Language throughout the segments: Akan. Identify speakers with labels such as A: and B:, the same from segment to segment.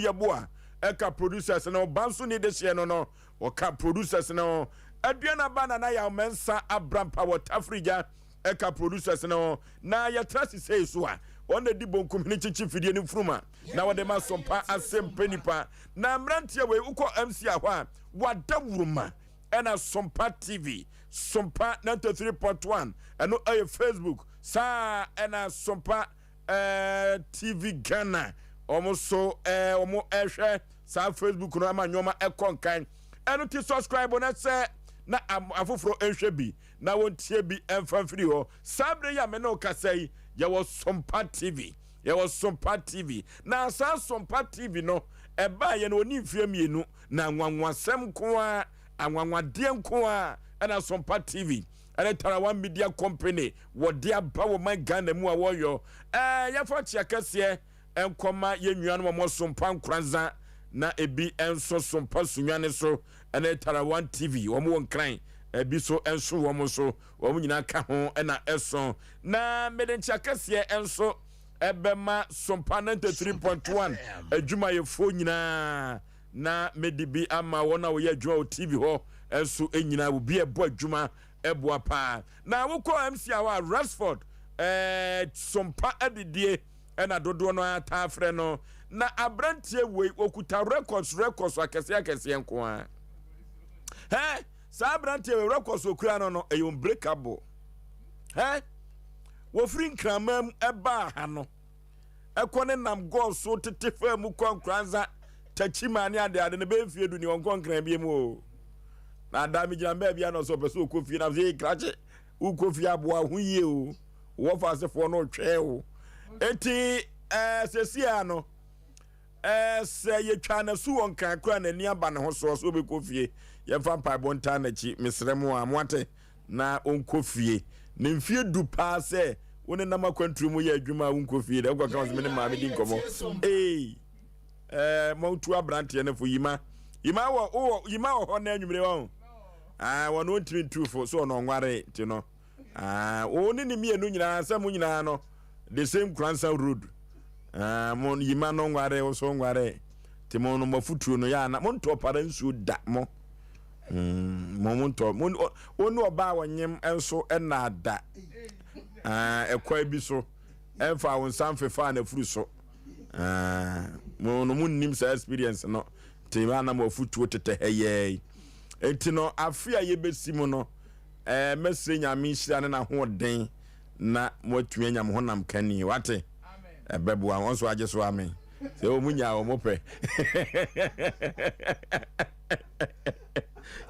A: Yeboah ɛka producers no, Banso ni dehyeɛ no no ɔka producers no, Aduanaba Nana Yaw Mensah Abrampa wɔ Tafirigya ɛka producers no, na yɛtra sisei so a wɔn na di bonkumhene kyekye fidie no mfuruma na wɔde ma sompa asɛmpɛ nipa. Na mmeranteɛ wei wokɔ MC a hɔ a wada wuruma ɛna Sompa TV, Sompa 93.1 ɛno ɛyɛ Facebook, saa ɛna Sompa eh, TV Ghana wɔn so eh, wɔn ɛhwɛ saa Facebook no ama nneɛma ɛkɔ nkan. Ɛno ti subscribe na sɛ na afoforɔ nhwɛ bi na wɔntie bi ɛmfa mfiri hɔ. Saa bere yi a me ne wo kasa yi, yɛwɔ Sompa TV, yɛwɔ Sompa TV. Na saa Sompa TV no ɛbaa yɛ no ɔni mfeɛ 2 na anwanwasɛm nko ara, anwanwadeɛ nko ara ɛna Sompa TV ɛne Tarawa Media Company wɔde aba wɔ man Ghana mu a wɔyɔ. Ɛɛ yɛfa kyea kɛseɛ nkɔma yɛn nuanom a wɔwɔ Sompa Nkoranza na ebi nso Sompa Sunyani so ɛne Tarawan TV wɔn wɔ Nkran, ebi so nso wɔn so wɔn nyinaa ka ho ɛna ɛso. Na mede nkyea kɛseɛ nso ɛbɛma Sompa 93.1 adwumayɛfoɔ nyinaa, na mede bi ama wɔn a wɔyɛ adwuma wɔ TV hɔ nso nyinaa, obi a ɛbɔ adwuma ɛboa paa. Na wokɔ MC a hɔ a Rexford ɛɛ Sompa adidie ɛna dodoɔ no ara taa frɛ no. Na aberanteɛ wei wɔkuta records records akɛseɛ akɛseɛ nko ara. Hɛ saa aberanteɛ wei records okura no no ɛyɛ unbreakable. Hɛ wɔfiri Nkraman mu ɛbaa ha no ɛkɔ ne nam gɔɔ so tete faa mu kɔ Nkoranza takyi maa ne adeade no bɛyɛ mfie du ni ɔnkɔ Nkran bie mu o. Na ada megyina baabi a na ɔsɛ ɔpɛ sɛ ɔkɔ fie na sɛ krakye wokɔ fie aboa ho yie o, wɔfa asefoɔ no twɛɛ o. Enti ɛɛ sɛsi a no ɛɛ sɛ yɛtwa n'asu wɔ Nkran koraa n'ani aba ne ho soɔ sɛ ɔbɛkɔ fie. Yɛmfa mpaebɔ ntaa n'akyi, mesrɛ mo a moate, na ɔnkɔ fie. Ne mfie du paa sɛ wo ne nam akwantuo mu yɛ adwuma a wonkɔ fie dɛ wokɔka wo sɛ me ne maame di nkɔmmɔ. Ee ɛɛ montu aberanteɛ no fo. Yima yima wɔ wɔ yima wɔ hɔ na anwummere wɔn aa wɔn ɔntumi ntu fo so ɔno ɔnware nti no aa wo ne ne mmienu nyinaa sɛ mo nyinaa no the same Kransa road aa mo yima no nware wo so nware nti mo no mo afutuo no yɛ ana mo ntɔ para nsuo da mo mm, mo mo ntɔ mo wo ne ɔbaa wɔnyem nso ɛna ada aa ɛkwan bi so ɛmfa wo nsa mfefa n'afuru so. Mo no mo nnim saa experience no nti na mo afutuo tetɛ ha yɛi. Nti no afe a yɛbɛsi mu no ɛɛ mɛsrɛ Nyame nhyira ne n'ahoɔden na moatumi anya mo honam kani wate ɛbɛboa wɔn nso agye so amen sɛ wɔn nyaa wɔn pɛ.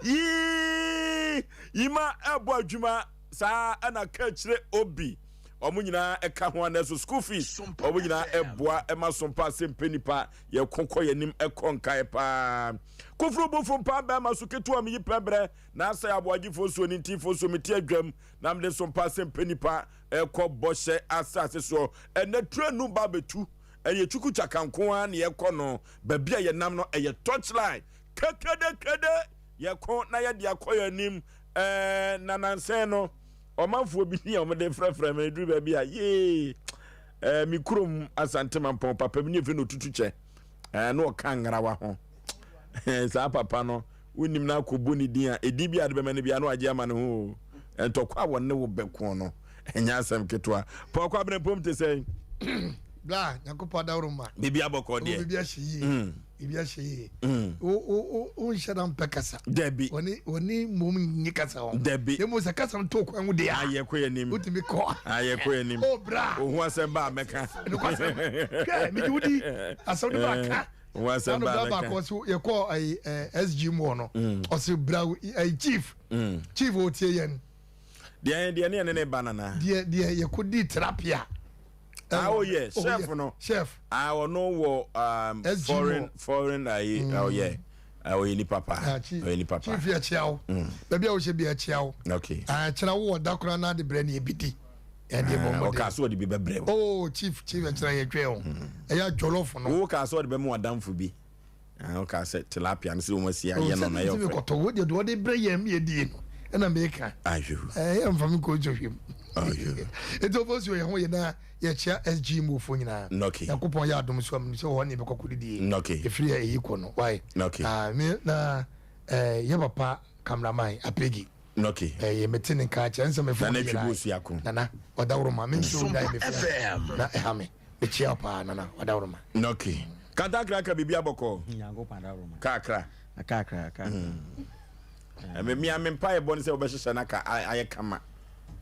A: Yii yima ɛbɔ adwuma saa ɛna ka akyire obi. Wɔn nyinaa ɛka ho anɛ so school fees wɔn nyinaa ɛboa ɛma so mpa sɛ mpɛ nipa yɛko kɔ yɛn anim ɛkɔ nkae paa. Koforo bofo mpa bɛrima so ketewa mi yi pɛ brɛ na asɛ aboagyefoɔ nsuo ne ntifoɔ nsuo mete adwam na mede so mpa sɛ mpɛ nipa ɛkɔ bɔhyɛ asase soɔ. Ɛnɛ ture nu ba bɛtu ɛyɛ twukukyaka nko ara na yɛkɔ no, baabi a yɛnam no ɛyɛ touchline kekedekede yɛko na yɛde akɔ yɛn anim. Ɛɛ na nansɛn no ɔmanfoɔ bi ni a wɔde frɛfrɛ me duru baabi a yee ɛɛ me kurom Asante Mampɔn papa bi ne efi no tutu kyɛ ɛɛ na ɔka ngrawa ho saa papa no wonim na akɔbɔ ne din a ɛdin bi a de bɛma no bi a na wagye ama ne ho o ntɔkwa a wɔne wo bɛko no ɛnyɛ asɛm ketewa pɔkɔ abene pom te sɛn.
B: Bla Nyankopɔn adaworo ma.
A: Biribi abɔkɔ deɛ.
B: Biribi ahyɛ yie. Biribi ahyɛ yie. Wo wo wo nhyɛ da mpɛ kasa.
A: Dabi.
B: Wɔne wɔne mmom nye kasa ho.
A: Dabi.
B: Na mmom sɛ kasa no to kwan mu deɛ a.
A: Ayɛ kɔ yɛn anim.
B: Wotumi kɔ.
A: Ayɛ kɔ yɛn anim.
B: O bra.
A: Ohun asɛm ba a mɛka.
B: Nokwasɛm. Hwɛ megye wo di asɛm no ba ka.
A: Ohun asɛm ba a mɛka.
B: Baako ɔsi yɛkɔ ayi ɛɛ SG mu hɔ no. Ɔsi bra ayi chief. Chief otie yɛn.
A: Deɛ deɛ ne yɛn ne ne ba nana.
B: Deɛ deɛ yɛkɔ di tilapia.
A: Ah, oh yeah, oh, chef no.
B: Chef.
A: Ah, ɔno wɔ um, foreign foreign ayi mm. Oh yeah. Ɔyɛ nipa pa. Ɔyɛ nipa pa.
B: Chief yɛ kyia wo. Baabi a wohyɛ bi ɛkyia wo.
A: Okay.
B: Ah, kyerɛ wo wɔ da koraa na de brɛ ne ebi di. Ɛde bɔ mmɔden.
A: Ɔka so ɔde bi bɛbrɛ wo.
B: Oh, chief chief ɛkyerɛ yɛ twɛn o. Ɛyɛ jollof no.
A: Wo ka so ɔde bɛma wadamfo bi. Ah, ɔka sɛ tilapia no sɛ wɔn asi ayɛ no na ɛyɛ ɔfɛ.
B: Kɔtɔ wo deɛ ɔde brɛ yɛn mi yɛ die no. Ɛna meka.
A: Ayo.
B: Ɛyɛ mfa me nkɔ nsɔhwɛ mu.
A: Ayo.
B: Nti ɔfɔ suo yɛn ho yɛ na yɛkyia SG mu fo nyinaa.
A: Okay.
B: Nyankopɔn yɛ adom so am sɛ hɔ ne yɛbɛkɔ kɔdidie.
A: Okay.
B: Ɛfiri yɛ ɛyi kɔ no. Why?
A: Okay.
B: Ah, me na eh, yɛ papa cameraman Apegi.
A: Okay.
B: Eh, yɛ mete ne nka kyerɛ nsɛ me fo.
A: Nana Twibu Osuako.
B: Nana, ɔdaworoma me nso da me fo. Na ɛha me. Mekyia wo paa Nana, ɔdaworoma.
A: Okay. Kantankra ka biribi abɔkɔ.
C: Nyankopɔn adaworoma.
A: Kakra.
C: Kakra, kakra.
A: Mm. Me a me mpaeɛ bɔ ne sɛ wobɛhyehyɛ na ka ayɛ kama.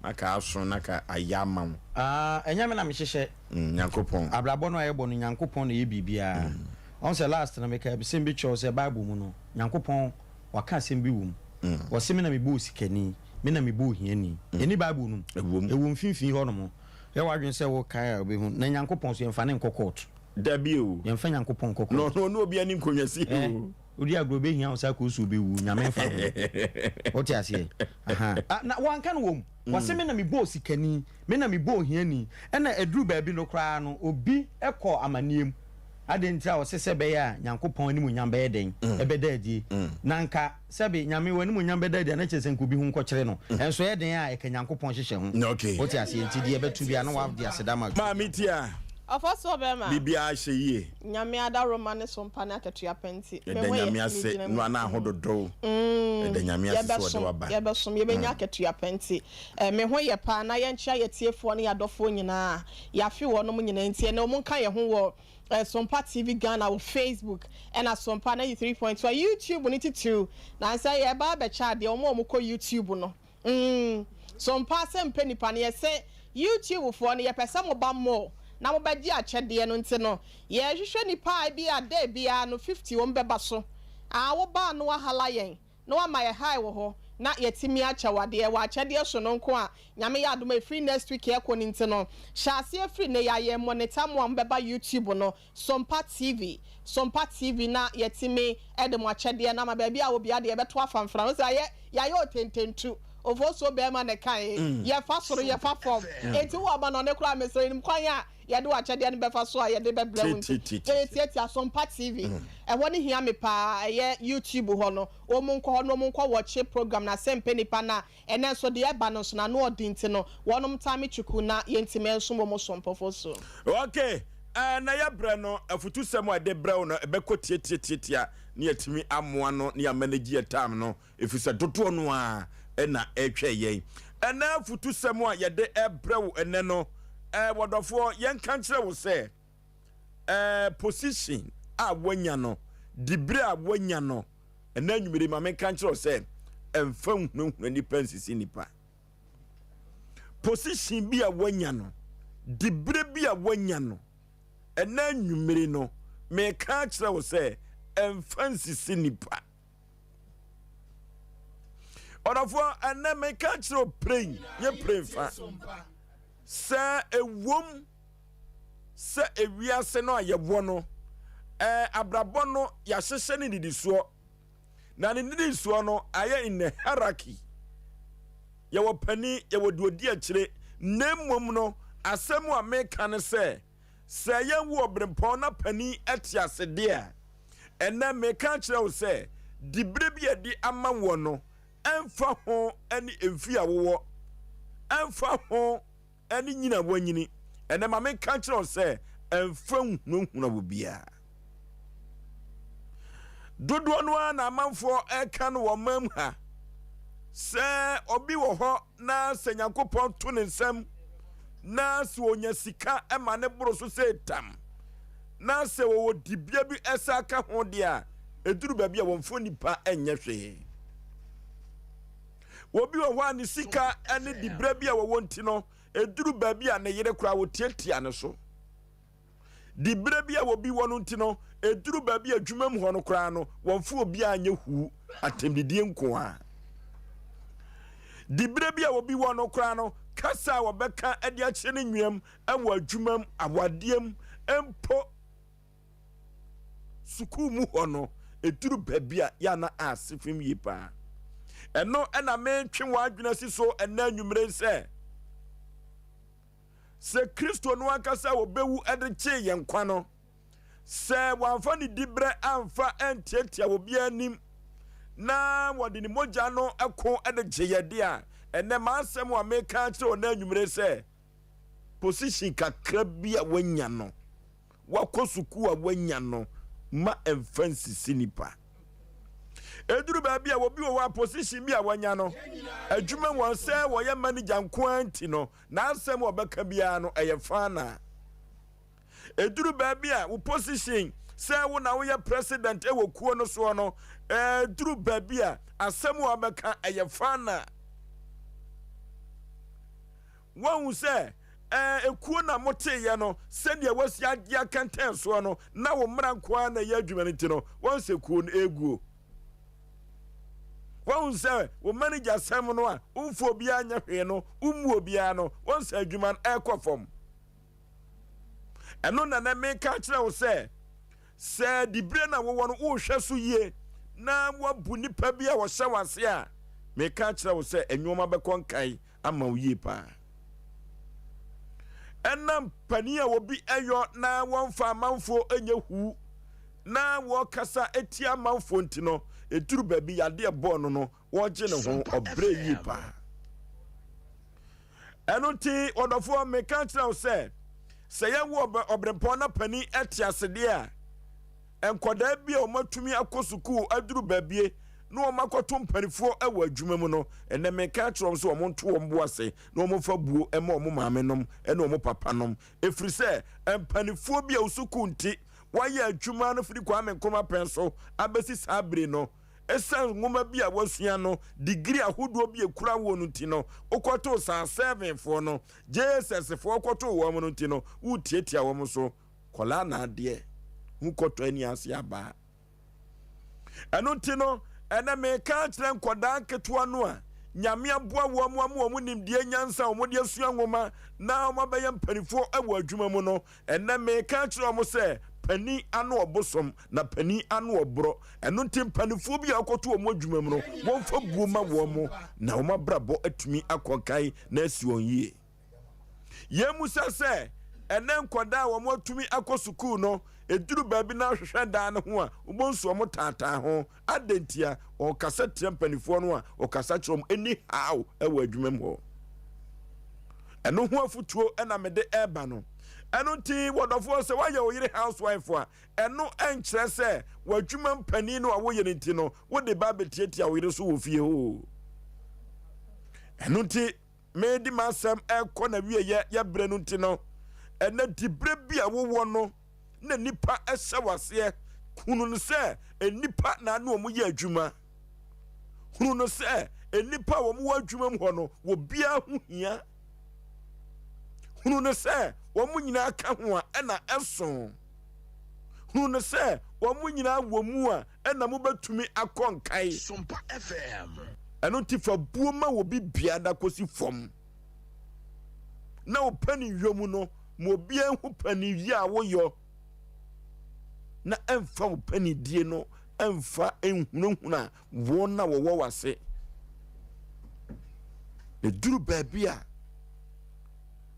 A: Na ka aso na ka ayɛ ama wo.
C: Ah, ɛnyɛ me na mehyehyɛ.
A: Mm, Nyankopɔn.
C: Abrabɔ no a yɛbɔ no, Nyankopɔn na ɛyɛ biribiara. Mm. Ɔn sɛ last no meka asɛm bi kyerɛ wo sɛ Bible mu no, Nyankopɔn waka asɛm bi wɔ mu. Mm. Ɔse me na mebɔ osikani, me na mebɔ ohiani. Mm. Ɛni Bible no mu.
A: Ɛwɔ mu.
C: Ɛwɔ mfimfini hɔ nom. Yɛ w'adwene sɛ wokae a wobɛhu. Na Nyankopɔn so yɛmfa ne nkɔ court.
A: Dabi o.
C: Yɛmfa Nyankopɔn nkɔ court.
A: No, no, no obi ani nkonnwa si
C: eh, o. Wodi agorɔ bɛhia wo sɛ akɔsu wobɛwu. Nyame mfa ho. Wote aseɛ? Aha. Ah, na wanka no wɔ mu. Wɔse me na mebɔ osikani, me na mebɔ ohiani. Ɛna ɛduru baabi no koraa no, obi kɔ amanneɛ mu. Adɛn nti a ɔse sɛ ɛbɛyɛ a Nyankopɔn animuonyam bɛyɛ dɛn? Ɛbɛda adie. Na nka sɛbe Nyame w'animuonyam bɛda adi a na kyerɛ sɛ nka obi ho nkɔkyere no. Ɛnso ɛyɛ den a ɛka Nyankopɔn hyehyɛ ho. Wote aseɛ? Nti deɛ ɛbɛto biara na w'ade aseda ma.
A: Maame Tia,
D: Ɔfɔsoɔ bɛɛma.
A: Biribiara hyɛ yie.
D: Nyame adaworoma ne so mpa ne akatua pa nti.
A: Yɛda Nyame ase no ana aho dodow. Yɛda Nyame ase sɛ ɔde wo aba.
D: Yɛbɛsom, yɛbɛnya akatua pa nti. Me ho yɛ paa na yɛnkyea yɛtiefoɔ ne yɛadɔfoɔ nyinaa. Yɛafe wɔnom nyinaa nti ɛnɛ wɔn nka yɛn ho wɔ Sompa TV Ghana wɔ Facebook ɛna Sompa 93.1 YouTube no titiriw. Nansa yɛba abɛkyɛ adeɛ wɔn a wɔkɔ YouTube no. Mm Sompa sɛ mpɛ nipa no yɛsɛ YouTube foɔ no yɛpɛ sɛ moba more na mobɛgye akyɛdeɛ no nti no yɛhwehwɛ nipa a ebia day biara no 50 wɔn bɛba so aa woba a na wahala yɛn na wama yɛ hi wɔ hɔ na yɛatumi akyɛ wo adeɛ wɔ akyɛdeɛ sononko a Nyame yɛ adom a ɛfiri next week ɛkɔ no nti no hyɛ aseɛ firi nnɛ yi a yɛ monitor mo a mobɛba YouTube no Sompa TV Sompa TV na yɛatumi de mo akyɛdeɛ no ama baabi a wɔ biara deɛ yɛbɛto afanfra wo sɛ ayɛ yɛayɛ otententu Ofosuo bɛɛma na ɛkae yɛfa soro yɛfa fam enti wowɔ amanɔne koraa mesrɛ yɛnim kwan a yɛde w'akyɛdeɛ no bɛfa so a yɛde bɛbrɛ wo nti tiatia Sompa TV ɛhɔ no hia me paa ɛyɛ YouTube hɔ no wɔn nkɔ hɔ na wɔn nkɔ wɔkye program no asɛmpɛ nipa no a ɛnɛ nso deɛ ɛba no nso n'ano ɔden nti no wɔnom taa me twuku na yɛntumi nsom wɔn so mpɔfo so.
A: Ok, eh, na yɛbrɛ no afutusɛm a ɛde brɛ wo no ɛbɛkɔ tiatiatiatia na yɛatumi amoa no na yɛamanage yɛ time no ɛfiri sɛ dodoɔ no ara na ɛretwɛn yɛn. Ɛnɛ afutusɛm a yɛde ɛbrɛ wo ɛnɛ no, eh, wɔdɔfoɔ yɛnka nkyerɛ wo sɛ eh, position a woanya no, dibere a woanya no, ɛnɛ anwummere ma menka nkyerɛ wo sɛ ɛmfa nhunahuna nipa nsisi nipa. Position bi a woanya no, dibere bi a woanya no, ɛnɛ anwummere no, meka akyerɛ wo sɛ ɛmfa nsisi nipa. Ɔdɔfoɔ, ɛnɛ meka kyerɛ wo prɛn, nyɛ prɛn fa, sɛ ɛwom sɛ ewiase no a yɛwɔ no, ɛɛ abrabɔ no yɛahyehyɛ ne nnidisoɔ, na ne nnidisoɔ no ayɛ in a hierarchy. Yɛwɔ panin, yɛwɔ deɛ ɔdi akyire, na mmom no asɛm a meka ne sɛ, sɛ yɛwo ɔberempɔn na panin te ase deɛ a, Ɛnnɛ, mereka akyerɛ wo sɛ, dibere bi a ɛde ama woɔ no, ɛmfa ho ne mfe a wowɔ, ɛmfa ho ne nyini a woanyini, ɛnnɛ ma menka nkyerɛ wo sɛ, ɛmfa nhunahuna wo biara. Dodoɔ no ara na amanfoɔ ɛka no wɔ ɔman mu ha sɛ obi wɔ hɔ na sɛ Nyankopɔn to ne nsam na sɛ ɔnya sika ma ne boro so sɛ tam na sɛ wɔwɔ dibea bi ɛsa ka ho deɛ a, ɛduru baabi a wɔmfa nipa nyɛ hwee. Obi wɔ hɔ a ne sika ne diberɛ bi a wɔwɔ nti no, ɛduru baabi a ne yere koraa wɔtiatia ne so. Diberɛ bi a obi wɔ no nti no, ɛduru baabi a adwuma mu hɔ no koraa no, wɔmfa obiara nyɛ huu, atɛmdidie nko ara. Diberɛ bi a obi wɔ no koraa no, kasa a wɔbɛka de akyerɛ ne nnuam wɔ adwuma mu, awadeɛ mu, mpo sukuu mu hɔ no, ɛduru baabi a yɛ na ase fam yie paa. Ɛno na metwe w'adwene asi so ɛnɛ anwummere sɛ, sɛ Kristo no ankasa a wɔbɛwu de gyee yɛn nkwa no, sɛ wamfa ne diberɛ amfa antiatia obiara anim, na wɔde ne mogya no ko de gye yɛ de a, ɛnnɛ m'asɛm a meka akyerɛ wo nnɛ anwummere sɛ, position kakra bi a woanya no, woakɔ sukuu a woanya no, ma ɛmfa nsisi nipa. Ɛduru baabi a obi wɔ hɔ a position bi a wanya no, adwuma wɔn sɛ wɔyɛ manager nko ara nti no, n'asɛm a ɔbɛka biara no ɛyɛ faana. Ɛduru baabi a wo position sɛ wo na woyɛ president wɔ kuo no soɔ no, ɛduru baabi a asɛm a wobɛka ɛyɛ faana. Woahu sɛ ekuo na moteeɛ no, sɛdeɛ woasi agye akɛntɛn soɔ no, na wo mmara nko ara na ɛyɛ adwuma no nti no, woahu sɛ kuo no ɛreguo. Woahu sɛ wo manager asɛm no a womfa obiara nyɛ hwee no, wommu obiara no, woahu sɛ adwuma no ɛrekɔ fam. Ɛno na na meka akyerɛ wo sɛ, sɛ dibere na wowɔ no wohwɛ so yie na woabu nipa bi a wɔhyɛ w'ase a, meka akyerɛ wo sɛ nneɛma bɛkɔ nkan ama wo yie paa. Ɛnam panin a obi ɛyɔ na wɔmfa amanfoɔ nyɛ huu na wɔkasa tia amanfoɔ nti no, ɛduru baabi yadeɛ bɔɔ no no, wɔgye ne ho ɔbrɛ yie paa. Ɛno nti, ɔdɔfoɔ, meka kyerɛ wo sɛ, sɛ yɛwo ɔberempɔn na panin te ase deɛ a, nkwadaa bi a wɔatumi akɔ sukuu aduru baabie na wɔakɔto mpanifoɔ wɔ adwuma mu no, ɛnɛ meka kyerɛ wɔn sɛ wɔn nto wɔn bo ase na wɔmfa buo ma wɔn maame nom ne wɔn papa nom, ɛfiri sɛ mpanifoɔ bi a wo sukuu nti wɔayɛ adwuma no firi Kwame Nkrumah pɛn so abɛsi saa bere no, Esiane nwoma bi a woasua no, degree ahodoɔ bi a ekura woɔ no nti no, wokɔtoo saa sevenfoɔ no, JSS foɔ kɔtoo wɔn no nti no, woretiatia wɔn so. Kɔlaa na adeɛ ho kɔtɔ ani ase abaa. Ɛno nti no, ɛnɛ meka akyerɛ nkɔdaa nketewa no a Nyame aboa wɔn ama wɔn nimdeɛ nyansa a wɔde asua nwoma na wɔabɛyɛ mpanifoɔ wɔ adwuma mu no, Ɛnnɛ mereka akyerɛ wɔn sɛ, panin ano ɔbosom, na panin ano ɔborɔ. Ɛno nti mpanimfoɔ bi a wɔkɔto wɔn adwuma mu no, wɔmfa buo ma wɔn, na wɔn abrabɔ atumi akɔ nkan na asi wɔn yie. Yɛn mu sɛ sɛ ɛnnɛ nkwadaa a wɔatumi akɔ sukuu no, ɛduru baabi na ahwehwɛ dan no ho a, wobɛhu sɛ wɔtaataa ho. Adɛn ntia? Wɔkasa tia mpanimfoɔ no a wɔkasa kyerɛ wɔn ani haw wɔ adwuma mu hɔ. Ɛno ho afotuo na mede ɛreba no. Ɛno nti wɔdɔfoɔ sɛ woayɛ wo yere housewife a, ɛno nkyerɛ sɛ w'adwuma mpanin no a woyɛ no nti no wode ba abɛtiatia wo yere so wɔ fie hɔ. Ɛno nti medi m'asɛm ɛkɔ na wieyɛ yɛbrɛ no nti no, ɛnɛ diberɛ bi a wowɔ no na nnipa hyɛ w'aseɛ. Hunu no sɛ nnipa na ne wɔn yɛ adwuma. Hunu no sɛ nnipa a wɔn wɔ adwuma mu hɔ no, obiara ho hia. Hunu no sɛ wɔn nyinaa ka ho a ɛna ɛso. Hunu no sɛ wɔn nyinaa wɔ mu a ɛna mobɛtumi akɔ nkae.
E: Sompa FM.
A: Ɛno nti fa buo ma obi biara kɔsi fam. Na wo panin mu no, ma obiara nhu panin yie a woyɔ na ɛmfa wo panidie no ɛmfa nhunahuna wɔn a wɔwɔ w'ase. Ɛduru baabi a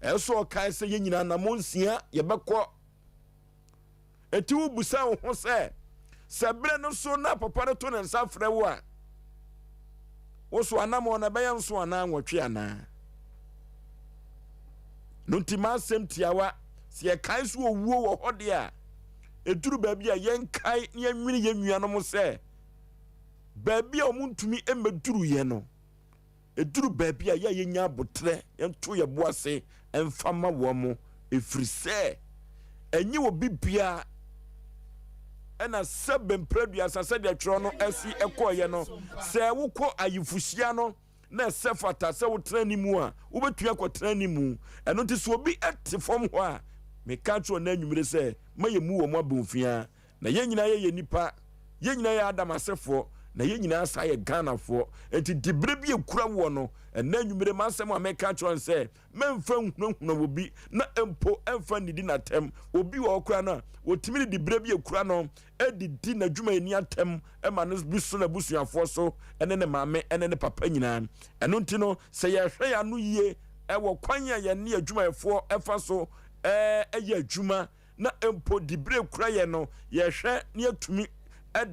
A: ɛsɛ ɔkae sɛ yɛn nyinaa nammɔn nsia yɛbɛkɔ. Enti wobisa wo ho sɛ, sɛ berɛ no so na papa no to ne nsa frɛ wo a, wo so anammɔn no ɛbɛyɛ nso anaa nwɔtwe anaa? No nti m'asɛm tiawa, sɛ yɛkae so owuo wɔ hɔ deɛ a, ɛduru baabi a yɛnkae na yɛnwene yɛn nuanom sɛ baabi a wɔntumi mmɛduru yɛn no, Ɛduru baabi a, yɛ a yɛnya aboterɛ, yɛnto yɛn bo ase mfa ma wɔn, ɛfiri sɛ ɛnyɛ obi biara ɛna sɛbe mprɛduasa sɛdeɛ twerɛ no asi ɛkɔɔyɛ no, sɛ wokɔ ayefohyia no na ɛsɛ fata sɛ wotena ne mu a, wobɛtumi akɔtena ne mu. Ɛno nti sɛ obi te fam hɔ a, meka kyerɛ ɔno anwummere sɛ, ma yɛmmu wɔn abomfiaa. Na yɛn nyinaa yɛyɛ nnipa, yɛn nyinaa yɛ Adam asefoɔ, na yɛn nyinaa saa yɛ Ghanafoɔ. Enti diberɛ bi a ɛkura woɔ no, ɛnnɛ anwummere m'asɛm a meka akyerɛ wo ne sɛ, mɛmfa nhunahuna obi, na mpo ɛmfa nnidi no atɛm. Obi wɔ hɔ koraa no a, ɔtumi de diberɛ bi a ɛkura no de di n'adwumayɛni atɛm ma no bi so n'abusuafoɔ so ne ne maame ne ne papa nyinaa. Ɛno nti no, sɛ yɛhwɛ yɛn ano yie wɔ kwan a yɛne adwumayɛfoɔ fa so yɛ adwuma, na mpo diberɛ kura yɛn no, yɛhwɛ na yɛatumi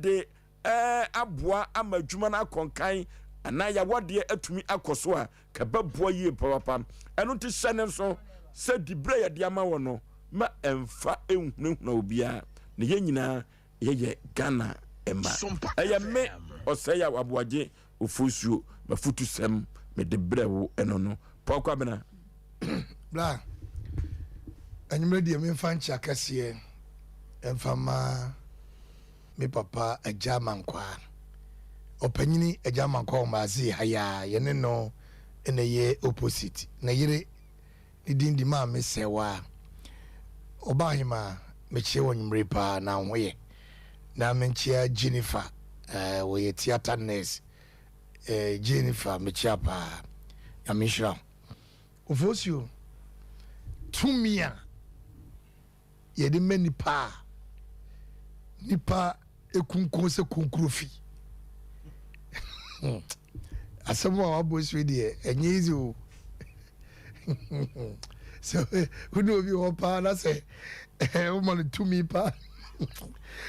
A: de aboa ama adwuma no akɔ nkan anaa yɛawadeɛ atumi akɔ so a, ka ɛbɛboa yie papapa. Ɛno nti hyɛ ne nso sɛ diberɛ a yɛde ama wɔ no ma ɛmfa nhunahuna obiara na yɛn nyinaa yɛyɛ Ghana mma. Ɛyɛ me Ɔsɛe Aboagye Ofosuo m'afutusɛm mede brɛ wo ɛno no. Paul Kwabena.
B: Bra, anwummerɛ deɛ memfa nkyea kɛseɛ mfa ma me papa Agya Amankwaa. Ɔpanyini Agya Amankwaa wɔ Maazee ha yi ara, yɛne no na ɛyɛ opposite. Ne yere ne din de Maame Sɛwaa. Ɔbaahemaa, mekyea wo anwummerɛ yi paa na wo ho yɛ. Na menkyea Jennifer, eh, wɔyɛ theatre nurse. Eh, Jennifer, mekyea paa. Nyame nhyira wo. Ofosuo, tumi a yɛde ma nipa a nipa ekunkun sɛ kunkurofi. Asɛm a wabɔ so deɛ ɛnyɛ easy o. Sɛ wone obi hɔ paa na sɛ woma no tumi paa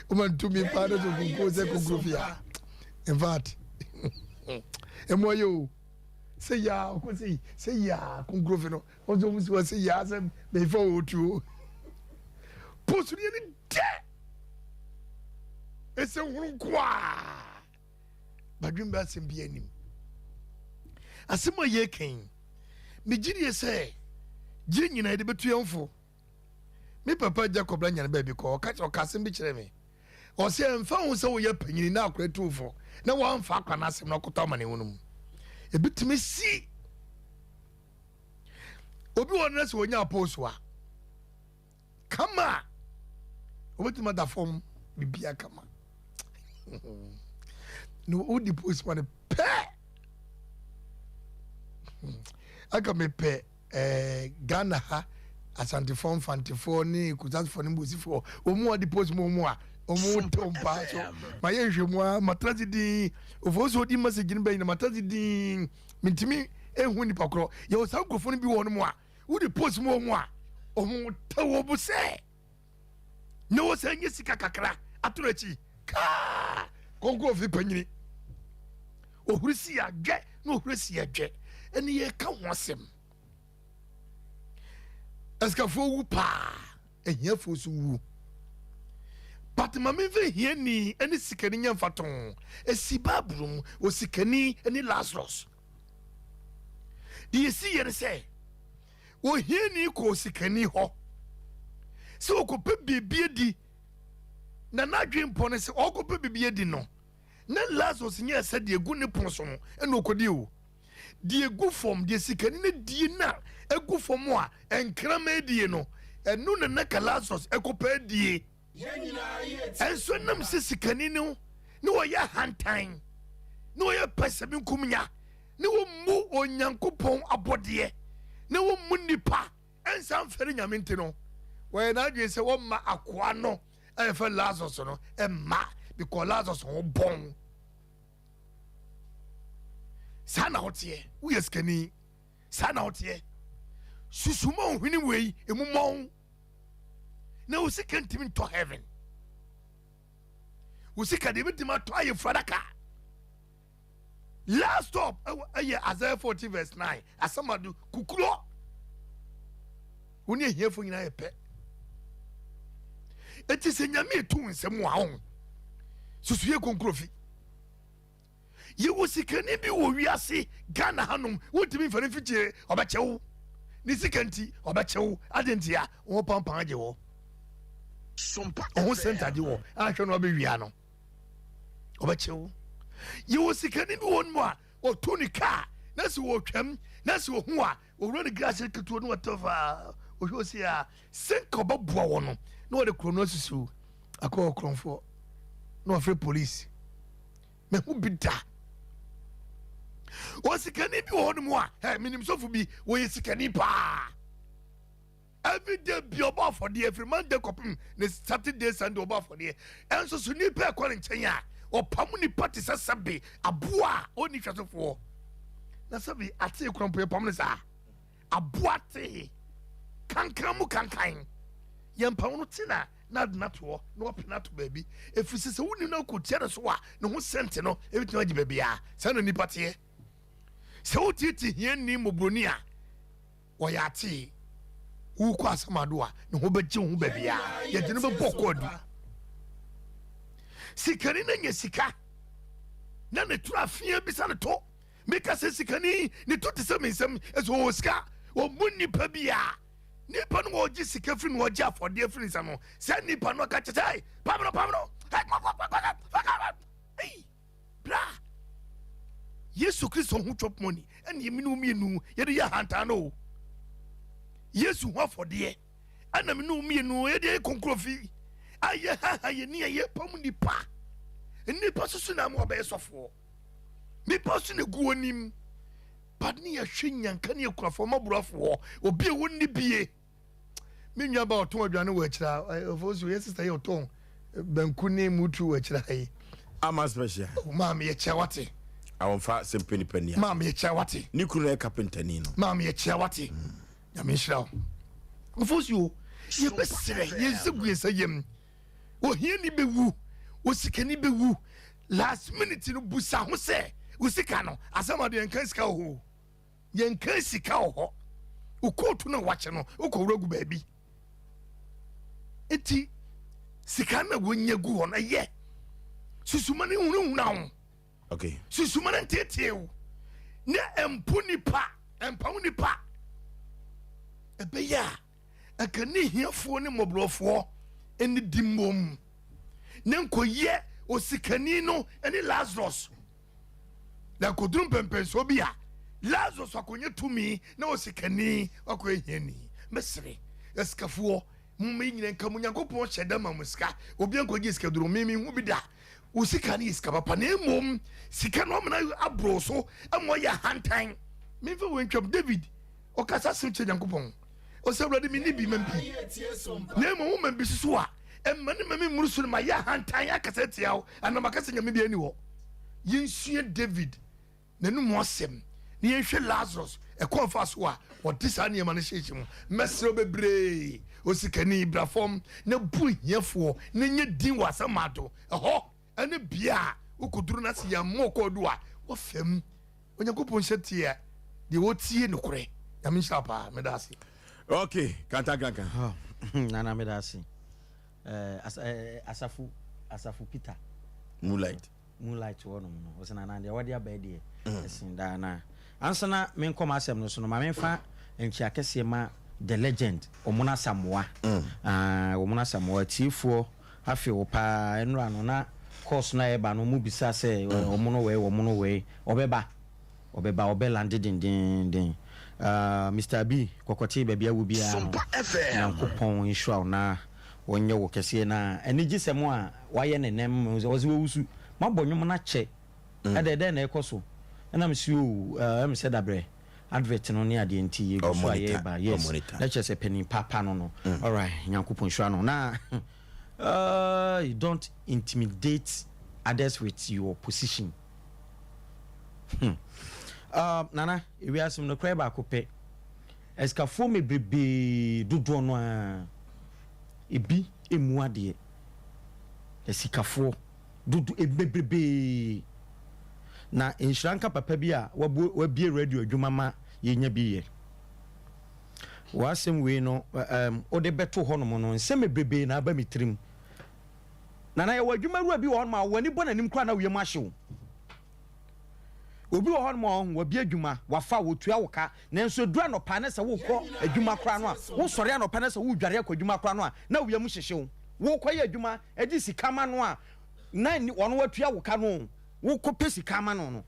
B: woma no tumi paa na sɛ okunkun sɛ kunkurofi a in fact ɛmu ɔyɛ o sɛ yaa ɔkɔ sɛ sɛ yaa kunkurofi no Ɔsɛ ɔmo si hɔ sɛ yaa sɛ mefa wɔ tuo. Post no yɛ ne dɛ. Ɛsɛ hunu nkoaa. Badwemba asɛm bi anim. Asɛm a yɛka yi, megye die sɛ gye nyina yɛde bɛtu yɛn fo. Me papa Jacob la nyane baabi kɔ, ɔka ɔka asɛm bi kyerɛ me. Ɔsɛ ɛmfa ho sɛ woyɛ panyini na akora tu fo na wɔamfa akora no asɛm na ɔkɔtɔ amanehunu mu. Ebitumi si. Obi wɔ no na sɛ ɔnya post a kama a obɛtumi ada fam bibia kama na wodi post ma no pɛ aka mepɛ eh, Ghana ha Asantefoɔ Mfantefoɔ ne Kusasefoɔ ne Mbosifoɔ wɔn mu a wɔde post mu wɔn a wɔn tew mpaa so ma yɛ nhwɛ mu a matena se din ofo so odi message no bɛyi na matena se din Mentumi nhu nnipa korɔ. Yɛwɔ saa nkurɔfoɔ no bi wɔ hɔnom a, wode post mu wɔn a, wɔn tɛ wɔn bo sɛ na wɔ sɛ nye sika kakra ato n'akyi kaa kɔnkɔn fi panyini. Ohuri si adwɛ na ohuri si adwɛ ɛne yɛka ho asɛm. Asikafoɔ wu paa, ahiafoɔ nso wu. But ma memfa hiani ne sikani nyɛ mfatoho. Ɛsi Bible mu, osikani ne Lazarus. Deɛ ɛsi yɛ ne sɛ, ohiani kɔ osikani hɔ sɛ ɔkɔpɛ biribi adi, na n'adwene mpɔ ne sɛ ɔkɔpɛ biribi adi no, na Lazarus nyɛɛ sɛ deɛ ɛgu ne pono so no ɛna ɔkɔdi o. Deɛ ɛgu fam, deɛ sikani no die no a ɛgu fam a nkraman die no, ɛno na na ka Lazarus ɛkɔpɛ adie. Ɛnso ɛnam sɛ sikani no ne ɔyɛ ahantan, ne ɔyɛ pɛsɛmenkomenya, ne wɔmmu Onyankopɔn abɔdeɛ, ne wɔmmu nnipa ɛnsa mfɛre Nyame nti no, wɔyɛ n'adwene sɛ wɔmma akoa no a yɛfrɛ Lazarus no mma, because Lazarus ho bɔn. Saa na woteɛ, woyɛ sikani, saa na woteɛ. Susu ma ohwene wei emu mmɔn na wo sika ntumi ntɔ heaven. Wo sika deɛ ebɛtumi atɔ ayɛ furadaka. Last stop ɛyɛ Isaiah 40 verse 9 asamado kukuro. Wo ne ahiafo nyinaa yɛ pɛ. Eti sɛ Nyame etu nsɛm a ɔn susu yɛ konkurofi. Yɛwɔ sikani bi wɔ wiase Ghana hanom wontumi mfa no mfikyire ɔbɛkyɛ wo. Ne sika nti ɔbɛkyɛ wo ade nti a wo pampan agye wɔ. Ɔho sɛnta agye wɔ ahwɛ no abɛwia no. Ɔbɛkyɛ wo. Yɛwɔ sikani bi wɔ mu a ɔtu ne kaa na sɛ wɔtwam na sɛ ɔhu a owura ne glass ketewa no wɔtɔ faa ɔhwɛ ɔsi a sɛ nka ɔbɛboa wɔ no na wɔde korɔ no asusu akɔ ɔkorɔmfoɔ na wɔafrɛ police. Mahu bi da. Osikani bi wɔ hɔnom a, ɛ menim sɔfo bi, wɔyɛ sikani paa. Every day bi ɔbɔ afɔdeɛ, firi Monday kɔpem ne Saturday, Sunday ɔbɔ afɔdeɛ. Ɛnso so nipa ɛkɔ ne nkyɛn a, ɔpam nipa te sɛ sɛbe aboa a ɔnni hwɛsofoɔ. Na sɛbe atee kora mpo yɛpam no saa. Aboa tee, kankan mu kankan. Yɛmpam no te na na ade no ato hɔ na wapene ato baabi. Ɛfiri sɛ sɛ wonim na wokɔtia no so a, ne ho sɛnte no ɛbɛtumi agye baabiara. Saa na nnipa teɛ. Sɛ wotiatia hiani mmɔborɔni a, ɔyɛ atee. Wokɔ asamado a, ne ho bɛgye wo ho baabiara. Yɛde no bɛbɔ kɔadu. Sikani no anya sika na ne toro afea bisa no to. Meka sɛ sikani ne to te sɛ me nsam, ɛsɛ ɔwɔ sika, ɔmmu nnipa biara. Nipa no wɔgye sika firi no wɔgye afɔdeɛ firi nsa no sɛ nipa no aka kyɛ sɛ pam no pam no bra Yesu Kristo ho chop money ɛne yɛmi no mmienu yɛde yɛ ahantan no Yesu ho afɔdeɛ ɛna me no mmienu yɛde yɛ konkrofi a yɛ haha yɛ ni a yɛ pam nipa nipa soso na ama ɔbɛyɛ sɔfoɔ nipa so na egu onim But ne yɛhwɛ nyanka ne akurafoɔ mmɔborɔfoɔ obi a wɔnni bie me nua ba ɔtɔn aduane wɔ akyire ha ɔfo so yɛ sista yɛ ɔtɔn banku ne mutu wɔ akyire ha yi.
A: Ama special.
B: Oh, maame yɛ kyɛ wate.
A: Awɔnfa sɛ mpɛ nipa ni.
B: Maame yɛ kyɛ wate.
A: Ne kunu yɛ kapentani no.
B: Maame yɛ kyɛ wate. Nyame nhyira wo. Ɔfo so yɛbɛsrɛ yɛn nsa gu yɛn nsa yam. Ohiani bɛwu, osikani bɛwu. Last minute no busa ho sɛ, wo sika no, asɛm ade yɛnka sika wɔ hɔ o. Yɛnka sika wɔ hɔ. Wo kootu no a wakye no, wokɔwura gu baabi. Nti, sika no a wɔnya gu hɔ no, ɛyɛ. Susuma no nhunahuna wo.
A: Okay.
B: Susuma no nteetee wo. Na ɛmpo nipa, ɛmpa wo nipa. Ɛbɛyɛ a, Anka ne hiafoɔ ne mmɔborɔfoɔ nnidi mmom, na nkɔyɛ osikani no ne Lazarus. Na nkɔduru mpɛmpɛnsoɔ bi a, Lazarus akɔnya tumi na osikani akɔyɛ hiani. Mɛsrɛ asikafoɔ, momma yɛn nyinaa nka mo Nyankopɔn hyɛ da ma mo sika. Obi ankɔgye sika duro, me menhu bi da. Wo sika no yɛ sika papa, na mmom sika no amena aboro so ama ɔyɛ ahantan. Memfa wei ntwam, David ɔkasa sew kyerɛ Nyankopɔn. Ɔsɛ Awurade menni bi ma bi, na mmom woma bi soso a, ɛmma ne ma me mmuru so no mayɛ ahantan akasa atia wo, anaa maka sɛ nyame biara nni hɔ. Yɛnsua David n'anom asɛm na yɛnhwɛ Lazarus ɛkwan fa so a ɔde saa nneɛma no hyehyɛ mu. Mɛsrɛ wo bebree, osikani, bra fam na bu ahiafoɔ na nyɛ din wɔ asamado. Ɛhɔ ne bea a wokɔduru na sɛ yɛammɔ wo kɔɔdu a, woafa mu. Onyankopɔn nhyɛ teɛ deɛ ɔtie nokorɛ. Nyame nhyira wo paa. Meda ase.
A: Ok, kantankanka.
C: Oh, Nana meda ase. Eh, as, eh, asafo, asafo Peter.
A: Moonlight.
C: Moonlight hɔ nom no. Ɔsɛ nana deɛ wɔde aba deɛ. Ɛsen daa na. Ansa na menkɔ m'asɛm no so no, ma memfa nkyia kɛseɛ ma the legend, Omona Asamoah. Ah, Omona Asamoah, atiefoɔ afe wo paa. Ɛnora no na course no a ɛba no, ɔmo bisa sɛ ɔmo no wei, ɔmo no wei. Ɔbɛba. Ɔbɛba, ɔbɛ lande dendeenden. Ah, Mister Abi, kɔkɔte baabi a wɔ biara no, Nyankopɔn nhyira wo na ɔnyɛ wo kɛseɛ. Na anigyesɛm a wayɛ no nnɛ, ɔse wɔwusu, mabɔ nnwom no akyɛ. Ɛdɛ dɛn na ɛkɔ so? Ɛna mese oo, ɛm sɛ dabrɛ advert no ne adeɛ nti yɛgu so a yɛreba. Yes, na kyerɛ sɛ panin papa no no. Alright, Nyankopɔn nhyira no. Na uh, don't intimidate others with your position. Hmm. Uh, Nana, ewiase mu nokorɛ baako pɛ. Asikafoɔ mebrebee dodoɔ no ara, ebi mmu adeɛ. Asikafoɔ. dodo bebrebee. Na nhyira nka papa bi a wabue radio adwuma ma yɛnya bi yɛ. W'asɛm wei no, um, wode bɛto hɔnom no, nsɛm bebrebee na aba me tirim. Nana, yɛwɔ adwumawura bi wɔ hɔnom a w'ani bɔ n'anim koraa na wo yam ahye wo. Obi wɔ hɔnom a ɔho, wabue adwuma, wafa wo, otua wo ka, nanso ɛduru anɔpa na sɛ wokɔ adwuma koraa no a, wosɔre anɔpa na sɛ wodware akɔ adwuma koraa no a, na wo yam hyehye wo. Wokɔyɛ adwuma de sika ma no a, na ɔno watua wo ka no o, wokɔpɛ sika ama no no.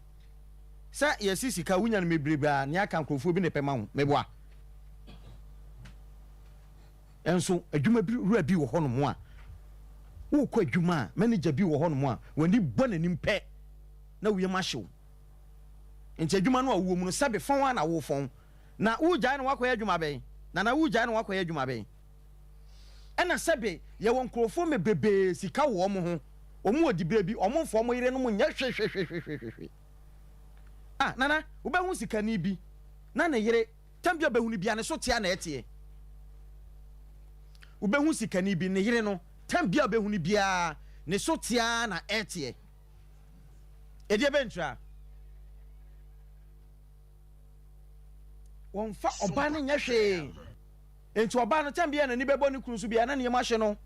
C: Sɛ yɛse sika wonya no bebrebe a, nea aka nkurɔfoɔ bi na ɛpɛ ma wo, meboa. Nso adwuma bi wura bi wɔ hɔnom a, wokɔ adwuma a, manager bi wɔ hɔnom a, w'ani bɔ n'anim pɛ na wo yam ahye wo. Nti adwuma no a wowɔ mu no, sɛbe fɔn ara na wofɔn. Na wogyae no woakɔyɛ adwuma bɛn? Nana wogyae no woakɔyɛ adwuma bɛn? Ɛna sɛbe yɛwɔ nkurɔfoɔ mebrebee sika wɔ wɔn ho, wɔn wɔ diberɛ bi, wɔn mfa wɔn yerenom nyɛ hwehwehwehwehwe. Ah, Nana, wobɛhu sikani bi na ne yere, tam bi a wobɛhu no bia ne so tea na ɛteɛ. Wobɛhu sikani bi, ne yere no, tam biara a wobɛhu no biara, ne so te ara na ɛreteɛ. Ɛdeɛ bɛn ntira? Wɔmfa ɔbaa no nyɛ hwee. Nti ɔbaa no, tam biara n'ani bɛbɔ ne kunu so biara na nneɛma ahye no.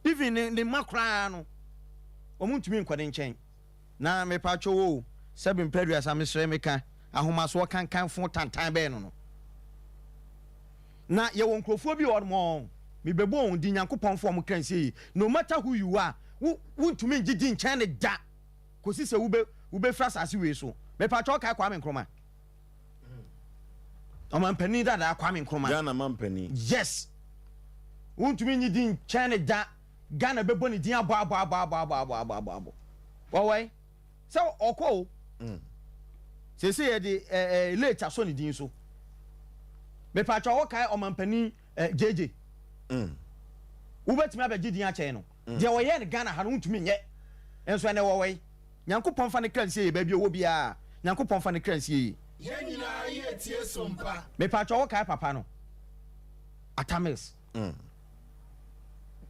C: Even ne ne mma koraa no, wɔn ntumi nkɔ ne nkyɛn. Na mepatwo wo o, sɛbe mpɛ aduasa mesrɛ meka, ahomasoɔ kankan fo tantan bɛn no no. Na yɛwɔ nkurɔfoɔ bi wɔ hɔ nom ɔɔ, mebɛbɔ wɔn din, Nyankopɔn mfa wɔn kra nsie yie, no matter who you are, wo wontumi ngye di nkyɛn no da, kɔsi sɛ wobɛ wobɛfiri asase wei so. Mepatwo wokae Kwame Nkrumah? Ɔmanpanin dadaa Kwame Nkrumah.
A: Ghana manpanin.
C: Yes. Wontumi nyi di nkyɛn no da. Ghana bɛbɔ ne din abɔ abɔ abɔ abɔ abɔ abɔ abɔ abɔ abɔ. Wɔwɔe sɛ ɔkɔ o. Mm. Sese yɛde ɛɛ eh, late asɔ ne din so. Mepatwa wɔkae ɔmanpanin ɛɛ JJ. Mm. Wobɛtumi abɛgye din akyɛn no. Mm. Deɛ ɔyɛ no Ghana ha no wontumi nyɛ. Nso ɛnɛ wɔwɔe. Nyankopɔn mfa ne kra nsie yie baabi ɔwɔ biara Nyankopɔn mfa ne kra nsie yie.
B: Yɛn nyinaa yɛ tie so mpa.
C: Mepatwɔ wo kae papa no Atta Mills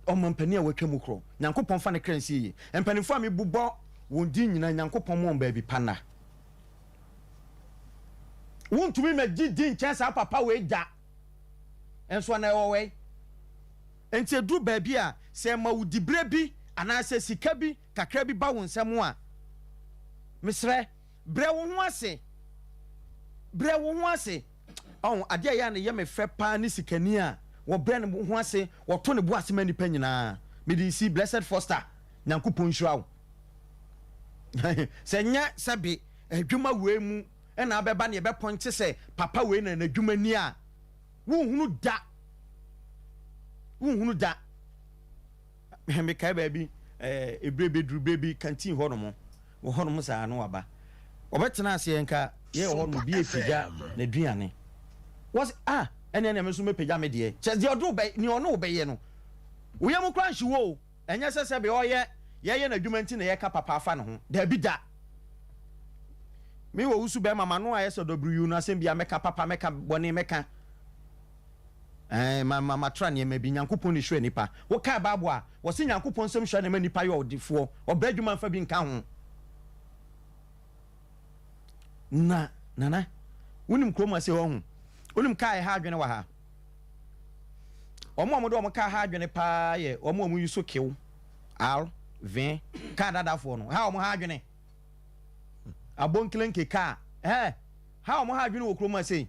C: ɔmanpanin a watwa mu korɔ Nyankopɔn mfa ne kra nsie yie Mpanimfoɔ a mebobɔ wɔn din nyinaa Nyankopɔn mo wɔn baabi pa nna. Wontumi mɛgye di nkyɛn saa papa wei da nso ana ɛwɔ wei. Nti ɛduru baabi a sɛ ɛma wo diberɛ bi anaasɛ sika bi kakra bi ba wo nsam a, mesrɛ, brɛ wo ho ase. Brɛ wo ho ase. Ɔho, adeɛ a ɛyɛ a na ɛyɛ me fɛ paa ne sikani a wɔbrɛ ne ho ase, wɔto ne bo ase ma nnipa nyinaa. Mede resi Blessed Foster, Nyankopɔn nhyira wo. Sɛ nyɛ sɛbe adwuma wei mu na abɛba na yɛbɛpɔnkye sɛ papa wei na n'adwuma ni a, wonhunu da. Wonhunu da. Mekae baabi, ɛberɛ bɛduru berɛ bi, kantin hɔ nom, wɔ hɔ nom saa na waba. Ɔbɛtena aseɛ nka yɛ wɔ hɔ nom, obi apagya n'aduane. Wɔse, ah, ɛneɛ neɛ me nso mɛpagya me deɛ. Kyɛ deɛ ɔde wo bɛ, nea ɔne wo bɛyɛ no, wo yam koraa nhye wo o. Ɛnyɛ sɛ sɛbe ɔyɛ, yɛyɛ n'adwuma nti na yɛka papa afa ne ho. Daabi da. Me wɔ wusu bɛrima, m'ano ayɛ sɛ W no, asɛm biara mɛka papa, mɛka bɔne, mɛka. Ɛɛ, ma, ma, matra nneɛma bi. Nyankopɔn na ehyira nnipa. Wokae Bible a, wɔse Nyankopɔn nsam hyira na ɛma nnipa yɛ ɔdefoɔ. Ɔbrɛ adwuma mfa bi nka ho. Na, Nana, wonim kurom ase hɔ ho? Wonim kaa ɛha adwene wɔ ha? Wɔn a wɔde wɔn kaa ha adwene paa yɛ wɔn a wɔyi so kew, R, V, kaa dadafoɔ no. Ha wɔn ha adwene. Abonkelenke kaa. Ɛɛ, ha wɔn ha adwene wɔ kurom ha sei.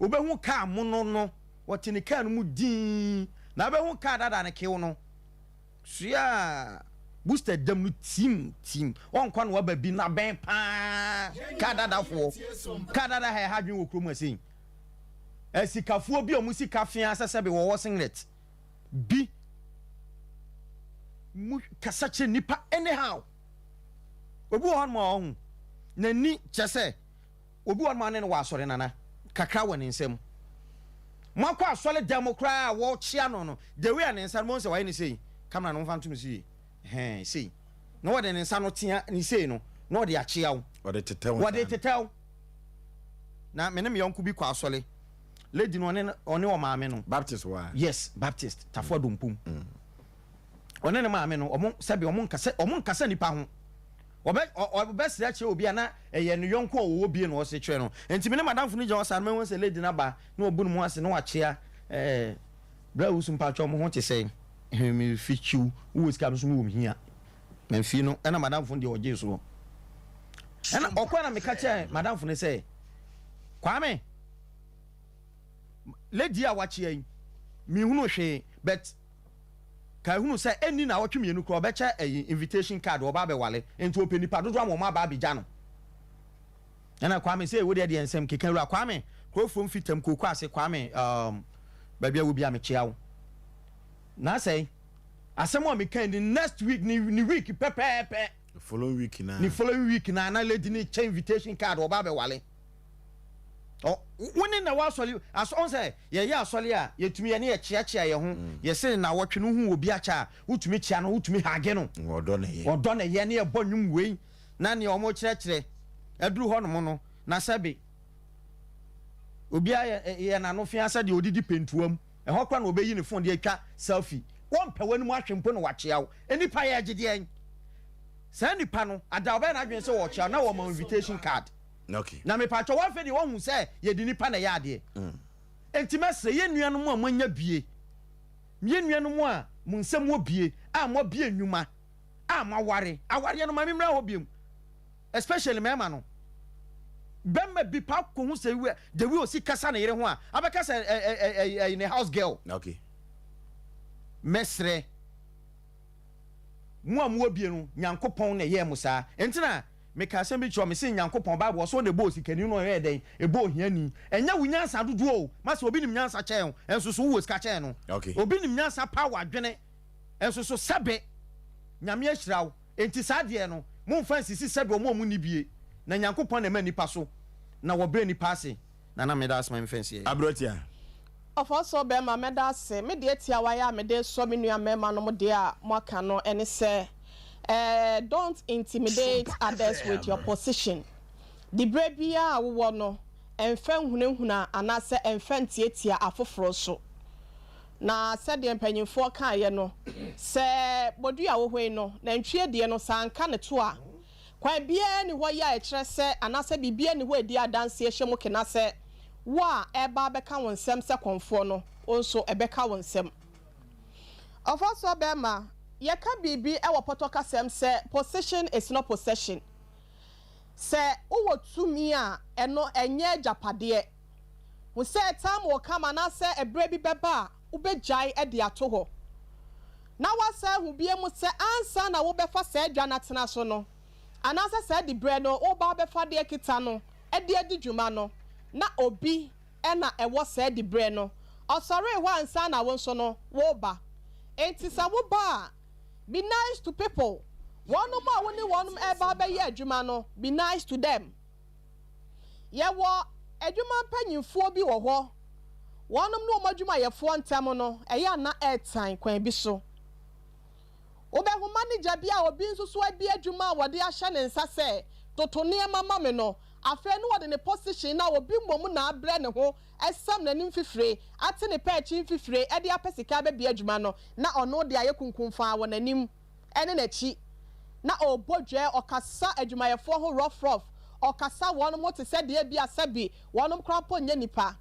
C: Wobɛhu kaa mono no, wɔte ne kaa no mu dinn. Na wobɛhu kaa dada no kew no. Sua booster dam no tim tim. Ɔnkɔ na waba bi na bɛn paa. Kaa dadafoɔ. Kaa dada ha ɛha adwene wɔ kurom ha sei. Asikafoɔ bi a wɔn sika fea sɛ sɛbe wɔwɔ singlet bi mu kasa kyerɛ nipa anyhow. Obi wɔ hɔnom a ɔho n'ani kyɛ sɛ obi wɔ hɔnom a ne no wɔ asɔre nana kakra wɔ ne nsam. Moakɔ asɔre dan mu koraa a wɔkyea no no, the way a ne nsa no mohu sɛ wayɛ ne sei, camera no momfa nto me so yie, hɛn sei, na wɔde ne nsa no tea ne sei no na ɔde akyea wo.
A: Wɔde tetɛw
C: Wɔde tetɛw. Na me ne me yɔnko bi kɔ asɔre. Lady no ɔne ɔne ɔmaame no.
A: Baptist wɔ a?
C: Yes, Baptist, Tafo Adompom. Ɔne ne maame no, ɔmo sɛbi ɔmo nkasa ɔmo nkasa nipa ho. Ɔbɛ ɔbɛsrɛ akyerɛ obi a na ɛyɛ ne yɔnko a ɔwɔ bie na ɔsere kyerɛ no. Nti me ne madamfo no gyina hɔ saa no mahu sɛ lady no aba na wabu ne mu ase na wakyea ɛɛ bra wusu mpakyɛw mo ho te sɛn? Hwɛ me fi kyiw wowɔ sika me nso mewɔ me hia. Mamfii no ɛna madamfo no deɛ ɔgyee soɔ. Ɛna ɔkɔɛ na meka kyerɛ madamfo no sɛ Kwame lady a wakyea yi menhunu hwee but Ka ehunu sɛ ɛnni naawɔtwe mienu koraa ɔbɛkyɛ ɛyi invitation card ɔba abɛwale nti ɔpɛ nipa dodoɔ ama ɔmo aba abegya no. Ɛna Kwame sɛ wodeɛ deɛ nsɛm keka wura Kwame kurofuom fitam kooko ase Kwame um, baabi a wɔ bia mekyea wo. Na sɛe asɛm a meka ni next week ne ne week pɛpɛɛpɛ.
A: The following week na.
C: Ne following week na na lady ne kyɛ invitation card ɔba abɛwale. Ɔ wo ne na w'asɔre asɔ ɔn sɛ yɛyɛ asɔre a yɛtumi yɛne yɛkyeakyea yɛn ho mm. yɛse nnawɔtwe no wohu obi akyɛ a wotumi kyea no wotumi hage no
A: ɔdɔ na yɛ
C: ɔdɔ na yɛ ne yɛbɔ nnwom wei na nea ɔmo kyerɛkyerɛ aduru hɔ nom no na sɛbe obiara yɛ yɛ n'ano fea sɛ deɛ odidi pentoa mu. Ɛhɔ koraa na ɔbɛyi ne phone de atwa selfie. Wɔmpɛ w'anim ahwe mpo na wakyea wo. Nnipa yɛ agyedeɛn? Saa nipa no, ada ɔbɛyɛ n'adwene sɛ ɔrekyea wo na wɔma wo invitation card.
A: Okay.
C: Na mepakyɛ wo afei deɛ woahu sɛ yɛde nipa na ɛyɛ adeɛ. Enti mɛsrɛ yɛn nuanom a moanya bie, yɛn nuanom a mo nsam wɔ bie, a moabue nnwuma, a moaware, awareɛ no ma memmra hɔ biom, especially mmarima no. Bɛrima bi pa kɔhu sɛ the way osi kasa ne yere ho a, abɛka sɛ ɛyɛ ne house girl.
A: Okay.
C: Mɛsrɛ mo a mowɔ bie no, Nyankopɔn na ɛyɛɛ mo saa. Enti na meka asɛm bi kyerɛ wo, mese Nyankopɔn, Bible, ɔse ɔna ɛbɔɔ osikani na ɔyɛɛ dɛn? Ɛbɔɔ ohiani. Ɛnyɛ wo nyansa dodoɔ o, mase obi nim nyansa kyɛn wo, nso so wowɔ sika kyɛn no.
A: Okay.
C: Obi nim nyansa paa wɔ adwene, nso so sɛbe Nyame ahyira wo. Enti saa deɛ no, momfa nsisi sɛbe wɔn a wɔnni bie, na Nyankopɔn na ɛma nnipa so, na wɔbrɛ nnipa ase. Nana meda ase ma me fɛnsi yɛ.
A: Aberanteɛ.
D: Ɔfɔsɔɔ bɛɛma mɛda ase. Me deɛ tiawa yi a mede resɔ me nua mmarima nom deɛ a moaka no ne sɛ eh don't intimidate others with your position. Diberɛ biara a wowɔ no mfa nhunahuna anaasɛ mfa ntiatia afoforɔ so. Na sɛdeɛ mpanyinfoɔ kaeɛ no sɛ bodua wɔ hɔ yi no nantwie deɛ no sɛ anka ne to a Kwan biara nni hɔ yi a ɛkyerɛ sɛ, anaasɛ biribiara nni hɔ a ɛdi adanseɛ hyɛ mu kena sɛ, wo a ɛreba abɛka wo nsɛm sɛ kɔmfoɔ no, wo nso ɛbɛka wo nsam. Ɔfɔsoɔ bɛrima, yɛka biribi wɔ pɔtɔ kasam sɛ position is not possession. Sɛ wowɔ tumi a, ɛno ɛnyɛ agyapadeɛ. Hu sɛ time will come anaasɛ ɛberɛ bi bɛba a wobɛgyae de ato hɔ. Na woasan ahu bio mu sɛ ansa na wobɛfa saa dwa no atena so no, anaasɛ saa diberɛ no woreba abɛfa de akita no de adi dwuma no, na obi na ɛwɔ saa diberɛ no. Ɔsɔree hɔ ansa na wo nso no woreba. Enti sɛ woba a, be nice to people. Wɔnom a wo ne wɔnom reba abɛyɛ adwuma no, be nice to them. Yɛwɔ adwuma mpanyimfoɔ bi wɔ hɔ, wɔnom ne wɔn adwumayɛfoɔ ntam no, ɛyɛ a na ɛretan kwan bi so. Wobɛhu manegya bi a obi nso so abue adwuma a wɔde ahyɛ ne nsa sɛ toto nneɛma ma me no, afei no wɔde ne position no a obi mmom na abrɛ ne ho asam n'anim mfifire, ate ne pɛɛkyi mfifire de apɛ sika abɛbue adwuma no, na ɔno de ayɛ kunkunfaa wɔ n'anim. ne n'akyi, na ɔrebɔ dwɛɛ, ɔkasa adwumayɛfoɔ ho rɔfrɔf, ɔkasa wɔnom ho te sɛ deɛ ebia sɛbe wɔnom koraa mpo nyɛ nnipa.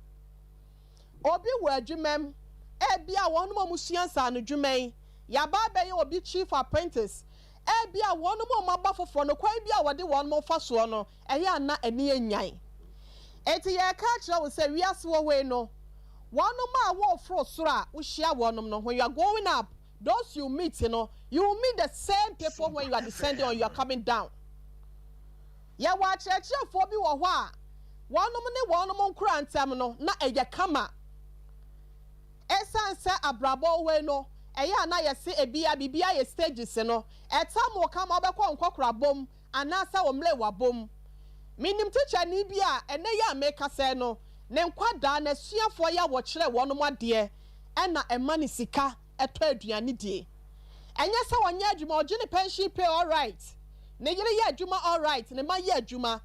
D: Obi wɔ adwumam, ebia wɔnom a wɔsua nsaanodwuma yi, yɛaba abɛyɛ obi chief apprentice, ebia wɔnom a wɔaba foforɔ no, kwan bi a wɔde wɔnom fa soɔ no, ɛyɛ a na ani anyan. Enti yɛreka akyerɛ wo sɛ wiase wɔ hɔ yi no, wɔnom a wɔreforo soro a wohyia wɔnom no, when you are going up, Those you meet no, you will meet the same people when you are descending or you are coming down. Yɛwɔ akyerɛkyerɛfoɔ bi wɔ hɔ a, wɔnom ne wɔnom nkora ntam no, na ɛyɛ kama. Ɛsiane sɛ abrabɔ wei no, ɛyɛ a na yɛse ebia biribiara yɛ stages no, ɛtam wo kama wobɛkɔ nkɔkorabɔ mu anaasɛ wo mmerewabɔ mu. Menim tikyani bi a, ɛnnɛ yi a merekasa yi no, ne nkwadaa, n'asuafoɔ yi a wɔkyerɛ wɔnom adeɛ na ɛma no sika tɔ aduane die. Ɛnyɛ sɛ ɔnyɛ adwuma, ɔgye ne pension pay alright, ne yere yɛ adwuma alright, ne mma yɛ adwuma,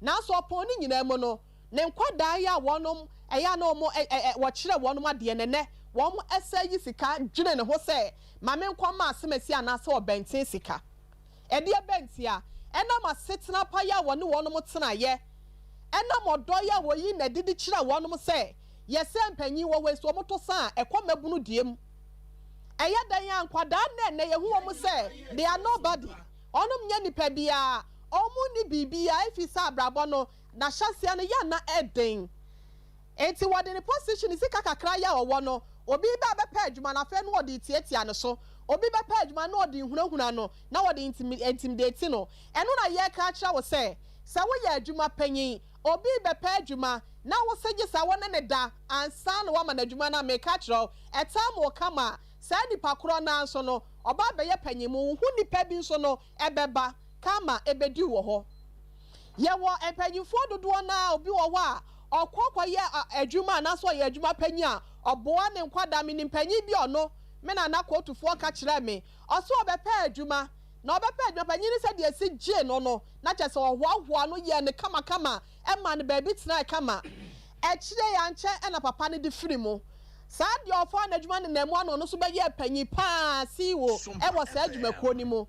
D: nanso ɔpɔn ne nyinaa mu no, ne nkwadaa yi a wɔnom ɛyɛ a na wɔn ɛ ɛ wɔkyerɛ wɔnom adeɛ no, ɛnnɛ wɔn ɛsɛ yi sika dwene ne ho sɛ ma me nkɔ mma asemasi anaasɛ ɔbɛnten sika. Ɛdeɛ bɛn ntia? Ɛnam asetena pa yi a wɔne wɔnom tenaeɛ, ɛnam ɔdɔ yi a wɔyi no adi de kyerɛ wɔnom sɛ Yɛ sɛ mpanyin wɔ hɔ yi, sɛ wɔto sa a, ɛkɔ mmabunu deɛ mu. Ɛyɛ dɛn a nkwadaa nnɛ nnɛ yɛhu wɔn sɛ they are nobody, wɔnom nyɛ nipa biara, wɔn nni biribiara ɛfiri sɛ abrabɔ no n'ahyɛseɛ no yɛ a na ɛden. Enti wɔde ne position, ne sika kakra yi a ɔwɔ no, obi ba bɛpɛ adwuma no afei na wɔde retiatia ne so, obi bɛpɛ adwuma no na wɔde rehunahuna no, na wɔde intimidate no. Ɛno na yɛreka akyerɛ wo sɛ, sɛ woyɛ adwuma panyin, Obi rebɛpɛ adwuma na wose gye sɛ wo ne no da ansa na woama no adwuma no a, meka kyerɛ wo, ɛtaa ma ɔka ma saa nipa korɔ no ara nso no, ɔba abɛyɛ panyin mu. Wo ho nipa bi nso no, ɛbɛba, karma ɛbɛdi wɔ hɔ. Yɛwɔ mpanyinfoɔ dodoɔ no ara, obi wɔ hɔ a, ɔkɔ kɔyɛ adwuma anaasɛ ɔyɛ adwuma panyin a, ɔboa ne nkwadaa. Menim panyin bi a ɔno, me nana kootufoɔ ka kyerɛɛ me, ɔse ɔbɛpɛ adwuma, Na ɔbɛpɛ adwuma panyin no sɛdeɛ ɛsi gyee no no, na kyerɛ sɛ ɔhoahoaa no yɛɛ no kamakama maa no baabi tenae kama. Akyire yi ankyɛ na papa no de firi mu. Saa deɛ ɔfaa n'adwuma nenam mu a na ɔno nso bɛyɛɛ panyin paa, CEO, wɔ saa adwumakuo no mu.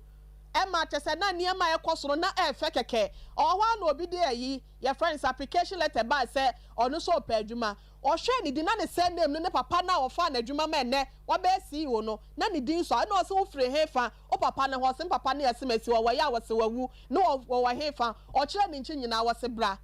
D: Ɛma kyerɛ sɛ na nneɛma a ɛkɔ so no na ɛyɛ fɛ kɛkɛ. Ɔwɔ hɔ ara na obi de ayi, yɛfrɛ no sɛ application letter bae sɛ ɔno nso ɔpɛ adwuma. Ɔhwɛɛ ne din na ne surname no ne papa no a ɔfaa n'adwuma ma ɛnnɛ wabɛyɛ CEO no, na ne din sɔ. Ɛna ɔse wofiri hefa? Wo papa no hɔ? Ɔse me papa no yɛ Asemasi, ɔwɔ he a? Ɔse wawu. Ne ɔwɔ hefa? Ɔkyerɛɛ ne nkyi nyinaa, ɔse bra.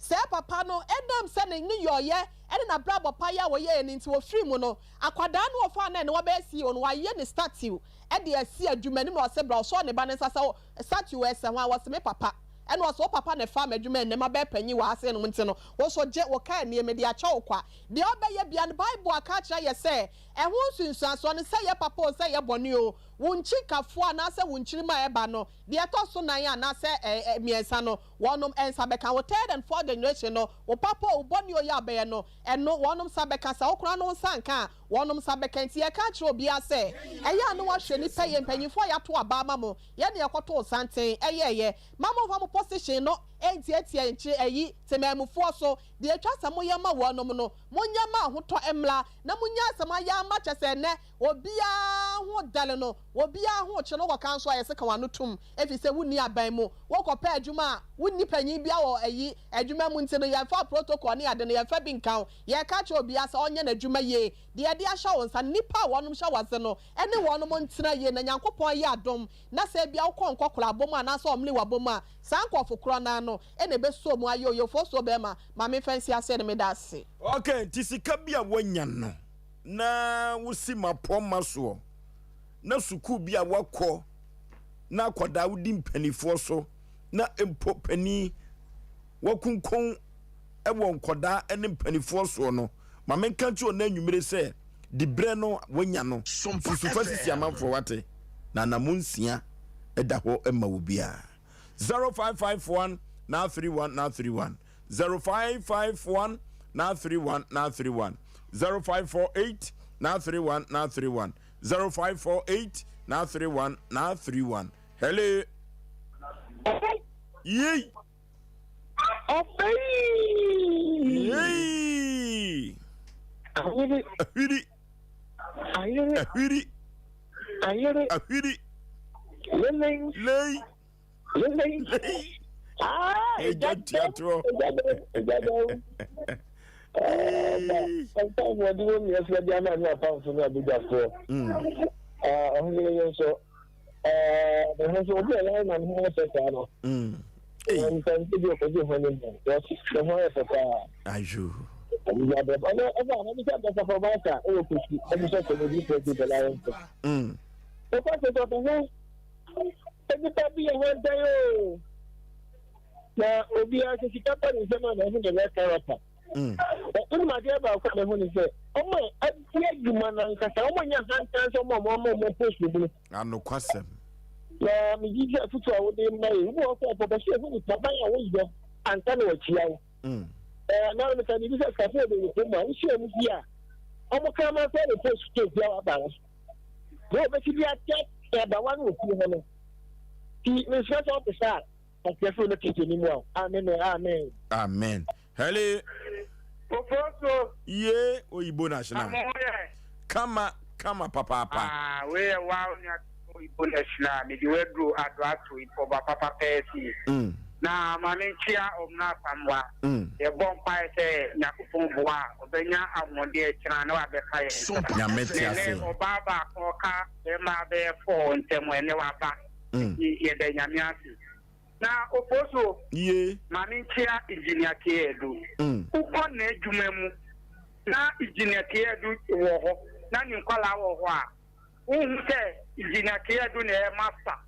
D: Sɛɛ papa no, ɛnam sɛ ne nneyɔeɛ ne n'abrabɔ pa yɛ a ɔyɛeɛ no nti, ɔfirii mu no, akwadaa no a ɔfaa no a ɛnnɛ wabɛyɛ CEO no, wayɛ ne statue de asi adwuma anim na ɔse bra, ɔsɔɔ ne ba no nsa sɛ, statue wei ɛsɛ hwan? Ɔse me papa. Ɛna ɔse wo papa na ɛfaa m'adwuma ɛnnɛ mabɛyɛ panyin wɔ ha sei nom nti no, wo nso gye wo kaa nie, mede akyɛ wo kwa. Deɛ ɔbɛyɛ biara no, Bible aka akyerɛ yɛ sɛ, ɛho nsunsuansoɔ no, sɛ ɛyɛ papa oo, sɛ ɛyɛ bɔne oo, wo nkyikafoɔ anaasɛ wo nkyirimma a ɛba no, deɛ ɛtɔ so nan anaasɛ mmiɛnsa no, wɔnom nsa bɛka. Wo third and fourth generation no, wo papa oo, wo bɔne oo yɛ a wobɛyɛ no, ɛno wɔnom nsa bɛka. Sɛ wo koraa no wo nsa anka a, wɔnom nsa bɛka. Nti yɛka akyerɛ obiara sɛ, ɛyɛ a na wahwɛ nnipa yie, mpanyinfoɔ a yɛato aba ama mo, yɛn na yɛkɔtoo santen, ɛyɛɛyɛ. Mma momfa mo position no ntiatia nkyere ayi temanmufoɔ so. Deɛ ɛtwa sɛ moyɛ ma wɔnom no, monyɛ ma ahotɔ mmra, na monyɛ asɛm ayɛ ama kyɛ sɛ ɛnnɛ obiara ho dɛre no, obiara ho kye no, wokɔka nso a yɛse ka w'ano tom, ɛfiri sɛ wonni aban mu, wokɔpɛ adwuma a wonni panyin biara wɔ ayi adwuma mu nti no yɛmfa protocol ne ade no yɛmfa bi nka ho. Yɛka kyerɛ obiara sɛ ɔnyɛ n'adwuma yie, deɛ yɛde ahyɛ wo nsa no, nnipa a wɔnom hyɛ w'ase no ne wɔnom ntena yie na Nyankopɔn ayɛ adom na sɛ ebia wokɔ nkɔkorabɔ mu anaasɛ ɔmene w'abɔ mu a, saa nkorɔfo korɔ no ara no na ɛbɛsɔ mu ayɛ oyefoɔ soɔ bɛrima. Ma memfa nsi aseɛ no meda ase.
A: Ok, nti sika bi a woanya no na wosi mapɔmma soɔ na sukuu bi a woakɔ na akwadaa wodi mpanifoɔ so na mpo panin wakunkun wɔ nkwadaa ne mpanifoɔ soɔ no, ma menka nkyerɛ wo nnɛ anwummere sɛ diberɛ no woanya no, susu fa sisi amanfoɔ wate, na anammɔn nsia da hɔ ma obiara. 0551 931 931 0551 931 931 0548 931 931 0548 931 931 Hello. Yei. Yei. Ahwiri. Ahwiri. Ahwiri. Lei. Lei. Ẹja tiatorɔ.
E: Ɔmpamfoɔ de wɔn nyinaa fira de ama ne apamfo ne abadwafoɔ. Ɔhene yi nso, ne ho nso obi a ɔyare na ne ho ayɛ fɛ saa no. Nsɛnti bi ɔkɔgye ho anim no, ne ho ayɛ fɛ paa.
A: Ayo.
E: Ɔno ɛfɛ a ɔno sɛ bɛsafo baasa ɛwɔ kosi ɛmo sɛ kɔmɛdi fɛ bi bɛla yɛn fɛ. Ɔkɔ sɛ sɛ ɔpɛ ho nipa bi yɛ ho ntɛn o. Na obiara sɛ sika ba ne nsam a na ɛho ne rɛ character. Wonim adeɛ baako a mahu ne sɛ ɔmo a adi adwuma no ankasa ɔmo nyɛ ahantan sɛ ɔmo a ɔmo ama ɔmo post mu no.
A: Anokwasɛm.
E: Na megye sɛ afotu a wode ma yi wobi wɔ hɔ sɛ ɔpɛ sɛ ehu nipa ban a woyɛ ansa na wakyia wo. Ɛɛ na meka biribi sɛ sikafo wɔ baabi kurom a wohyia ɔmo fie a ɔmo kraman koraa na post to obi a waba no. Na wɔbɛsi bi ateatea abawa no wɔ fie hɔ no. Ti mesrɛ sɛ ɔte saa a ɔteɛfo no tete ne mu a. Amen amen.
A: Amen. Hello.
F: Ofosuo.
A: Ye oyibo national.
F: Amo ho yɛ.
A: Kama kama papaapa.
F: Ah wei yɛ wa onua oyibo national mede waduro ado ato ɔba papa pɛɛ sie.
A: Mm.
F: Na ma me nkyia ɔmena asamoa.
A: Mm.
F: Yɛbɔ mpae sɛ Nyakopɔn boa a ɔbɛnya ahoɔden akyina na wabɛka yɛn nsa.
A: Nyame te
F: Na
A: ase.
F: ɛnɛ ɔbaa baako ɔka bɛrima bɛyɛ fɔɔ ntɛm ɛnɛ waba. Nti yɛda Nyame ase. Na Oposo,
A: Ye.
F: ma me nkyea Engineer K. Adu. Wokɔ n'adwuma mu na Engineer K. Adu wɔ hɔ na ne nkwadaa wɔ hɔ a, wonhu sɛ Engineer K. Adu na ɛyɛ master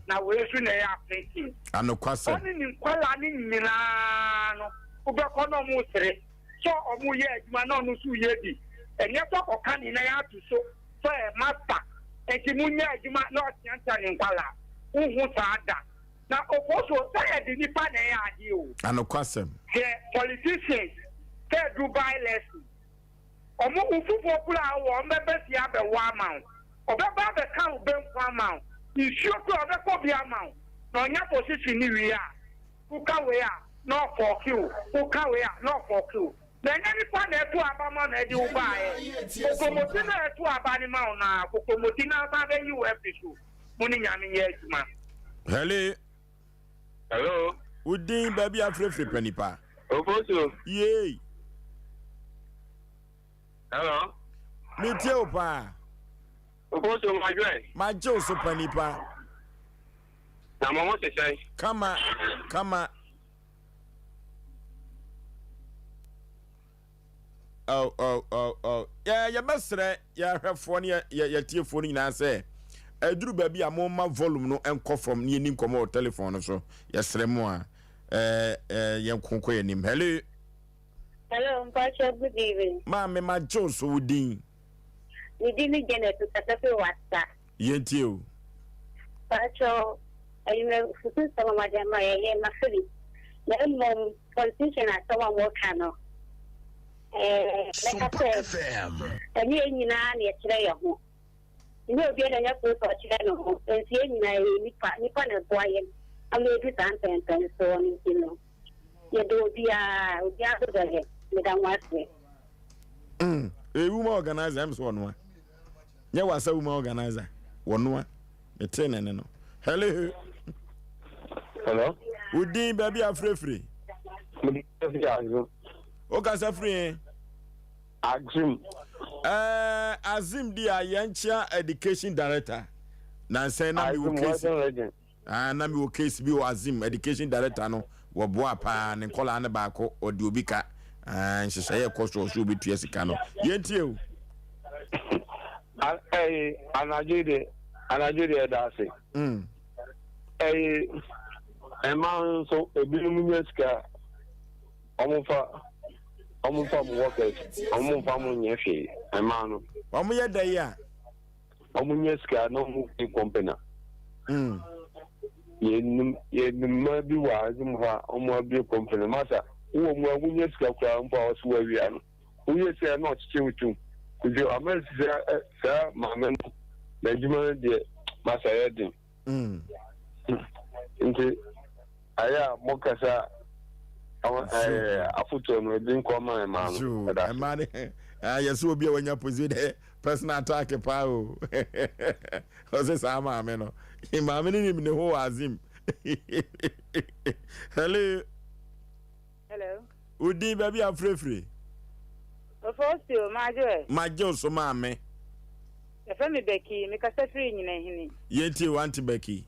F: na wei nso na ɛyɛ apprentice.
A: Anokwasɛm.
F: Ɔne ne nkwadaa no nyinaa no, wobɛkɔ na wɔresere sɛ wɔreyɛ adwuma na ɔno nso reyɛ bi. Ɛnyɛ sɛ ɔkɔka ne nan ato so sɛ ɔyɛ master nti monyɛ adwuma na ɔteatea ne nkwadaa. Wonhu saa da. Na Ofosuo, sɛ yɛde nipa na ɛyɛ adeɛ o.
A: Anokwasɛm.
F: Hwɛ politicians sɛ Dubai lesson. Ɔmo wo fufuo koraa a wowɔ ɔmo bɛba fie abɛwɔ ama wo. Ɔbɛba abɛka wo banku ama wo. Nsuo koraa ɔbɛkɔ bi ama wo. Na ɔnya position no wie a, woka wei a na ɔfɔɔke wo, woka wei a na ɔfɔɔke wo. Na ɛnyɛ nipa na ɛto aba ma na ɛde wo baeɛ. Kokromoti no a ɛto aba no ma wo no ara, kokromoti no ara san bɛyi wo afiri so. Mo ne Nyame nyɛ adwuma.
A: Hello.
E: Hello.
A: Wo din baabi afirefire pɛ nipa.
E: Ofosu.
A: Yay.
E: Hello.
A: Me tie wo paa.
E: Ofosu madwɛ.
A: Magye wo so pa nipa.
E: Na mo ho te sɛn?
A: Kama kama. Oh, oh, oh, oh. Yeah, yɛbɛsrɛ yɛahwɛfoɔ ne yɛtiefoɔ no nyinaa sɛ ɛduru baabi a momma volume no nkɔ fam ne yɛni nkɔmmɔ wɔ telephone no so. Yɛsrɛ mo a yɛnko kɔ yɛnim. Hello.
G: Hello, Mpacho, good evening.
A: Maame, magye wo so wo din.
G: Me din ne Janet, mekasa firi Wassa.
A: Yɛntie o.
G: Mpacho, ɛyɛ futu nsɛm a mode ama yɛ, yɛ ma Philip. Na mmom, politician asɛm a moka no, eh, mɛka sɛ, ɛnyɛ yɛn nyinaa na yɛkyerɛ yɛn ho. Nyɛ obiara na anya kuro sɛ ɔkyerɛ ne ho. Nso yɛn nyinaa yɛyɛ nnipa, nnipa na ɛboa yɛn ama yɛdu saa mpɛnpɛnsoɔ no nti no, yɛdɔ obiara, obiara nso dɔ yɛn. Meda mo ase.
A: Mm, eh, woman organizer, I'm so ɔnoa. Nyɛ wasa woman organizer, wɔnoa. Mete ne ne no. Hello.
E: Hello.
A: Wo din baabi afirefire. Wokasa firi he?
E: Azim.
A: Ɛɛ Azim di a yɛn kyea education director. Nansɛn na mi wɔ case. Ah na mi wɔ case bi wɔ Azim education director no wɔ boa paa ne nkɔlaa ne baako ɔde obi ka. Ah nhyehyɛeɛ ɛkɔ so ɔso obi tua sika no. Yɛn tie o.
E: Ɛyi anadwo de anadwo de ɛda ase. Ɛyi ɛmaa nso ebinom nya sika. Ɔmo fa ɔmo fa ɔmo workers ɔmo nfa ɔmo nyɛ hwee mmaa no.
A: Ɔmo yɛ dɛ yi a.
E: Ɔmo nya sika na ɔmo fi company. Mm. Yɛnim yɛnim mmaa bi wɔ adze mu hɔ a ɔmo abue company masa wowɔ mu a wonya sika koraa mpo a ɔse wawia no woyɛ sika na ɔkyekye wo tum nti ama sika saa maame no n'adwuma no deɛ masa yɛ den. Mm. Nti ayɛ a mo kasa afotuo no ebi nkɔ ma mmaa no.
A: Ɛda mmaa no yɛ sɛ obi a wanya position dɛ personal attack paa o. Ɔsɛ saa maame no. Maame no nim ne ho wɔ azim. Hello.
H: Hello.
A: Wo din baabi a frɛfiri?
H: Ofosuo, magye ɛ.
A: Magye wo so maame.
H: Yɛfrɛ me Becky, mekasa firi Nyinahini.
A: Yɛntie wo Auntie Becky.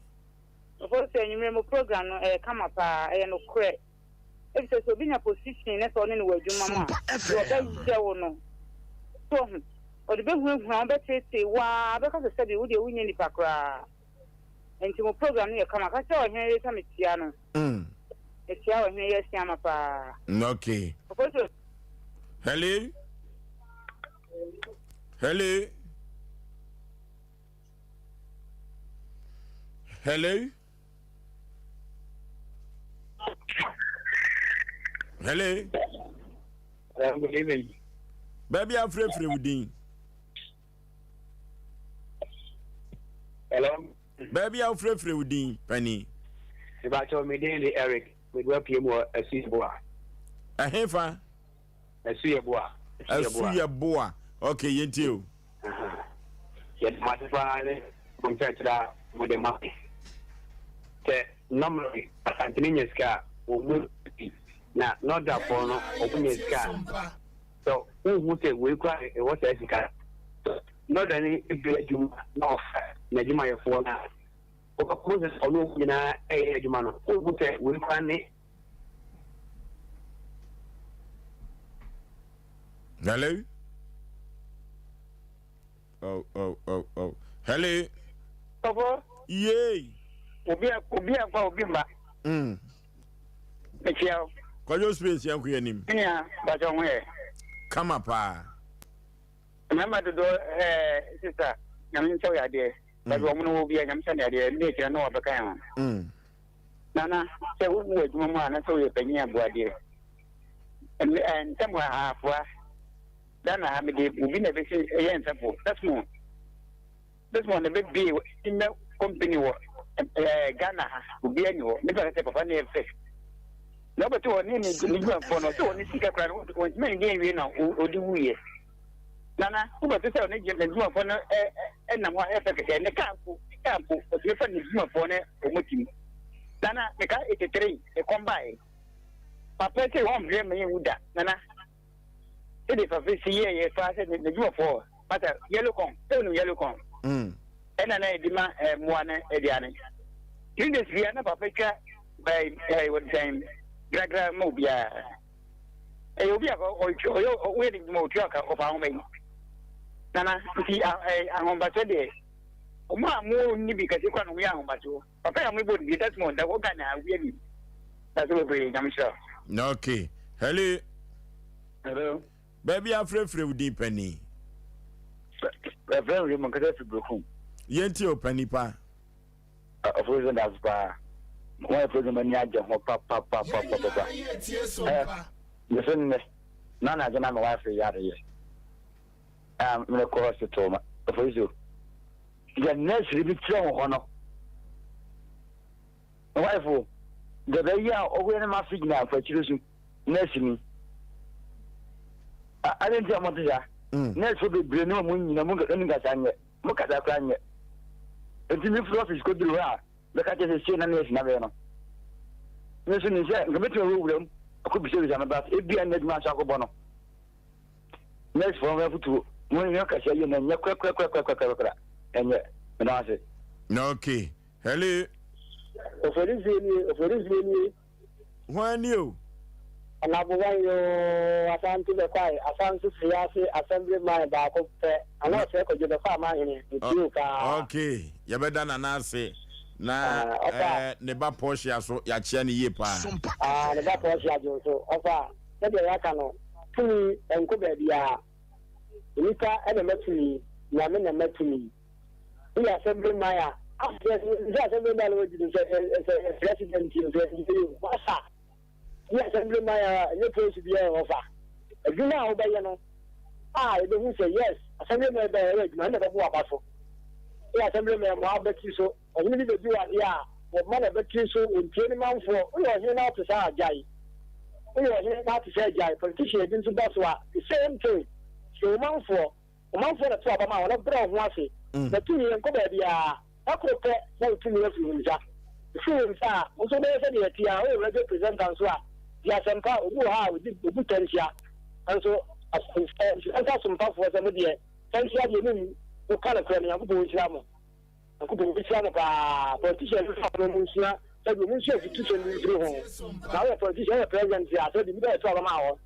H: Ofosuo, anwummerɛ mo program no ɛyɛ kama paa, ɛyɛ nokorɛ. Efisɛ sɛ obi nya position na sɛ ɔne no wɔ adwuma mu a, deɛ ɔbɛyɛ wo no, so wahu, ɔde bɛhunahuna wo, bɛteetee wo ara, bɛka sɛ sɛbe wo deɛ wonyɛ nipa koraa. Nti mo program no yɛ kama. Ka kyerɛ ɔhene yere sɛ mekyia no. Mm. Mekyia ɔhene yere Asiama paa.
A: Okay.
H: Ofosuo.
A: Hello. Hello. Hello. Hello.
E: Hello, good evening.
A: Baabi afirefire wo din.
E: Hello.
A: Baabi a wofrɛfrɛ wo din panin.
E: Mebakyɛw me din de Eric. Mede wapue mu wɔ Asuyɛboa.
A: Ɛhefa?
E: Asuyɛboa.
A: Asuyɛboa. Ok, yɛntie o.
E: Yɛda mo ase paa ne mo nkyerɛkyerɛ a mode ma me. Sɛ normally Asantene nya sika a, wɔn mu bi na Nɔdrafoɔ no wɔn nya sika a, sɛ wohu sɛ wei koraa na ɛwɔ saa sika no, na ɔda ne bere adwuma na ɔfa n'adwumayɛfoɔ no a, wobɛkɔ sɛ ɔne wɔn nyinaa ɛyɛ adwuma no, wohu sɛ wei koraa ne.
A: Hello? Oh, oh, oh, oh. Hello?
F: Papa.
A: Yay.
F: Obi a obi a kwa obi mma.
A: Mm.
F: Mekyia wo.
A: Kwadwo space yɛn ko yɛn nim.
F: Nua bàtɛ ho yɛ.
A: Kama paa.
F: Mmarima dodoɔ ɛɛ sista nyame nkyɛw yɛ adeɛ. Baabi wɔn no wɔ bi a nyame sɛ ne adeɛ ne akyerɛ no wɔbɛka yɛn ho.
A: Mm.
F: Nana sɛ wowu wɔ adwuma mu a na sɛ woyɛ panyin aboadeɛ. Ntɛm wɔ ahafoa. Ghana ha mede obi na ɛbɛsi ɛyɛ nsɛfo Desmond Desmond na ɛbɛbie timber company wɔ ɛɛ Ghana ha obi ani hɔ nipa sɛ papa no yɛ fɛ.
E: Na ɔbɛto ɔne ne ne dwumafoɔ no, sɛ ɔne sika koraa no, wɔntumi anidi anwie na ɔde wuiɛ. Nana, wobɛto sɛ ɔne ne dwumafoɔ no nam hɔ a ɛfɛ kɛkɛ, ne kaa mpo, ne kaa mpo, ɔtumi fa ne dwumafoɔ no wɔn tim. Nana, meka 83, ɛkɔm baeɛ. Papa sɛ wɔmbrɛ ma yɛnwu da, Nana. Sɛdeɛ papa si yɛɛyɛ paa sɛ ne dwumafoɔ, masa yellow corn, sɛ wonim yellow corn? Mm. Ɛna na yɛde ma mmoa no aduane. 3 days bia na papa twa wɔde sɛn gragra ma obiara. Ɛyɛ obi a ɔyɛ ɔyɛ ne dwuma otua ka ɔfa ahoma yi. Nana nti ahobasoɔ deɛ ɔmo a mo nni bi kɛse kora na ɔmo yɛ ahobasoɔ. Papa yɛ ɔmo bɔ ne Desmond da wɔ Ghana obi ani. That's bebree nyame hyira.
A: Okay. Hello.
E: Hello.
A: Baabi afrɛfrɛ wo din panin.
E: Bɛfrɛ me Raymond kasa firi Berekum.
A: Yɛntie o panin pa.
E: Ɔfo sɛ daase paa. Wɔn yɛ program ani agye ho papapapapapa. Ɛ mese nnɛ na na agye na me wife yare yɛ. A me kɔ hospital ma ɔfo so. Deɛ nurse bi kyerɛ wɔ hɔ no. Me wife o deɛ bɛyɛ a ɔwɛ ne ma fi gyina afakyire so nurse ni. Ade nti a wɔte saa. Nurse fo bebree ne wɔn nyina mu nkasa nyɛ. Mo kasa koraa nyɛ. Enti me firi office kɔduru hɔ a, bɛka kyerɛ sɛ sei na nurse na bɛyɛ no. Me nso nim sɛ nka mɛtumi awura wuram akɔbisabisa no but ebia na adwuma nso akɔbɔ no. Nurse foɔ no afotuo, mo ne kasa yie na ɛnyɛ korakorakorakorakorakora. Ɛnyɛ. Meda wo ase.
A: Okay. Hello.
E: Oforisuo nie, Oforisuo nie.
A: Hwan ni o?
E: Ɔnabowan yoo, Asante Bɛkwae, Asanso Firiase Assembly man baako pɛ, Nana Ɔsɛe Kwadwo Bɛkwae Amanhene, metie wo paa.
A: Ok, yɛbɛda Nana ase na eh, ne ba Portia so yɛakyea no yie paa.
E: Ah, ne ba Portia gye wo so. Ɔfa, sɛdeɛ yɛaka no, tumi nkɔ baabiara. Nnipa na ɛma tumi, Nyame na ɛma tumi. Woyɛ assembly man a, afei sɛ assembly man wɔ gyina sɛ sɛ yɛ president o sɛ yɛ yɛ o masa. Woyɛ assembly man a ɛnyɛ post biara ɛwɔ fa. Adwuma a wobɛyɛ no a yɛbɛhu sɛ yes assembly man bɛyɛ ɛyɛ adwuma ɛna ɛbɛbɔ waba so. Woyɛ assembly man ma wabɛtiri so ɔhene bi bɛdi wɔ adeɛ a wɔma na ɛbɛtiri so wɔntie ne manfoɔ. Woyɛ ɔhene na wote saa agyae. Woyɛ ɔhene na wote saa agyae. Politician bi nso ba so a the same thing. Tie wo manfoɔ. Ɔmanfoɔ na to aba ma wɔn, brɛ wo ho ase, na tumi nkɔ baabiara. Da koro pɛ na wo tumi afiri wo nsa. Ɛfiri wo nsa a, wo nso wobɛyɛ sɛdeɛ ɛteɛ ara. Woyɛ radio presenter nso a, di asɛmpa. Obi wɔ hɔ a, ɔdi, ɔbu tɛnkyea. Nanso, nhyira nka asompafoɔ sɛ mo deɛ, tɛnkyea deɛ monwu. Moka nokorɛ no, Nyankopɔn nhyira mo. Nyankopɔn nhyira mo paa. Politician bi fa no mo nsua sɛbi ɔmo nsua afutusɛm bi mfiri ho. Na woyɛ politician woyɛ president a sɛbi nipa yɛ to aba ma wɔ.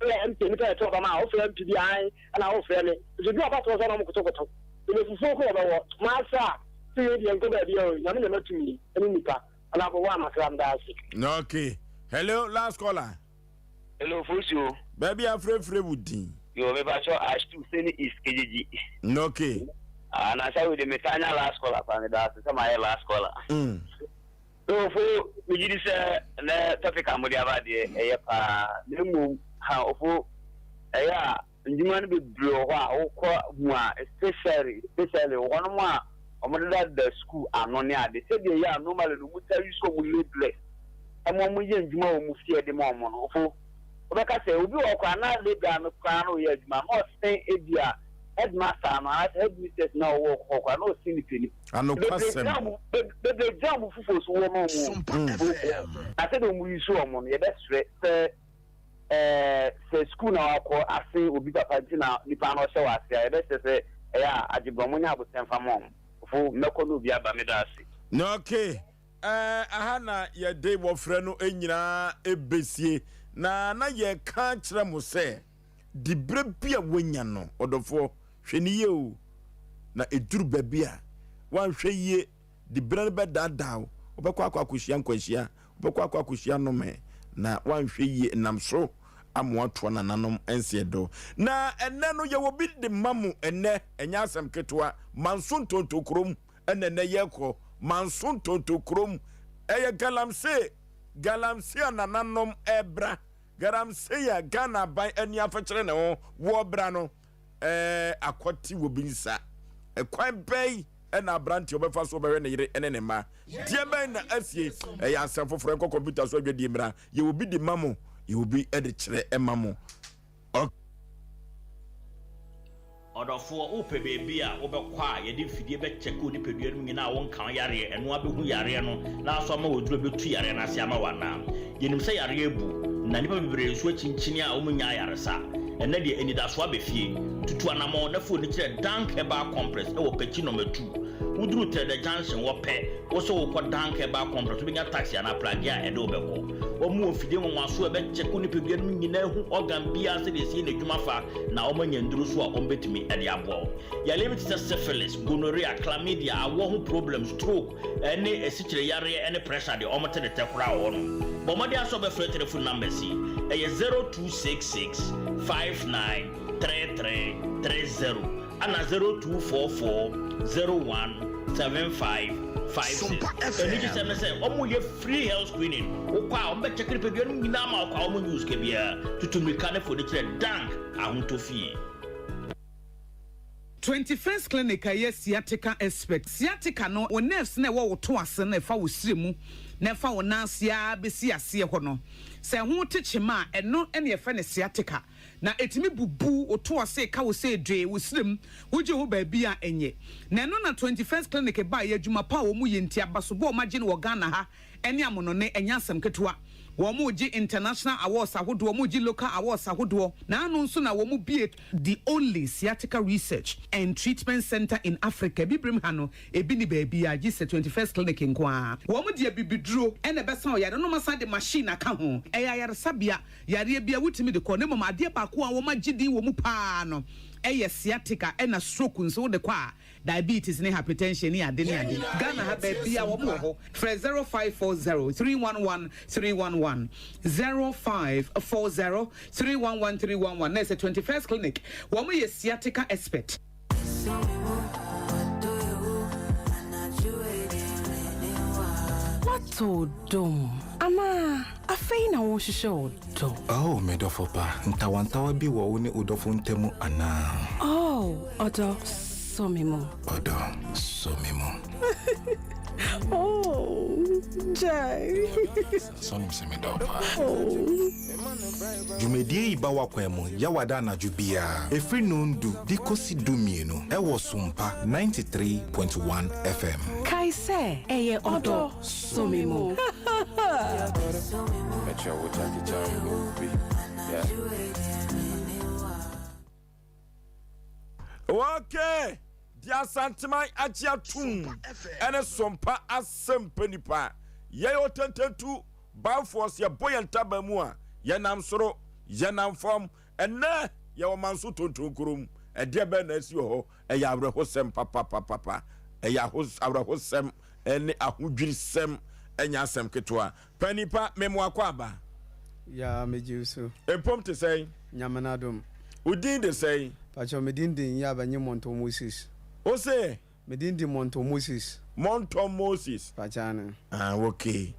E: Woyɛ MP nipa yɛ to aba ma wo frɛ MP bi ae ɛna wo frɛ me. Nso du abatoɔ sɛ na ɔmo kotokoto. Ɛnɛ fufuo ko wɔbɛwɔ. Masa tumi deɛ nkɔ baabi a o Nyame na ɛma tumi ɛne nipa. Ɔnabo wo a makra meda ase.
A: Okay. Hello, last caller.
I: Hello, Fosuo.
A: Baabi a frɛfrɛ wo din.
I: Yo, me patrɔ Ashtu Seni East Kejiji.
A: Okay.
I: Ah, na sɛ wede me taa nya last caller pa me da ase sɛ mayɛ last caller. Yo, ofo, me gye di sɛ nɛ topic a mode aba deɛ ɛyɛ paa. Na mmom, ha ofo, ɛyɛ a Ndwuma no bebree wɔ hɔ a wokɔ mu a especially especially wɔnom a wɔdedadeda sukuu ano ne ade sɛdeɛ ɛyɛ a normally no wɔtaa use wɔn labourers ma wɔn yɛ ndwuma wɔ wɔn fie de ma wɔn no ofo wobɛka sɛ obi wɔ hɔ koraa na labourer no koraa na ɔyɛ adwuma na ɔsen ebi a headmaster no anaasɛ headmistress no a ɔwɔ hɔ koraa na ɔsen ne panin bebree gyina wɔn bebree gyina wɔn fufuo so wɔ ma wɔn na sɛdeɛ wɔn use wɔn no yɛbɛsrɛ sɛ. Ɛɛ, sɛ sukuu na wakɔ ase obi papa nti na nipa no ɔhyɛ wɔ ase a, yɛbɛsrɛ sɛ ɛyɛ a agyebrɛ ɔmo nyɛ abotire mfa ma ɔmo. Fo, mɛkɔ na obi aba, meda ase.
A: Ok, ɛɛ aha na yɛde wɔfrɛ no nyinaa ɛbɛsie, na na yɛka akyerɛ mo sɛ diberɛ bi a woanya no, ɔdɔfoɔ, hwɛ no yie o, na ɛduru baabi a woanhwɛ yie Diberɛ no bɛdaadaa wo, wobɛkɔ akɔ akɔhyia nkwanhyia, wobɛkɔ akɔ akɔhyia nnome, na woanhwɛ yie nam so ama woatoa nananom nseɛ do. Na ɛnnɛ no yɛwɔ bi de ma mo ɛnnɛ, ɛnyɛ asɛm ketewa, Manso Ntonto kurom ɛna ɛnnɛ yɛrekɔ, Manso Ntonto kurom, ɛyɛ galamsey, galamsey a nananom ɛrebra, galamsey a Ghana aban ani afɛkyerɛ ne ho wɔrebra no, ɛɛ akɔte wɔ bi nsa. Ɛkwan bɛn? na aberanteɛ ɔbɛfa so ɔbɛhwɛ ne yere ne ne mma? Deɛ bɛn na asie? Ɛyɛ asɛm foforɔ. Ɛnkɔ kɔmputa so adwadie mmra. Yɛwɔ bi de ma mo, yɛwɔ bi de kyerɛ ma mo. Ok.
J: Ɔdɔfoɔ, wopɛ baabi a wobɛkɔ a yɛde mfidie bɛkyɛke wo nipadua no mu nyinaa a wonka wo yareɛ, ɛno ara bɛhu yareɛ no na asɔ ama wo aduro a ɛbɛtu yareɛ no ase ama wo anaa? Yɛnim sɛ yareɛ abu, na nnipa bebree nso akyinkyini a wɔnnya ayaresa. Ɛnnɛ deɛ, anidasoɔ aba fie. Tutu anammɔn na fa w'ani kyerɛ Dank Herbal Complex wɔ Pekyi Nɔma Tu. Woduru Trɛdɛ Junction hɔ pɛ, wo sɛ worekɔ Dank Herbal Complex, wobɛnya taxi anaa pragea a ɛde wo bɛkɔ. Wɔwɔ mfidie nwanwasoɔ a ɛbɛkyɛke wo nipadua no mu nyinaa ahu organ biara sɛdeɛ ɛsi yɛ n'adwuma fa, na wɔanya nnuru nso a wɔbɛtumi de aboa wo. Yareɛ bi te sɛ syphilis, gonorrhea, chlamydia, awoɔ ho problem, stroke, ne asikyire yareɛ ne pressure deɛ wɔte ne tɛ koraa wɔ hɔ nom. Bɔ mmɔden ara sɛ wobɛfrɛ telephone numbers yi, ɛyɛ 0266 59 33 30 ɛna 0244 01 75 56. Anigyesɛm ne sɛ wɔyɛ free health screening, wokɔ a wɔbɛkyɛke nipadua no nyinaa ma wo kwa, wɔnnye wo sika biara. Tutu mmirika ne fa w'ani kyerɛ Dank Ahotɔ Fie.
K: 21st Clinic a ɛyɛ sciatica expert. Sciatica no, wo nerves no a ɛwɔ wo to ase no a ɛfa wo srɛ mu na ɛfa wo nan ase ara bɛsi aseɛ hɔ no, sɛ ɛho te kyema a, ɛno na yɛfrɛ no sciatica. Na ɛtumi bubu wo to ase, ka wo sɛ dwee, wo srɛ mu, wogye ho baabi a ɛnyɛ. Na ɛno na 21st Clinic baeɛ, adwuma pa a wɔyɛ nti, abasobɔ a wɔagye no wɔ Ghana ha ne amonone, ɛnyɛ asɛm ketewa. Wɔregye international awards ahodoɔ, wɔregye local awards ahodoɔ, na ano nso na wɔbue the only sciatica research and treatment centre in Africa, Abibirem ha no, ebi nni baabiara gye sɛ 21st Clinic nko ara. Wɔde abibiduro na ɛbɛsa ɔyare no na wɔasan de machine aka ho. Ɛyɛ ayaresabea, yareɛ biara wotumi de kɔ, na mmom adeɛ baako a wɔagye din wɔ mu pa ara no yɛ sciatica ɛna stroke nso wode kɔ a, Diabetes ne hypertension ne ade ne ade. Ghana ha baabiaa wɔn wɔ hɔ. Frɛ 0540 311 311, 0540 311 311 na ɛsɛ 21st clinic. Wɔn yɛ sciatica expert.
L: Woatɔ ɔdɔ mu anaa afei na worehwehwɛ ɔdɔ?
M: Oh, me dɔfo pa, ntawantawa bi wɔ wo ne wo dɔfo ntam anaa?
L: Oh, ɔdɔ, sɔ me mu.
M: Ɔdɔ, sɔ me mu.
L: Oh, gyae.
M: Sɛ wonim sɛ medɔ wo paa. Oh. Dwumadie yi ba w'akwan mu Yawada anadwo biara ɛfiri nondu de kɔsi dumienu ɛwɔ Sompa 93.1 FM.
L: Kae sɛ, ɛyɛ ɔdɔ sɔ me mu.
A: Okay, deɛ Asanteman agye atom ɛne Sompa asɛmpa nipa yɛyɛ ɔtantantu Bamfoɔ sɛ yɛbɔ yɛn ntaban mu a, yɛnam soro, yɛnam fam. Ɛnnɛ, yɛwɔ Manso Tonton kurom. Ɛdeɛ bɛn na asi wɔ hɔ? Ɛyɛ awerɛhosɛm papapapapa. Ɛyɛ aho awerɛhosɛm ne ahodwirisɛm, ɛnyɛ asɛm ketewa. Panin pa, me mmoa kɔ aba.
N: Yaa, megye wo so.
A: Mpom te sɛn?
N: Nyame n'adom.
A: Wo din de sɛn?
N: Pakyɛ, me din de Nyaaba Nye Monto Moses.
A: Wo se?
N: Me din de Monto Moses.
A: Monto Moses.
N: Pakyɛ ane.
A: Ah ok.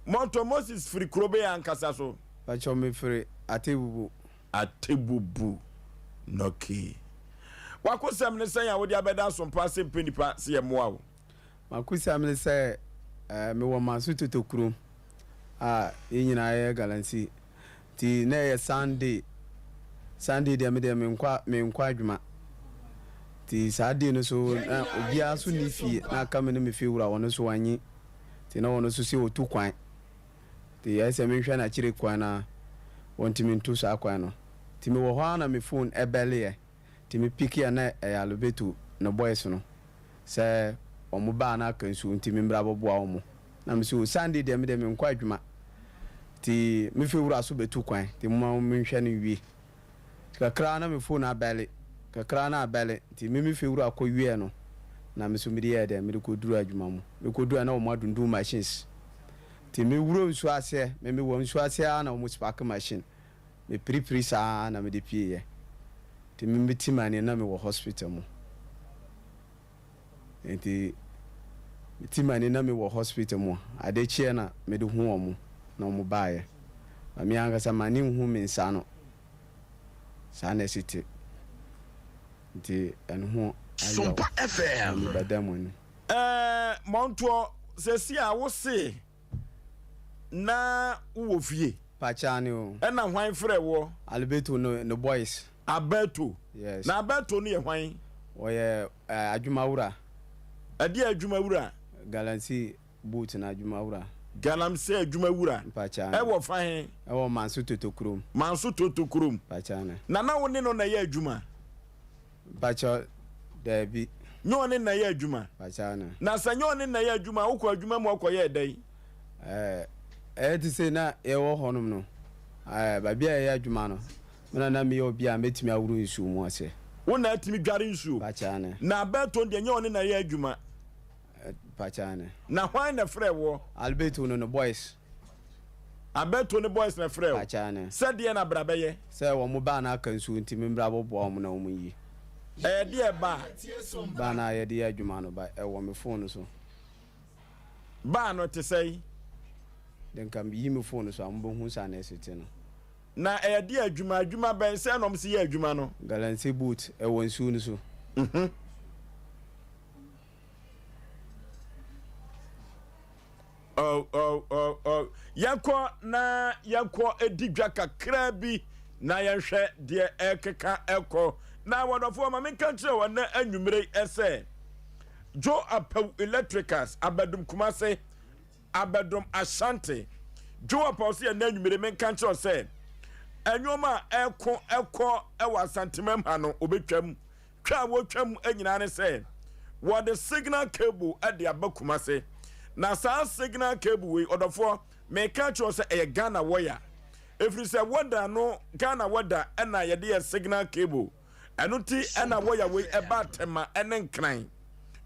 A: Monto Moses firi kuro bɛn ankasa so?
N: Pakyɛ me firi Atebubu.
A: Atebubu. Ok. W'akosɛm ne sɛn a wode abɛda asompa ase mpɛ nipa sɛ yɛ mmoa wo?
N: M'akosɛm ne sɛ eh, me wɔ Manso Toto kurom a yɛn nyinaa yɛ galamsey. Nti na ɛyɛ Sunday, Sunday deɛ me deɛ menkɔ menkɔ adwuma. Nti saa day no so na obiara nso nni fie na aka me ne me fiewura ɔno nso wanyi. Nti na ɔno nso sɛ ɔtu kwan. Nti ɛyɛ sɛ menhwɛ n'akyiri kwan na ɔntumi ntu saa kwan no. Nti mewɔ hɔ ara na me phone ɛbɛleɛ. Nti me picki a na ɛyɛ Alobeto ne boys no sɛ wɔn baa na aka nsuo nti me mmra bɛboa wɔn. Na me se o Sunday deɛ me deɛ menkɔ adwuma nti me fewura so bɛtu kwan nti momma menhwɛ no nwie. Nti kakra na me phone abɛle, kakra na abɛle nti me me fewura kɔ wieɛ no na me nso mede yɛɛ dɛn mede kɔduruu adwuma mu. Mekɔduruiɛ na wɔn adundum machines nti me wura nsuo aseɛ, me mewɔ nsuo aseɛ ara na wɔn spark machine. Me piripiri saa ara na mede pieeɛ. Nti me me ti m'ani na mewɔ hospital mu. Nti me ti m'ani na mewɔ hospital mu. Ade kyeɛ na mede hu wɔn na wɔn baeɛ. Na me ankasa m'ani nhu me nsa ano. Saa na ɛsi te. Nti ɛno ho.
B: Sompa
N: FM. Na mebɛda mo anim.
A: Ɛɛ Mɔntoɔ, seesei a wo se na wowɔ fie?
N: Pakyɛ ane o.
A: Ɛna hwan frɛɛ woɔ?
N: Alberto ne ne boys.
A: Alberto?
N: Yes.
A: Na Alberto no yɛ hwan?
N: Ɔyɛ ɛɛ adwumawura.
A: Ɛdeɛ adwumawura?
N: Galamsey boot no adwumawura.
A: Galamsey adwumawura?
N: Mpakyɛ ane.
A: Ɛwɔ fa he?
N: Ɛwɔ Manso Toto kurom.
A: Manso Toto kurom.
N: Mpakyɛ ane.
A: Na na wo ne no na ɛyɛ adwuma?
N: Mpakyɛ daabi.
A: Nyɛ ɔne na ɛyɛ adwuma?
N: Mpakyɛ ane.
A: Na sɛ nyɛ ɔne na ɛyɛ adwuma a, wokɔ adwuma mu ɔkɔyɛɛ dɛn?
N: Ɛɛ, ɛyɛ te sɛ na yɛwɔ hɔnom no, ɛɛ, baabi a yɛyɛ adwuma no, me na na meyɛ obi a mɛtumi aworo nsuo mu ase.
A: Wo na atumi dware nsuo?
N: Mpakyɛ ane.
A: Na Alberto deɛ nyɛ ɔne na ɛyɛ adwuma?
N: Mpakyɛ ane.
A: Na hwan na ɛfrɛɛ woɔ?
N: Alberto no ne boys.
A: Alberto ne boys na ɛfrɛɛ wo?
N: Mpakyɛ ane.
A: Sɛ deɛn na bra bɛyɛ?
N: Sɛ wɔn baa no aka nsuo nti me mbra bɛboa wɔn na wɔn nyi.
A: Ɛyɛ deɛ baa?
N: Baa no a yɛde yɛ adwuma no ba, ɛwɔ me phone so.
A: Baa no te sɛn?
N: De nka meyi me phone so a mobɛhu sɛ ana ɛsi te no.
A: Na ɛyɛ deɛ adwuma? Adwuma bɛn? Sɛn na wɔn si yɛ adwuma no?
N: Galamsey boat ɛwɔ nsuo no so.
A: Mhm. Oh, oh, oh, oh. Yɛnkɔ na yɛnkɔ di dwa kakraa bi na yɛnhwɛ deɛ ɛkeka ɛkɔ. Na wɔdɔfoɔ ma menka nkyerɛ wɔn na anwummere yi ɛsɛ Joe Apawu Electricals Abɛdom Kumase Abɛdom Ashanti Joe Apawu sɛ yɛn anwummere menka nkyerɛ sɛ ɛnwom a ɛko ɛkɔ ɛwɔ Asantemam ha no obɛtwam. Twa a wɔtwa mu nyinaa ne sɛ wɔde signal cable de aba Kumase. Na saa signal cable wei, ɔdɔfoɔ, meka kyerɛ sɛ ɛyɛ Ghana wɔya. Ɛfiri sɛ wɔda no, Ghana wɔda ɛna yɛde yɛ signal cable. Ɛno nti ɛna wɔya wei ɛba Tema ɛne Nkran.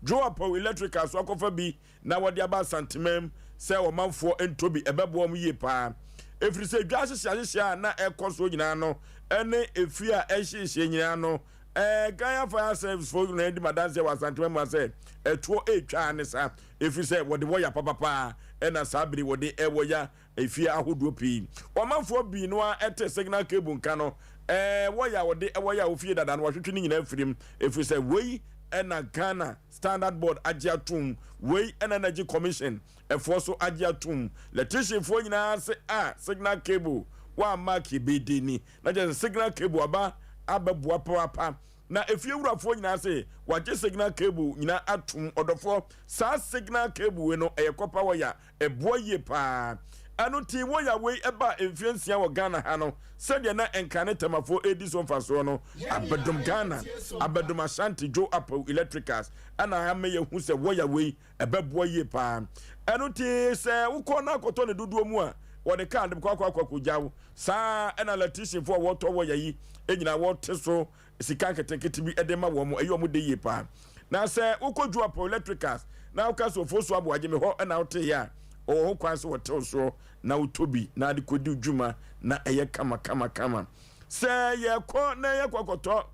A: Joe Apawu Electrical so akɔfa bi na wɔde aba Asanteman sɛ ɔmanfoɔ ntɔ bi, ɛbɛboa wɔn yie paa. Ɛfiri sɛ dwa ahyehye ahyehye a na ɛkɔ soɔ nyinaa no ne efie a ɛhyehyeɛ nyinaa no, ɛɛ Ghana Fire Service foɔ nyinaa di madanseɛ wɔ Asanteman mu ha sɛ ɛtoɔ ɛretwa ne saa, ɛfiri sɛ wɔde wɔya papapaa ɛna saa bere wɔde ɛwɔya efie ahodoɔ pii. Ɔmanfoɔ bii no ara ɛte signal cable nka no, ɛɛ wɔya a wɔde ɛwɔya ofie dada no wɔahwetwe ne nyinaa afirim, ɛfiri sɛ wei ɛna Ghana Standard Board agye atom, wei na Energy Commission foɔ so agye atom. Electrician foɔ nyinaa se ah signal cable wamma kebede ni, na kyerɛ sɛ signal cable aba abɛboa papaapa. Na efie wurafoɔ nyinaa se wagye signal cable nyinaa atom. Ɔdɔfoɔ, saa signal cable wei no ɛyɛ copper wire Ɛboa yie paa. Ɛno nti wɔya wei baa mfeɛ nsia wɔ Ghana ha no, sɛdeɛ na Nkran ne Tɛmafoɔ redi so mfasoɔ no, abɛdom Ghana, abɛdom Ashanti, Joe Apawu Electricals ɛna ama yɛahu sɛ wɔya wei ɛbɛboa yie paa. Ɛno nti sɛ wokɔ na akɔtɔ ne dodoɔ mu a, wɔde kaa de kɔ akɔ akɔ akɔgya wo. Saa ara ɛna electricianfoɔ a wɔtɔ wɔya yi nyinaa wɔte so sika nketenkete bi de ma wɔn, ɛyɛ wɔn de yie paa. Na sɛ wokɔ Juapo Electricals na woka sɛ Ofosu Aboagye me hɔ na woteeɛ a, ɔwɔ ho kwan sɛ wɔtew soɔ na wotɔ bi na ade kɔdi dwuma na ɛyɛ kama kama kama. Sɛ yɛkɔ na yɛkɔ akɔtɔ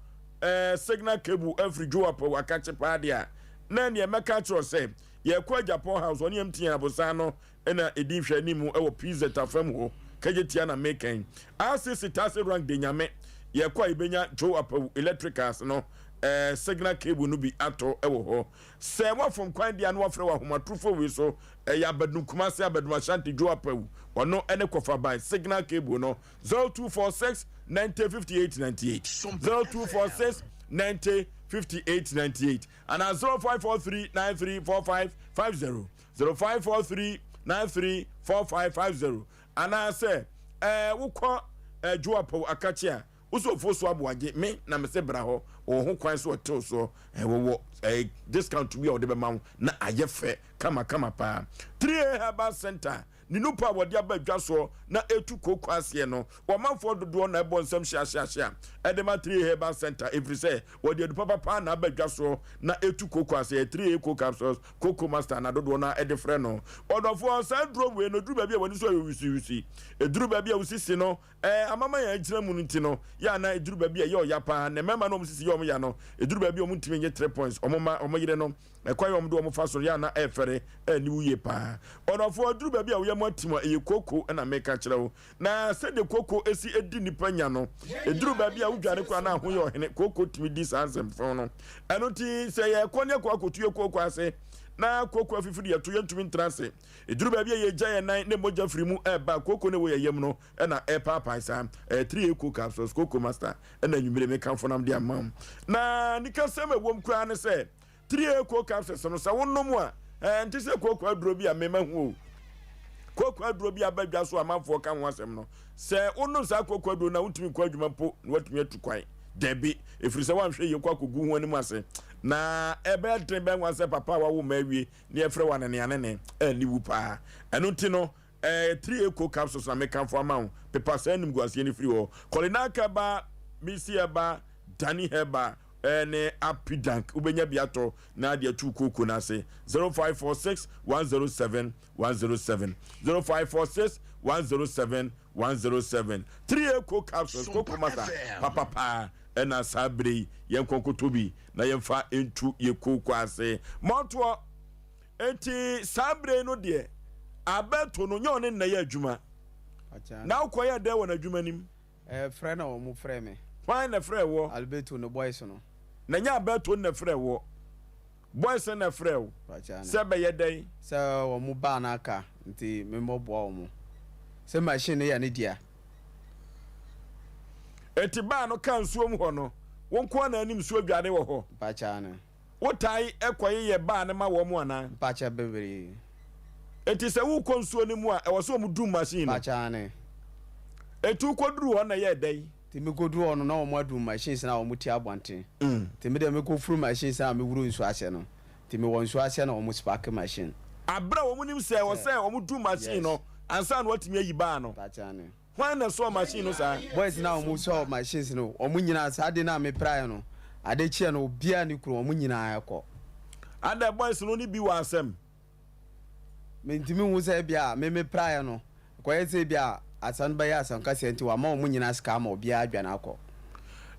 A: eh, signal cable afiri Juapo akakye paa deɛ a, na neɛ mɛka akyerɛ wo sɛ yɛkɔ Agyapong House, ɔne MTN abosan no na ɛdi nhwɛanimu wɔ PZ afam hɔ, Kejetia na meka yi. RCC Taxi Rank de Nyame, yɛkɔ a yɛbɛnya Joe Apawu Electricals no eh, signal cable no bi atɔ wɔ hɔ. Sɛ woafom kwan deɛ a na woafrɛ wɔ ahomatorofo wei so, ɛyɛ Abadum Kumasi, Abadum Ashanti, Joe Apawu, ɔno ne kɔfa ban signal cable no, 0246 90 58 98, 0246 90 58 98 anaa 0543 93 45 50. 0543 93 4550 anaasɛ ɛɛ wokɔ ɛɛ Joapow akakye a wosɛ ofuo so aboagye me na mese bra hɔ wɔwɔ ho kwan so ɔtew soɔ ɛɛ wɔwɔ ɛɛ discount bi a wɔde bɛma wo na ayɛ fɛ kama kama paa 3A Herbal Center ne nupa a wɔde aba dwa soɔ na etu kooko aseɛ no wɔmanfoɔ dodoɔ na ɛbɔ nsɛm hyeahyeahyea ɛde ma 3A Herbal Center ɛfiri sɛ wɔde adu papapaa na aba dwa soɔ na etu kooko aseɛ 3A cocoa capsules Koko Master na dodoɔ no ara de frɛ no. Ɔdɔfoɔ, saa aduro wei no, ɛduru baabi a w'ani so ayɛ wisiwisi. Ɛduru baabi a wo sisi no, ɛɛ, amama yɛn agyina mu no nti no, yɛ a na ɛduru baabi a ɛyɛ ɔya paa. Na mmarima no a wɔn sisi yɛ wɔn ya no, ɛduru baabi a wɔntumi nye 3 points. Wɔn mma, wɔn yere no, ɛkwan a wɔde wɔn fa so no, yɛ a na ɛfɛre, ɛnni wo yie paa. Ɔdɔfoɔ, ɛduru baabi a wo yam. mu atim a, ɛyɛ kooko na meka kyerɛ wo. Na sɛdeɛ kooko si di nnipa nya no, ɛduru baabi a wodwane koraa na ho yɛ ɔhene. Kooko tumi di saa nsɛmfo no. Ɛno nti sɛ yɛkɔ ne yɛkɔ akɔtu yɛ kooko ase na kooko afifiri yɛto, yɛntumi ntena ase. Ɛduru baabi a yɛgya yɛn nan na mogya firi mu ɛreba, kooko no ɛwɔ yɛn yam no na ɛrepaapae saa. Ɛyɛ 3A Cocoa Capsules, Cocoa Master ɛna anwummere mekamfo nam de ama wo. Na nikasɛm a ɛwom koraa ne sɛ, 3A Cocoa Capsules no, sɛ wonom a, ɛnte sɛ kooko aduro bi a mema hu o. Kooko aduro bi aba dwa so a amanfoɔ ka ho asɛm no, sɛ wonom saa kooko aduro no a, wontumi nkɔ adwuma mpo na woatumi atu kwan. Dabi, ɛfiri sɛ woanhwɛ yie kɔ akɔgu ho anim ase. Na ɛbɛyɛ den bɛnwa sɛ papa a wawo mma awie na yɛfrɛ wo aneneanene a wu paa. Ɛno nti no, Ɛɛ 3A capsules na mekamfo ama wo. Pepa saa animguaseɛ no firi hɔ. Kɔlinak herbal, Misi herbal, Dani herbal ɛne Apidank. Wobɛnya bi atɔ na de atu kooko no ase. 0546 107 107 0546 107 107 3A capsules, kooko masa papapaa ɛna saa bere yi yɛnkɔ nkɔtɔ bi na yɛmfa ntu yɛ kooko ase. Mɔtoɔ. Enti saa berɛ yi no deɛ, Alberto no, nyɛ ɔne no na ɛyɛ adwuma. Na wokɔyɛɛ dɛn wɔ n'adwuma no mu?
N: Ɛɛ, frɛ na wɔn frɛɛ me.
A: Hwan na ɛfrɛɛ woɔ?
N: Alberto ne boys no.
A: Na ɛnyɛ Alberto no na ɛfrɛɛ woɔ. Boys no na ɛfrɛɛ wo. Sɛ bɛyɛ dɛn?
N: Sɛ wɔn baa no aka nti memmɔboa wɔn. Sɛ machine no yɛ ne dea.
A: Enti baa no kaa nsuom hɔ no, wo nko ara na anim nsuo dware wɔ hɔ?
N: Mpakyɛ,
A: Wotae kɔyeyɛ baa no ma wɔn anaa?
N: Mpakyɛ bebree.
A: Enti sɛ worekɔ nsuo no mu a, ɛwɔ sɛ wɔn dum machine no?
N: Mpakyɛ aane.
A: Enti wokɔduruu hɔ no na ɛyɛɛ dɛn?
N: Nti mekɔduruu hɔ no na wɔn adum machines no a wɔn te abɔnten. Nti me deɛ mekɔfuru machines no a meworo nsuo aseɛ no, nti mewɔ nsuo aseɛ na wɔn spark machine.
A: Aberɛ a wɔn nim sɛ ɛwɔ sɛ wɔn dum machine no ansa na wɔatumi ayi baa no?
N: Mpakyɛ aane.
A: Hwan na ɛsɔɔ machine no saa?
N: Boys no a wɔn sɔɔ machines no wɔn nyinaa saa ade no a me praeɛ no ade kyeɛ no obiara nni kuro wɔn nyinaa kɔ.
A: Adɛn boys no ne bi wɔ asɛm?
N: Me ntumi nhu sɛ ebia me me praeɛ no ɛkɔyɛ sɛ ebia asɛm no bɛyɛ asɛm kɛseɛ nti wama wɔn nyinaa sika ama obiara adwane akɔ.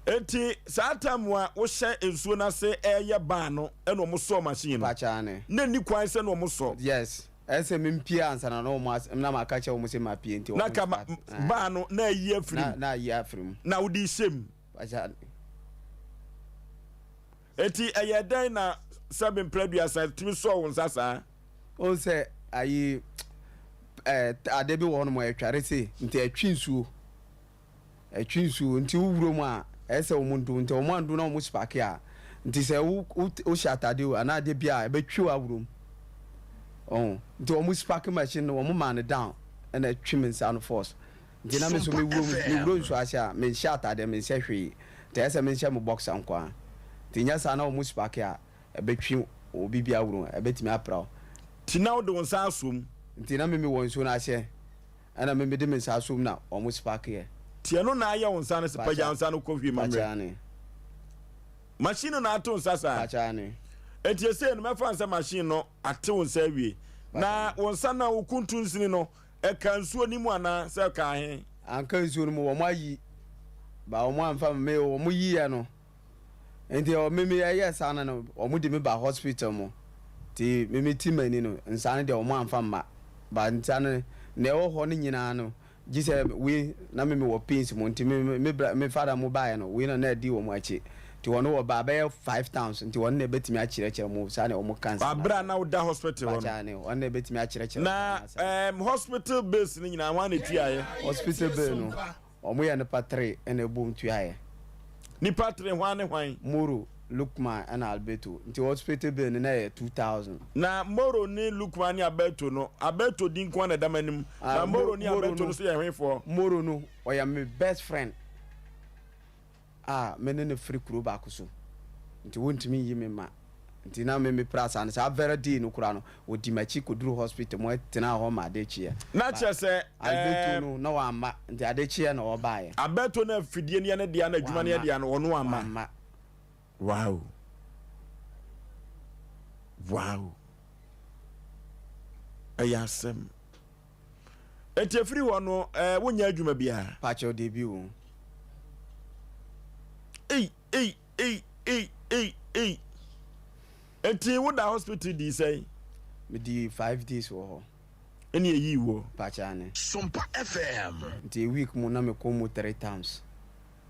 A: Enti saa time a wohyɛ nsuo no ase reyɛ bar no ɛna wɔn sɔɔ machine no?
N: Mpakyɛ aane.
A: Na ɛnni kwan sɛ na wɔn sɔ?
N: Yes. Ɛsɛ sɛ mempue ansa na na wɔn as na maka akyerɛ wɔn sɛ mapue nti
A: Na
N: wɔn
A: ka
N: start. Ɛɛ.
A: baa no na ayi afiri
N: Na
A: mu.
N: na ayi afiri mu.
A: Na wode rehyɛ mu.
N: Agya.
A: Enti ɛyɛɛ dɛn na sɛbe mprɛ aduasa tumi sɔɔ wo nsa saa?
N: Wohu sɛ ayi ɛɛ adeɛ bi wɔ hɔnom a ɛtware sei nti ɛtwe nsuo. Ɛtwe nsuo nti wo wura mu a ɛyɛ sɛ wɔn ndu nti wɔn andu na wɔn spark a nti sɛ wo wo wohyɛ atade o anaa adeɛ bi a ɛbɛtwi wo awura mu ɔho nti wɔn spark machine no wɔn maa no down ɛna ɛtwe me nsa no force nti na me nso me wura mu me wura nsuo ase a me nhyɛ atadeɛ me nhyɛ hwee nti ɛyɛ sɛ me nhyɛ mo boxer nko ara nti nyɛ saa na wɔn spark a ɛbɛtwi obi bi awura mu ɛbɛtumi apira wo.
A: Nti na wode wo nsa asɔ mu.
N: Nti na me me wɔ nsuo no aseɛ. Ɛna me mede me nsa asom na wɔn spark yɛ.
A: Ti ɛno na ayɛ wo nsa no sɛ pagya wo nsa no kɔ hwie ma mmerɛ.
N: Aane.
A: Machine no na ato nsa saa.
N: Pakyɛ aane.
A: Enti esei no mɛfa no sɛ machine no ate wo nsa awie. Na wo nsa no a wo kuntunsini no ɛkaa nsuo no mu anaa sɛ ɛkaa he?
N: Anka nsuo no mu, wɔn ayi ba wɔn amfa me wɔn yiiɛ no. Nti ɔ me me ɛyɛɛ saa no no wɔn de me ba hospital mu nti me me ti m'ani no nsa no deɛ wɔn anfa mma but nsa no nea ɛwɔ hɔ no nyinaa no gye sɛ wei na me me wɔ pains mu nti me me bra me father mo baeɛ no wei na na ɛdi wɔn akyi nti wɔn wɔ ba bɛyɛ five towns nti wɔn na ɛbɛtumi akyerɛkyerɛ mu saa na wɔn ka nsa no
A: Abere a na woda hospital hɔ no.
N: Pakyɛ ne wɔn na ɛbɛtumi akyerɛkyerɛ mu
A: Na
N: saa na
A: ɛɛm hospital bills no nyinaa hwan na ɛtuaeɛ?
N: Hospital bill no Wɔn yɛ nipa tre na ɛbom tuaeɛ.
A: Nipa tre hwan ne hwan?
N: Moro, Lukman ɛna Alberto. Nti hospital bill no na ɛyɛ 2000.
A: Na Moro ne Lukman ne Alberto no, Alberto din nko ara na ɛda m'anim. Na Moro ne Alberto no nso yɛ hefoɔ?
N: Moro no, ɔyɛ me best friend a me ne no firi kuro baako so. Nti wontumi nyi me mma. Nti na me mepira saa no, saa very day no koraa no, ɔdi m'akyi kɔduru hospital mu tenaa hɔ ma ade kyeeɛ.
A: Na kyerɛ sɛ
N: Alberto
A: ɛɛm.
N: no, na wamma, nti ade kyeeɛ na ɔbaeɛ.
A: Alberto no afidie no yɛ ne dea na adwuma no yɛ dea no, ɔno wamma.
N: Wamma.
A: Wow. Wow. Ɛyɛ asɛm. Enti ɛfiri hɔ no, ɛɛ wonyɛ adwuma biara?
N: Pakyɛw, debi o.
A: Ei, ei. Ei ei ei ei. Enti wo da hospital dii sɛn?
N: Me dii 5 days wɔ hɔ.
A: Ɛne ɛyii woɔ?
N: Mpakyɛ aane.
M: Sompa FM.
N: Nti a week mu na mekɔ mu 3 times.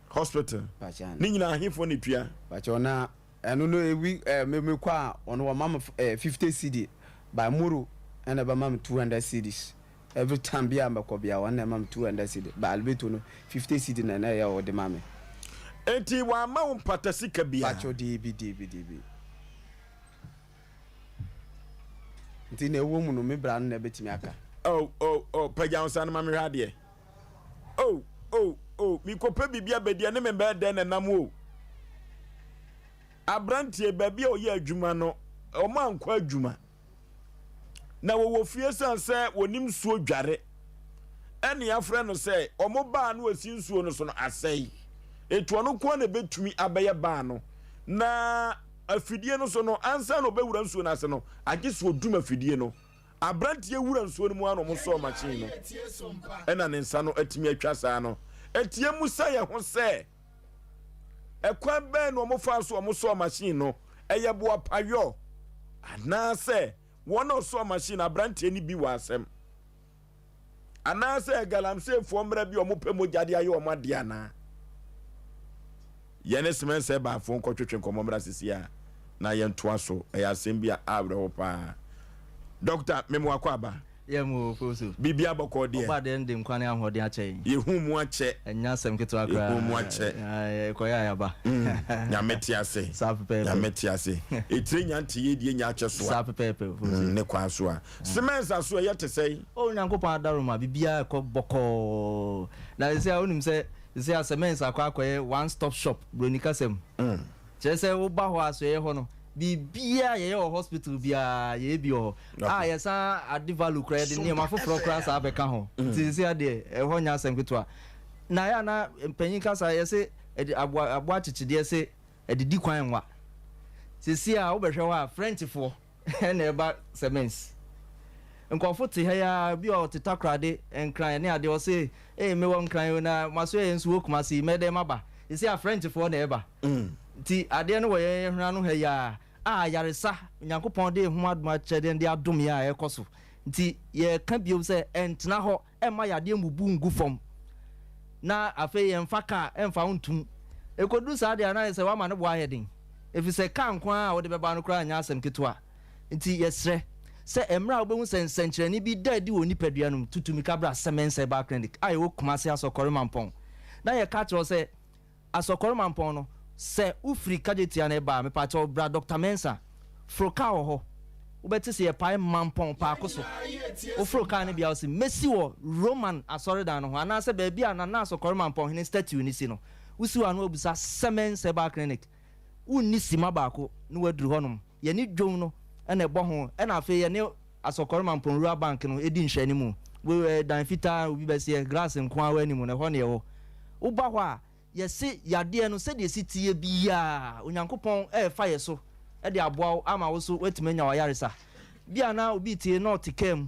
A: Hospital.
N: Mpakyɛ aane.
A: Ne nyinaa ahefoɔ na ɛtua?
N: Mpakyɛ na ɛno no a week eh, me mekɔ a ɔno wɔma me eh, 50 cedi by moro ɛna ɛbɛma me 200 cedis. Every time biaa mɛkɔ biaa ɔno na ɛma me 200 cedi but Albeto no 50 cedi na na ɛyɛ a ɔde ma me.
A: Enti wamma wo mpata sika biaa?
N: Pakyɛw deebi deebi deebi. Nti na ɛwɔ mu no me bra no na ɛbɛtumi aka.
A: Oh oh oh pagya wo nsa no ma mehwɛ adeɛ. Oh oh oh mekɔpɛ biribi abɛdi ɛne me bɛyɛ dɛn na nam o. Aberanteɛ baabi a ɔyɛ adwuma no wɔn ankɔ adwuma. Na wɔwɔ fie sane sɛ wɔnim nsuo dware. Ɛne afrɛ no sɛ wɔn baa no asi nsuo no so no asɛe. Etu ɔno nko na ebetumi abɛyɛ baa no. Na afidie no so no, ansa na ɔbɛwura nsuo no ase no, agye sɛ ɔdum afidie no. Aberanteɛ wura nsuo no mu ara na wɔsɔɔ machine no, ɛna ne nsa no atumi atwa saa no. Ɛteɛ mu sɛ yɛ ho sɛ, ɛkwan bɛn na wɔfaa so wɔsɔɔ machine no? Ɛyɛ boapayɔ anaasɛ wɔn a wɔsɔɔ machine no aberanteɛ no bi wɔ asɛm? Anaasɛ galamseyfoɔ mmara bi a wɔpɛ mogya de ayɛ wɔn adeɛ anaa? Yɛne Semensɛ Baafoɔ nkɔtwetwe nkɔmmɔ mmra sisi a na yɛntoa so. Ɛyɛ asɛm bi a awerɛho paa. Dɔkta, mema wakɔ aba.
O: Yɛ mo Fosu.
A: Biribiara bɔkɔɔ deɛ.
O: Ɔbaa deɛ no de nkwa ne ahoɔden akyɛ yɛn.
A: Yɛhu mu akyɛ.
O: Ɛnyɛ asɛm ketewa koraa.
A: Yɛhu mu akyɛ.
O: Yɛkɔyɛ a yɛaba.
A: Nyame te ase.
O: Saa pɛpɛɛpɛ.
A: Nyame te ase. Etire nya nte yɛ die nya akyɛ so a.
O: Saa pɛpɛɛpɛ Fosu.
A: Ne kwan so a. Semens aso ɛyɛ te sɛn?
O: Oh Nyankopɔn adarom a biribiara ɛkɔ bɔkɔɔ. Na sɛsɛ a wonim sɛ sɛsɛ a Semens akɔ akɔyɛ one stop shop broni kasa mu. Kyerɛ sɛ woba hɔ a asoɛeɛ hɔ no biribiara yɛyɛ wɔ hospital biara yɛyɛ bi wɔ hɔ. A yɛsan ade value koraa yɛde nneɛma foforɔ koraa saa bɛka ho. Nti sɛsɛ a deɛ ɛhɔ nyɛ asɛm ketewa. Na ɛyɛ a na mpanyin kasa yɛse ɛde aboa aboa kyekyedeɛ se ɛdidi kwan nwa. Sɛsɛ a wobɛhwɛ hɔ a Frenchfoɔ na ɛba cements. Nkurɔfo te ha yi ara, obi a ɔte Takoradi, Nkran ne adeɛ, ɔse, Ee, mewɔ Nkran o, na m'asoɛeɛ nso wɔ Kumasi yi, mɛyɛ dɛn maba? Seesei a Frenchfoɔ na ɛreba. Nti adeɛ no wɔ yɛn hwene ano ha yi ara, a ayaresa, Onyankopɔn de ho adom akyɛdeɛ de adom yɛn a ɛrekɔ so. Nti yɛreka bio sɛ, ɛntena hɔ mma yadeɛ mmubu ngu fam, na afei yɛmfa kaa mfa wo ntom. Ɛkɔduru saa deɛ a, na ayɛ sɛ woama ne bo ayɛ den, ɛfiri sɛ kaa nko ara a wode bɛba no koraa nyɛ asɛm ketewa. Enti yɛsrɛ sɛ mmerɛ a wobɛhu sɛ nsɛnkyerɛnne bi da adi wɔ wo nipadua no mu, tutu mmirika bra Semens Herbal Clinic a ɛwɔ Kumasi Asɔkɔre Mampɔn na yɛka kyerɛ wo sɛ Asɔkɔre Mampɔn no, sɛ wofiri Kajetia na ɛba a, mepakyɛw bra Dɔkta Mensah. Foro kaa wɔ hɔ. Wobɛte sɛ yɛpae Mampɔn paako so. Woforo kaa no bi a, wose, Mɛsi wɔ Roman asɔredan no ho anaasɛ baabi a Nana Asɔkɔre Mampɔn hene statue no si no. Wosi hɔ a na woabisa Semens Herbal Clinic. Wonni simma baako na woaduru hɔnom. Yɛne dwom no na ɛbɔ ho, ɛna afei yɛne Asɔkɔre Mampɔn Rural Bank no di nhwɛanimu. Wo eh, dan fitaa a obi bɛseɛ, glass nko ara wɔ anim no, ɛhɔ na yɛwɔ. Woba hɔ a, yɛse yadeɛ no sɛdeɛ ɛsi teɛ biara, Onyankopɔn refa yɛ so de aboa wo ama wo so woatumi anya w'ayaresa. Bi a na obi retie na ɔte kaa mu,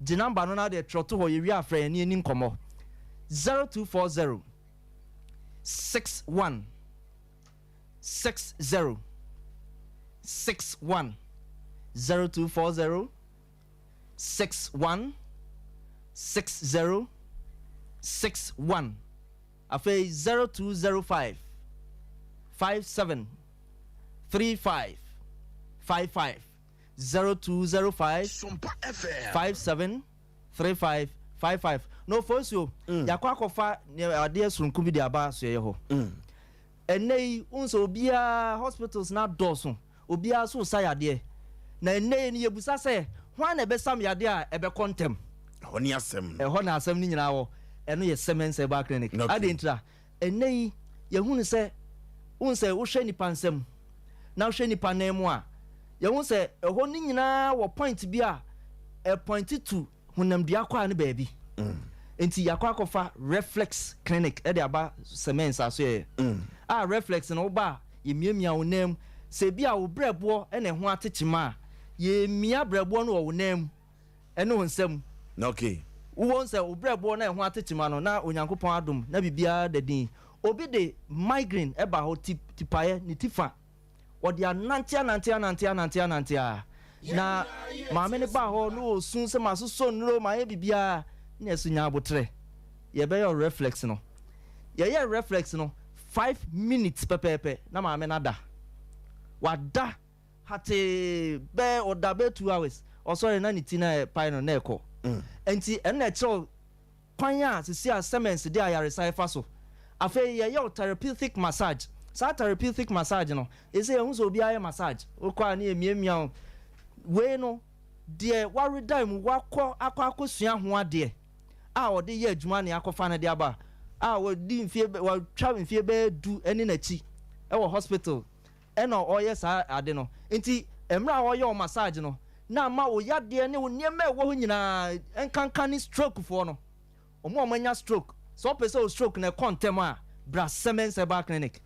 O: gye number no na deɛ twerɛ to hɔ, yɛwie a frɛ yɛn na yɛnni nkɔmmɔ. 0240 61 60 61 0240 61 60 61 afei 0205 57 35 55 0205 57 35 55 na ofosuo mm. yɛakɔ akɔfa adeɛ soronko bi de aba asoɛeɛ hɔ mm. Ɛnnɛ yi, wohu sɛ obiara, hospitals no adɔɔso, obiara nso resa yadeɛ. Na ɛnnɛ yi no, yɛbisa sɛ, hwan na ɛbɛsam yadeɛ a ɛbɛkɔ ntɛm?
A: Ɛhɔ ne asɛm
O: no. Ɛhɔ na asɛm no nyinaa wɔ. Ɛno yɛ Siemens Herbal Clinic.
A: Okay.
O: Adɛn ntira? Ɛnnɛ yi, yɛhunu sɛ, wohu sɛ wohwɛ nipa nsam, na wohwɛ nipa nan mu a, yɛhu sɛ ɛhɔ no nyinaa wɔ point bi a ɛpointe to honamdua kwaa no baabi. Nti yɛakɔ akɔfa Reflex Clinic de aba Semens asoɛeɛ. A Reflex no woba a, yɛmiamia wo nan mu. Sɛ ebi a wo brɛboɔ na ɛho ate kyema a, yɛmia brɛboɔ no wɔ wo nan mu ne wo nsa mu.
A: Okay.
O: Wobɛhu sɛ wo brɛboɔ na ɛho ate kyema no na Onyankopɔn adom na biribiara da din. Obi de migraine ba hɔ, ti tipaeɛ, ne ti fa. Ɔde anante anante anante anante anante ara. Na maame no baa hɔ na ɔresu sɛ masosɔ nnuro, mayɛ biribiara. Na yɛso nya aboterɛ, yɛbɛyɛ wo reflex no. Yɛyɛɛ reflex no, five minutes pɛpɛɛpɛ na maame no ada. Wada hatee bɛyɛ ɔda bɛyɛ 2 hours, ɔsɔre na ne ti no a ɛpae no na ɛkɔ. Nti ɛno na ɛkyerɛ wo kwan a sisi a Siemens de ayaresa fa so. Afei yɛyɛ wo therapeutic massage. Saa therapeutic massage no, ɛsɛ yɛhu sɛ obiara yɛ massage. Wokɔ a ne yɛmiamia wo. Wei no, deɛ waredan mu wakɔ akɔ akɔsua ho adeɛ a ɔde yɛ adwuma ne akɔfa no de aba a wɔdi mfie watwa mfie bɛyɛ 10 ne n'akyi ɛwɔ hospital ɛna ɔyɛ saa ade no. Nti mmerɛ a ɔyɛ wo massage no, na ama wo yadeɛ ne wo nneɛma a ɛwɔ hɔ nyinaa, nkanka ne stroke foɔ no. Ɔmo a ɔmo anya stroke, sɛ ɔpɛ sɛ o stroke na ɛkɔ ntɛm a, bra Siemens Herbal Clinic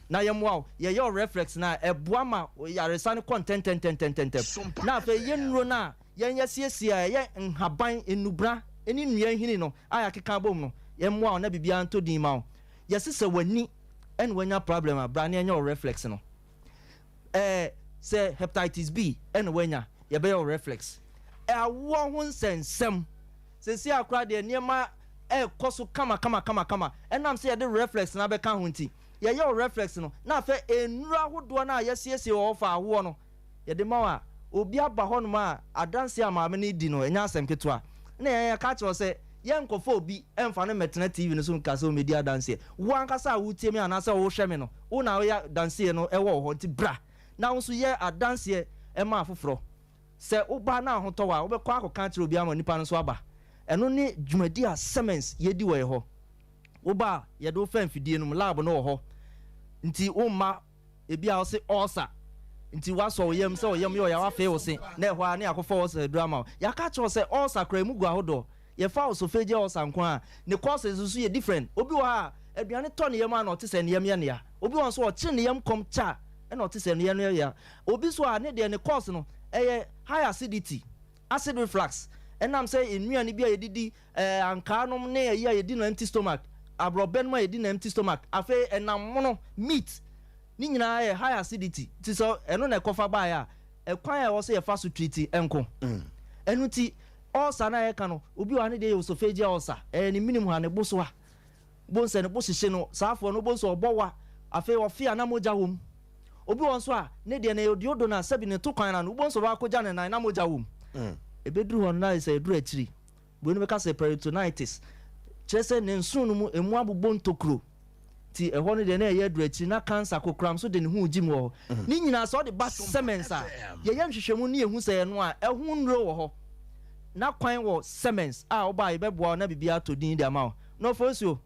O: na yɛmmoa wo. Yɛyɛ wo reflex na ɛboa ma yaresa no kɔ ntɛntɛntɛntɛntɛm. Na afei yɛ nnuro no a yɛn yɛsiesie a ɛyɛ nhaban, nnubra ne nnua nhini no a yɛakeka abom no, yɛmmoa wo na biribiara ntɔ din ma wo. Yɛse sɛ w'ani ɛna wanya problem a, bra na yɛnyɛ wo reflex no. Sɛ hepatitis B ɛna wanya, yɛbɛyɛ wo reflex. Awoɔ ho nsɛnsɛm, sɛsi akora deɛ nneɛma ɛrekɔ so kama kama kama kama, ɛnam sɛ yɛde reflex no abɛka ho nti, yɛyɛ wo reflex no na afei nnuro ahodoɔ no a yɛsiesie wɔ hɔ fa awoɔ no, yɛde ma wo a, obi aba hɔnom a adanseɛ a maame no di no ɛnyɛ asɛm ketewa. Na yɛn yɛka kyerɛ wo sɛ yɛnkɔfa obi ɛmfa no mmɛtena TV no so nka sɛ ɔmmɛdi adanseɛ. Wo ankasa a wotie me anaasɛ wohwɛ me no, wo na woyɛ adanseɛ no ɛwɔ wo hɔ, nti bra na wo nso yɛ adanseɛ ɛma afoforɔ. Sɛ woba na ahotɔ wo a, wobɛkɔ akɔka akyerɛ obi ama nipa no nso aba. Ɛno ne dwumadi a Siemens yɛdi wɔ yɛ hɔ. Woba a, yɛde wo fa mfidie no mu, lab no wɔ hɔ, nti womma ebi a ɔse ulcer nti wasɔ wo yam sɛ wo yam yɛ ɔya, wafee wo se na ɛhɔ a ne akɔfa ulcer aduru ama wo. Yɛaka akyerɛ wo sɛ ulcer koraa emu gu ahodoɔ. Yɛfa esophageal ulcer nko a, ne causes nso yɛ different. Obi wɔ hɔ a, aduane tɔ ne yam a na ɔte sɛ ne yam yɛ ne ya. Obi wɔ hɔ nso ɔkyere ne yam kɔm kyɛ a ɛna ɔte sɛ ne yam yɛ ya. Obi nso a ne deɛ ne cause no ɛyɛ high acidity, acid reflux, ɛnam sɛ nnuane bi a yɛdidi, ankaa nom ne ɛyi a yɛdi no empty stomach, aborɔbɛ nom a yɛdi no empty stomach, afei ɛnam mono, meat, ne nyinaa yɛ high acidity. Nti sɛ ɛno na ɛkɔfa baeɛ a, ɛkwan a ɛwɔ sɛ yɛfa so treat nko. Ɛno nti ulcer no a yɛka no, obi wɔ ha ne deɛ yɛ esophageal ulcer, ɛyɛ ne menim ha, ne bo so ha, bo nsɛ ne bo hyehye no, saa afoɔ no bo nso ɔbɔ wa, afei ɔfe a na mogya wɔ mu. Obi wɔ nso a ne deɛ no ɛyɛ odiodo no a sɛbi ne to kwan no ano, wobɔ nso ɔbɛakɔgya ne nan na mogya wɔ mu. Ɛbɛduru hɔ no na ayɛ sɛ ɛduru akyiri. Wei no bɛka sɛ peritonitis, kyerɛ sɛ ne nsono no mu emu abobɔ ntokuro. Nti ɛhɔ no deɛ na ɛyɛ aduru akyiri na cancer kokoram nso de ne ho regye mu wɔ hɔ. Ne nyinaa sɛ ɔde ba Siemens a, yɛyɛ nhwehwɛmu ne yɛhu sɛ ɛno a, ɛho nnuro wɔ hɔ. Na kwan wɔ Siemens a woba a yɛbɛboa wo na biribiara atɔ din de ama wo. Na Ofosuo,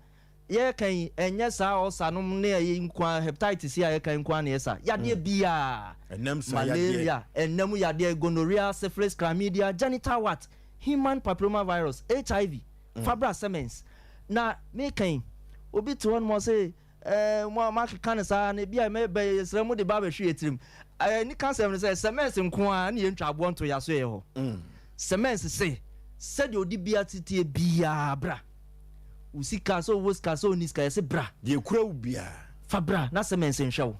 O: yɛreka yi, ɛnyɛ saa ulcer nom ne ɛyi nko ara, hepatitis yi a yɛreka yi nko ara na ɛyɛ saa. Yadeɛ biara,
A: Ɛnam saa yadeɛ.
O: malaria, ɛnam yadeɛ, gonorrhea, syphilis, chlamydia, genital wart, human papillomavirus, HIV, fa bra Siemens. Na meka yi, obi te hɔ nom ɔse, ɛɛ, mo a moakeka no saa no, ebi a mɛbɛ yɛsrɛ mo de ba abɛhwe yɛ tirim. Ɛɛ, ne ka sɛm no sɛ Siemens nko ara ne yɛntwa aboɔ nto yɛaso yɛ hɔ. Siemens se, sɛdeɛ ɔde bia teteɛ biara bra. Wo sika, sɛ ɔwɔ sika, sɛ ɔnni sika, yɛse bra.
A: Deɛ kura wo biara.
O: Fa bra na Siemens nhwɛ wo.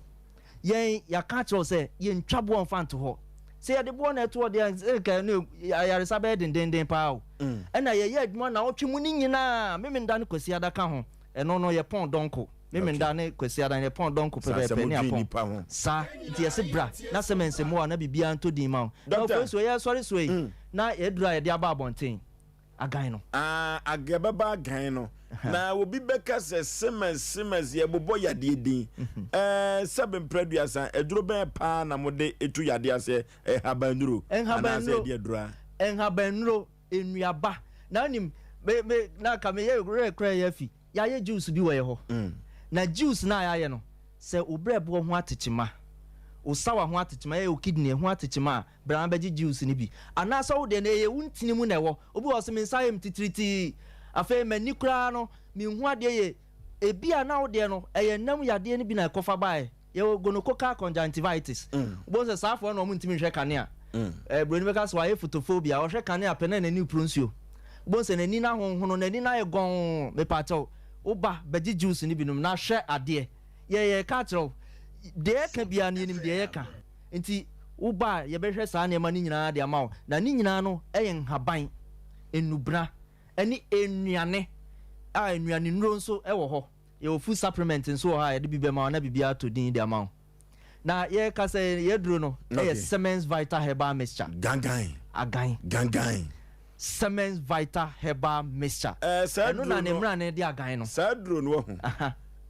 O: Yɛn, yɛaka akyerɛ wo sɛ yɛntwa boɔ mfa nto hɔ. Sɛ yɛde boɔ na ɛto hɔ deɛ, sɛ nka ɛno ayaresa bɛyɛ dendenden paa o. Ɛna yɛyɛ adwuma nnawɔtwe mu no nyinaa, Memenda ne Kwasiada ka ho. Ɛno no yɛpɔn dɔnko. Memenda ne Kwasiada no yɛpɔn dɔnko
A: Saa sɛ
O: pɛpɛɛpɛ ne
A: modwen
O: apɔn.
A: nnipa ho.
O: Saa, nti yɛse bra na Siemens mmoa wo na biribiara ntɔ din ma wo. Na
A: Doctor.
O: afei nso yɛresɔre soɔ yi, na yɛaduru a yɛde aba abɔnten. Agan no.
A: Ah, ag ɛbɛba agan no. Na obi bɛka sɛ Siemens, Siemens, yɛbobɔ yadeɛ din. Ɛɛ, sɛbe mprɛ aduasa, aduro bɛn paa na mode tu yadeɛ aseɛ? Nhabannuro anaasɛ
O: Nhabannuro,
A: ɛde aduro a?
O: nhabannuro, nnuaba. Na wonim, me, me, na anka meyɛ werɛ koraa yɛ afi. Yɛayɛ juice bi wɔ yɛ hɔ. Na juice no a yɛayɛ no, sɛ wo berɛboɔ ho atekyema, wo sawa ho atekyema, ɛyɛ wo kidney ho atekyema a, bra na bɛgye juice no bi. Anaasɛ wo deɛ no ɛyɛ wo ntini mu na ɛwɔ. Obi wɔ hɔ ɔse me nsa ayɛ me titiritii, afei m'ani koraa no menhu adeɛ yie. Ebia na wo deɛ no ɛyɛ nam yadeɛ no bi na ɛkɔfa baeɛ. Yɛwɔ gonococcal conjunctivitis. Wobɛhu sɛ saa afoɔ no na wɔntumi nhwɛ kanea. Ɛɛ buroni bɛka sɛ wayɛ photophobia, ɔhwɛ kanea pɛ na n'ani repuro nsuo. Wobɛhu sɛ n'ani no ahonhono, n'ani no ayɛ gɔnn. Mepaakyɛw, woba bɛgye juice no bi nom na hwɛ adeɛ. Yɛ yɛreka akyerɛ wo. Deɛ yɛka biara no yɛnim deɛ yɛka. Nti. Woba a, yɛbɛhwɛ saa nneɛma no nyinaa de ama wo. Na ne nyinaa no yɛ nhaban, nnubena, ne nnuane a nnuanennuro nso wɔ hɔ. Yɛwɔ food supplement nso wɔ hɔ a yɛde bi bɛma wo na biribiara atɔ din de ama wo. Na yɛka sɛ yɛn aduro no yɛ Semens Vital Herbal Mixture.
A: Gangan.
O: Agan.
A: Gangan.
O: Semens Vital Herbal Mixture.
A: Ɛɛ saa
O: Ɛno
A: aduro
O: na ne
A: no.
O: mmara no de agan no.
A: Saa aduro no wahu.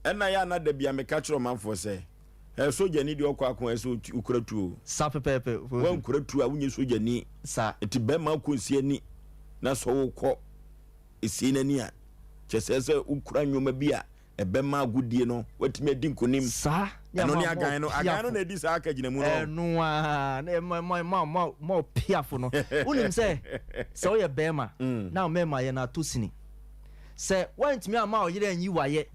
A: Ɛna yɛ a na da bia meka kyerɛ ɔmanfoɔ sɛ, ɛɛ sogyani deɛ ɔkɔ ako ɛsɛ okura tuo.
O: Sa pɛpɛɛpɛ.
A: Wankura tuo a wonyɛ sogyani.
O: Sa.
A: Nti bɛrima akɔ nsi ani na sɛ wokɔ esie n'ani a, kyerɛ sɛ ɛsɛ wokura nneɛma bi a ɛbɛma agodie no watumi adi nkonim.
O: Saa ne
A: Ɛno
O: ama
A: ne
O: ma
A: agan no. Agan no
O: ɔpiafo.
A: na ɛdi saa akagyinamu no.
O: Ɛno ara na ɛma ma ma ma ma ɔpiafo no. Wonim sɛ sɛ woyɛ bɛrima na wo mmarima yɛ no atɔ sini. Sɛ woantumi amma wo yere anyi wo ayɛ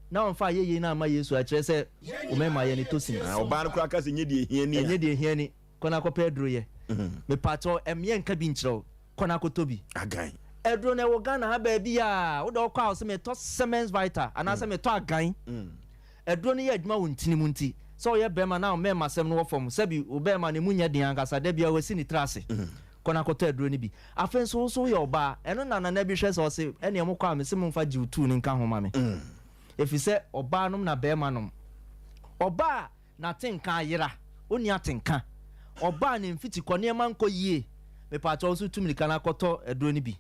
O: na wamfa ayɛyie no amma Yesu a, ɛkyerɛ sɛ wo mmarima yɛ no tɔ sini.
A: Ah, ɔbaa no koraa ka sɛ nyɛ deɛ ɛhia ni a.
O: Ɛnyɛ deɛ ɛhia ni. Kɔ na kɔpɛ aduro yɛ. Mepaakyɛw, ɛmmeɛ nka bi nkyerɛ wo. Kɔ na kɔtɔ bi.
A: Agan.
O: Aduro no ɛwɔ Ghana ha baabi a, wode ɔkɔ a ɔsɛ metɔ Siemens Vita anaasɛ metɔ Agan. Aduro no yɛ adwuma wɔ ntini mu nti, sɛ ɔyɛ bɛrima na mmarima asɛm no wɔ fam, sɛbi wo bɛrima no emu nyɛ den ankasa, da biara wasi ne tiri ase. Kɔ na kɔtɔ aduro no bi. Afei nso wo nso woyɛ ɔbaa, ɛno na nana bi hwɛ sɛ ɔse ɛneɛ mokɔ a mese momfa gyew tuu no nka ho ma me. Ɛfiri sɛ ɔbaa nom na bɛrima nom. Ɔbaa a N'atenka ayera, onni atenka. Ɔbaa ne mfitikɔ, nneɛma nkɔ yie. Mepaakyɛw wo nso tu mirika na kɔtɔ aduro no bi.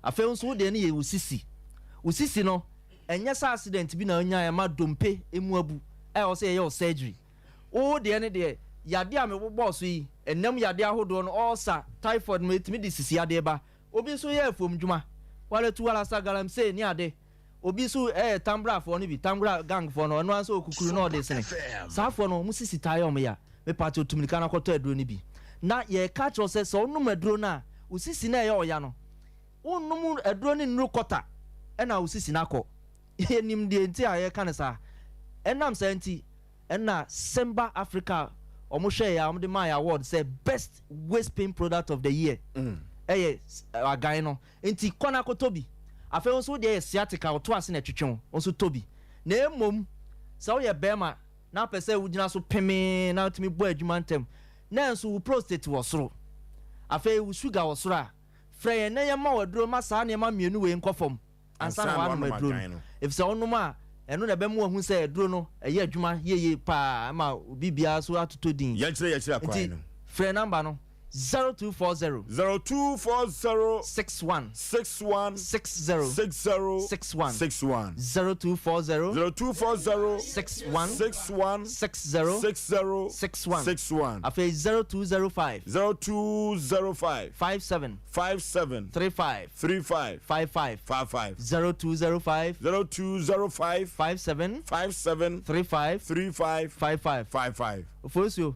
O: Afei wo nso wo deɛ no yɛ wo sisi. Wo sisi no, ɛnyɛ sɛ accident bi na wonyaeɛ ma dompe mu abu a ɛwɔ sɛ yɛyɛ wo surgery. Wo deɛ no deɛ, yadeɛ a mebobɔɔ so yi, ɛnam yadeɛ ahodoɔ no, ulcer, typhoid no, ɛtumi de sisi yadeɛ ba. Obi nso yɛ afuomdwuma, waletu walasa, galamsey ne ade. Obi nso yɛ Tambrafoɔ no bi, Tambra gang foɔ no, ɔno ara nso ɔkukuru na ɔde sene. Saa foɔ no, wɔn sisi taa yɛ wɔn ya. Mepa kyɛw tu mirika na kɔtɔ aduro no bi. Na yɛreka akyerɛ wo sɛ, sɛ wonom aduro no a, wo sisi no a ɛyɛ ɔya no, wonnom aduro no nnuru kɔta na wo sisi no akɔ. Yɛnim deɛ nti a yɛreka no saa. Ɛnam saa nti, Ɛna Simba Africa a wɔn hwɛɛ yɛ a wɔn de maa yɛ award sɛ best waist pain product of the year ɛyɛ agan no nti kɔ na kɔtɔ bi. Afei wo nso wo deɛ yɛ sciatica wo to ase na ɛtwetwe wo, wo nso tɔ bi. Na mmom sɛ woyɛ bɛrima na wopɛ sɛ wogyina so pemee na wotumi bɔ adwuma ntɛm na nso wo prostate wɔ soro afei wo sugar wɔ soro a, frɛ yɛn na yɛmma wo aduro ma saa nneɛma mmienu wei nkɔ fam. ansa na wanom aduro no, efisɛ wonom a, ɛno na ɛbɛma wahu sɛ aduro no ɛyɛ adwuma yiye paa ma biribiara so atotɔ din.
A: Yɛnkyerɛ yɛkyerɛ akwan
O: Nti
A: no.
O: frɛ namba no, 0240.
A: 0240.
O: 61.
A: 61.
O: 60.
A: 60.
O: 61.
A: 61.
O: 0240.
A: 0240.
O: 61.
A: 61.
O: 60.
A: 60.
O: 61.
A: 61.
O: Afei 0205.
A: 0205.
O: 57.
A: 57.
O: 35.
A: 35.
O: 55.
A: 55.
O: 0205.
A: 0205.
O: 57.
A: 57.
O: 35.
A: 35.
O: 55.
A: 55.
O: Ofosuo.